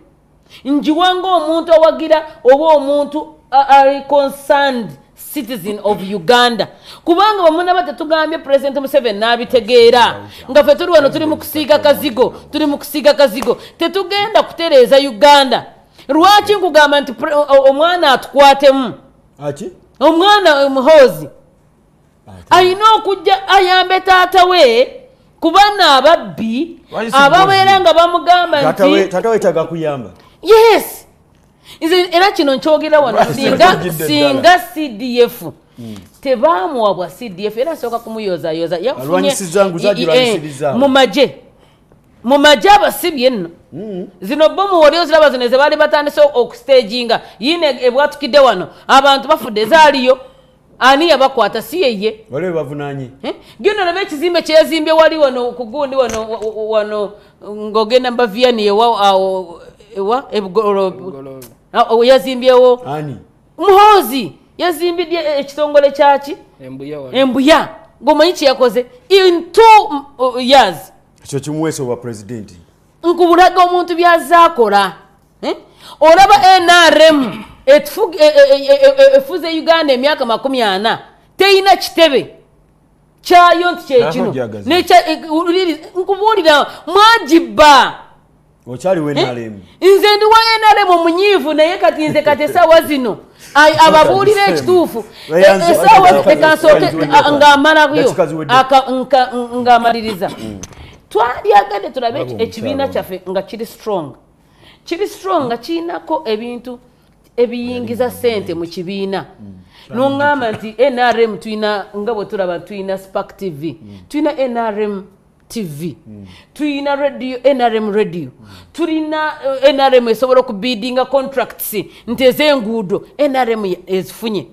njiwanga omuntu awagira oba omuntu ali concerned citizen of Uganda, kubanga bwemunaba tetugambye President Museveni n'abitegeera nga ffe tuli wano tuli mu kusiiga kazigo, tuli mu kusiiga kazigo, tetugenda kutereeza Uganda. Lwaki nkugamba nti omwana atukwatemu? Aki? Omwana Muhoozi alina okujja ayambe taata we kubana ababbi Lwaki si ababeera nga bamugamba nti Taata wetaaga kuyamba. Yes, nze era kino nkyogera wano. Lwaki Singa tekugidde? Singa CDF tebamuwa bwa CDF, era nsooka kumuyozayoza. Alwanyisizza nguzi, agirwanyisirizaawo. Mu magye abasibye nno zino bomu wali oziraba, zino ze baali batandise okustaginga yiine ebwatukidde wano, abantu bafudde, zaaliyo, ani yabakwata? Si yeye? Waliwo bavunanye. Eh? Genda olaba ekizimbe kyeyazimbye wali wano ku gundi wano wano ng'ogenda mbaviani ewa awo ewa Ebugoloobi. Bugoloobi. Ah, oh, yazimbyewo. Ani? Muhoozi yazimbidde ekitongole kyaki? Embuya wali. Embuya, ng'omanyi kyeyakoze in 2 years? Ekyo kimuweesa obwa pulezidenti. Nkubulaga omuntu byazaakola. Eh? Olaba NRM efuze Uganda emyaka 40, teyina kitebe kyayo nti kyekino. Gyagazi. Nkubuulira, mwagibba. Okyali w'NRM? Nze ndi wa NRM omunyiivu, naye kati nze kati esaawa zino ababuulira ekituufu. Esaawa leka nsooke ng'amalayo Dakika ziwedde. Ng'amaliriza, twandyagadde tulabe ekibiina kyaffe nga kiri strong, kiri strong nga kirinako ebintu ebiyingiza ssente mu kibiina. Noŋŋamba nti NRM tulina, nga bwe tulaba tulina Spark TV, tulina NRM TV, tulina radio, NRM radio, tulina NRM esobola okubidinga contracts nti ez'enguudo NRM ezifunye.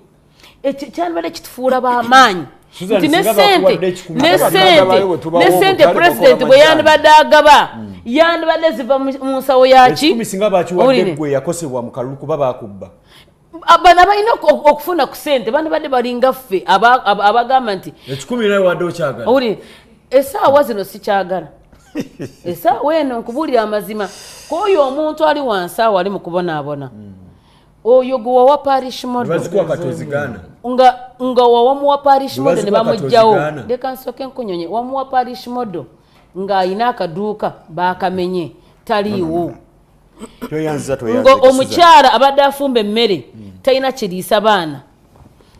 Ekyo kyandibadde kitufuula b'amaanyi. Susan, Nti ne singa sente bakuwadde 100. Ne Abaganda sente bayo bwe tubawa ne sente obutale president bakola bwe majani. yandibadde agaba yandibadde ziva mu nsawo yaki? 100 singa bakiwadde Owulire. gwe yakosebwa mu kalulu kuba bakubba. Bano abalina okufuna ku ssente bandibadde balinga ffe abagamba nti ekikumi naye wadde okyagala. Owulire, essaawa zino sikyagala. Essaawa eno nkubuulira amazima, k'oyo omuntu ali wansi awo ali mu kubonaabona, oyo gwe wawa parish model bazikuwa katozigaana, nga wawamuwa parish model ne Bazikuwa bamugjawo. katozigaana. Leka nsooke nkunyonye. Wamuwa parish model ng'ayina akaduuka baakamenye, taliiwo. Toyanziza. Nga Toyanziza. omukyala abadde afumba emmere talina kiriisa baana,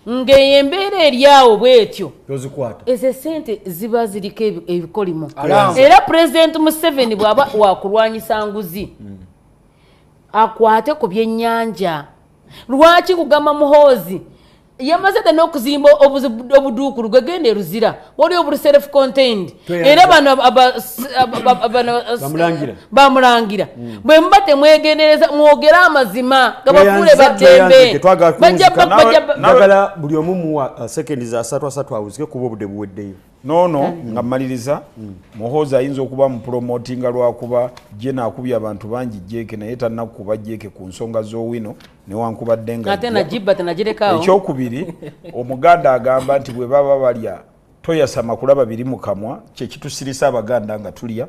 ng'eyo embeera eri awo bwetyo. Tozikwata. Ezo esente ziba ziriko ebikolimo. Alarm. Era Pulezidenti Museveni bw'aba wakulwanyisa nguzi, akwate ku byennyanja. Lwaki kugamba Muhoozi yamaze dda n'okuzimba obuduukulu gwe genda eruzira waliwo obuli self contained. Tweyanza. Era bano Bamulangira. Bamulangira, bwe muba temwegendereza mwogere amazima gabafuule Tweyanza, baddembe. tweyanze, twagala Bajja kuwunzika. Njagala buli omu muwa sekendi za asatu asatu awuzike kuba obudde buweddeyo. Noono nga mmaliriza, Muhoozi ayinza okuba mupromotinga lwakuba je naakubye abantu bangi jeeke, naye tannakuba jeeke ku nsonga z'owino newankubadde nga ate najibba tenagirekaawo. Ekyokubiri, omuganda agamba nti bwe baba balya toyasama kulaba biri mu kamwa, kyekitusirisa abaganda nga tulya.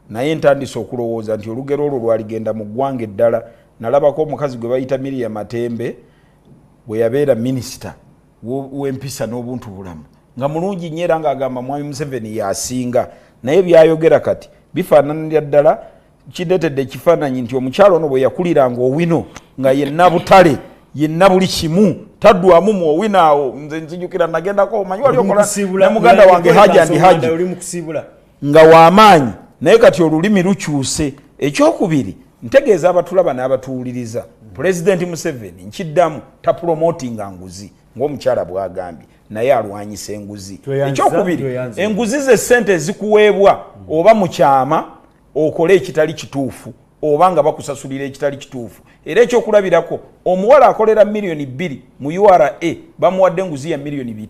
Naye ntandise okulowooza nti olugero olwo lwaligenda mu ggwanga eddala. Nalabako omukazi gwe bayita Miria Matembe bwe yabeera minisita w'empisa n'obuntu bulamu, nga mulungi nnyo era ng'agamba mwami Museveni yasinga, naye byayogera kati bifaananira ddala kireetedde ekifaananyi nti omukyalo ono bwe yakuliranga owino nga yenna butale, yenna buli kimu, taddwamu mu owino awo. Nze nzijukira nagendako, omanyi wali okola ne muganda wange Haji andi Haji oli mu kusiibula. Nga w'amaanyi, naye kati olulimi lukyuse. Ekyokubiri, ntegeeza abatulaba n'abatuwuliriza, Pulezidenti Museveni, nkiddamu, tapromotinga nguzi ng'omukyala bw'agambye, naye alwanyisa enguzi. Tweyanza, Ekyokubiri, tweyanza. enguzi ze sente ezikuweebwa oba mu kyama okole ekitali kituufu oba nga bakusasulira ekitali kituufu. Era ekyokulabirako, omuwala akolera 2 miliyoni mu URA bamuwadde enguzi ya 5 miliyoni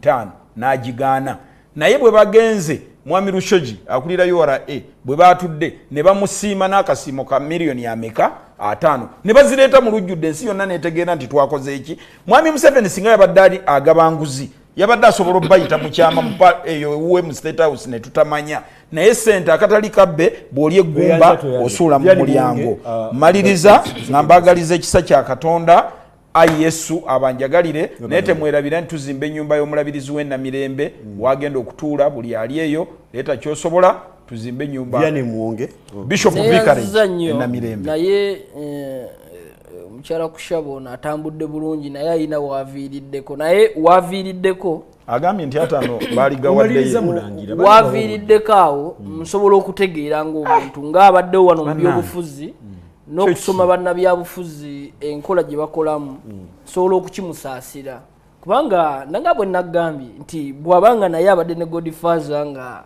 n'agigaana, naye bwe bagenze mwami Rushogi akulira URA bwe batudde ne bamusiima n'akasiimo ka miliyoni ameka 50 ne bazireeta mu lujjudde, ensi yonna netegeera nti twakoze eki. Mwami Museveni singa yabadde ali agaba nguzi, yabadde asobola obayita mu kyama eyo ewuwe mu State House ne tutamanya, naye sente akatali kabbe bw'oli eggumba Tweyanza, tweyanza. osuula mu Vianney mulyango. Muwonge, Maliriza nga mbaagaliza ekisa kya Katonda, ayi Yesu abanjagalire, naye temwerabira nti tuzimba ennyumba y'omulabirizi w'enamirembe wagenda okutuula. Buli ali eyo leeta kyosobola tuzimbe ennyumba. Vianney Muwonge. Bishop Vicarage Neyanziza nnyo. Enamirembe. Naye omukyala Kushaba ono atambudde bulungi, naye alina waaviiriddeko, naye waaviiriddeko. Agambye nti 50 Omaliriza baaligawaddeyo. Mulangira. Waaviiriddeko awo nsobola okutegeera ng'omuntu ng'abaddewo wano mu byobufuzi n'okusoma bannabyabufuzi enkola gye bakolamu, nsobola okukimusaasira kubanga nanga bwe naggambye nti bw'abanga naye abadde ne godfather nga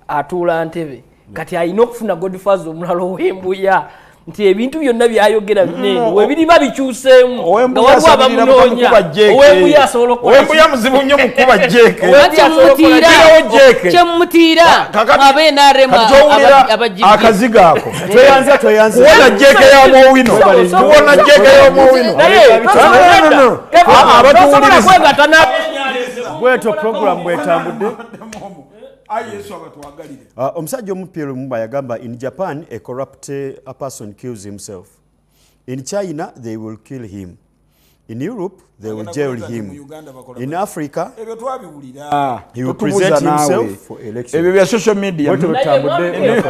atuula ntebe, kati alina okufuna godfather omulala ow'embuya nti ebintu byonna byayogera binene webiriba bikyuseemu nga Ow'embuya waliwo asabirira abamunoonya. mukuba jeeke. Ow'embuya asobola okukola. Ow'embuya muzibu nnyo mukuba jeeke. Ow'embuya asobola okukola. Kirawo jeeke. Kyemutiira Kakati- abe NRM kati ky'owulira abajibye. akazigo ako Tweyanza, tweyanza. kuwona jeeke y'omwowino, tuwona jeeke y'omwowino. Naye No, no, no, no. Ah, tosobola abatuwuliriza. kwegatta na Bwetyo program bwetambudde. Omusajja omupiira Lumumba yagamba, "In Japan a corrupt a person kills himself. In China they will kill him. In Europe they will jail him. In Africa Ebyo twabiwulira. he will Totubuuza present naawe. himself for election." Ebyo bya social media. Bwetyo bwetambudde.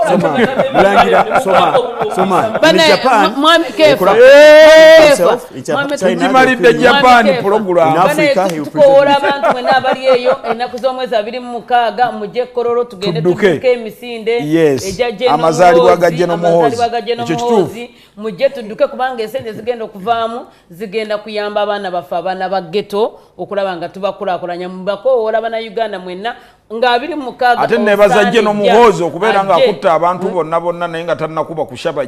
Soma, Mulangira, soma, soma. In Bana, Japan Mwami a Kefa. corrupt Kefa, himself. In Mwami China they will Tugimalidde kill him. Japan Mwami Kefa. program. In Africa, Bane, he will tukowoola present abantu mwenna abali eyo ennaku z'omwezi 26 mujje Kololo tugende Tudduke. tudduke emisinde Yes. egya General Amazaalibwa ga Muhoozi, General amazaalibwa Muhoozi. ga General Ekyo kituufu. Muhoozi. Mujje tudduke kubanga esente zigenda okuvaamu zigenda kuyamba abaana baffe, abaana ba ghetto, okulaba nga tubakulaakulanya. Mubakowoola bannayuganda mwenna nga 26 Ate nebaza Osaana General ejja, Muhoozi okubeera ajje. ng'akutta abantu bonna bonna naye nga tannakuba kushaba.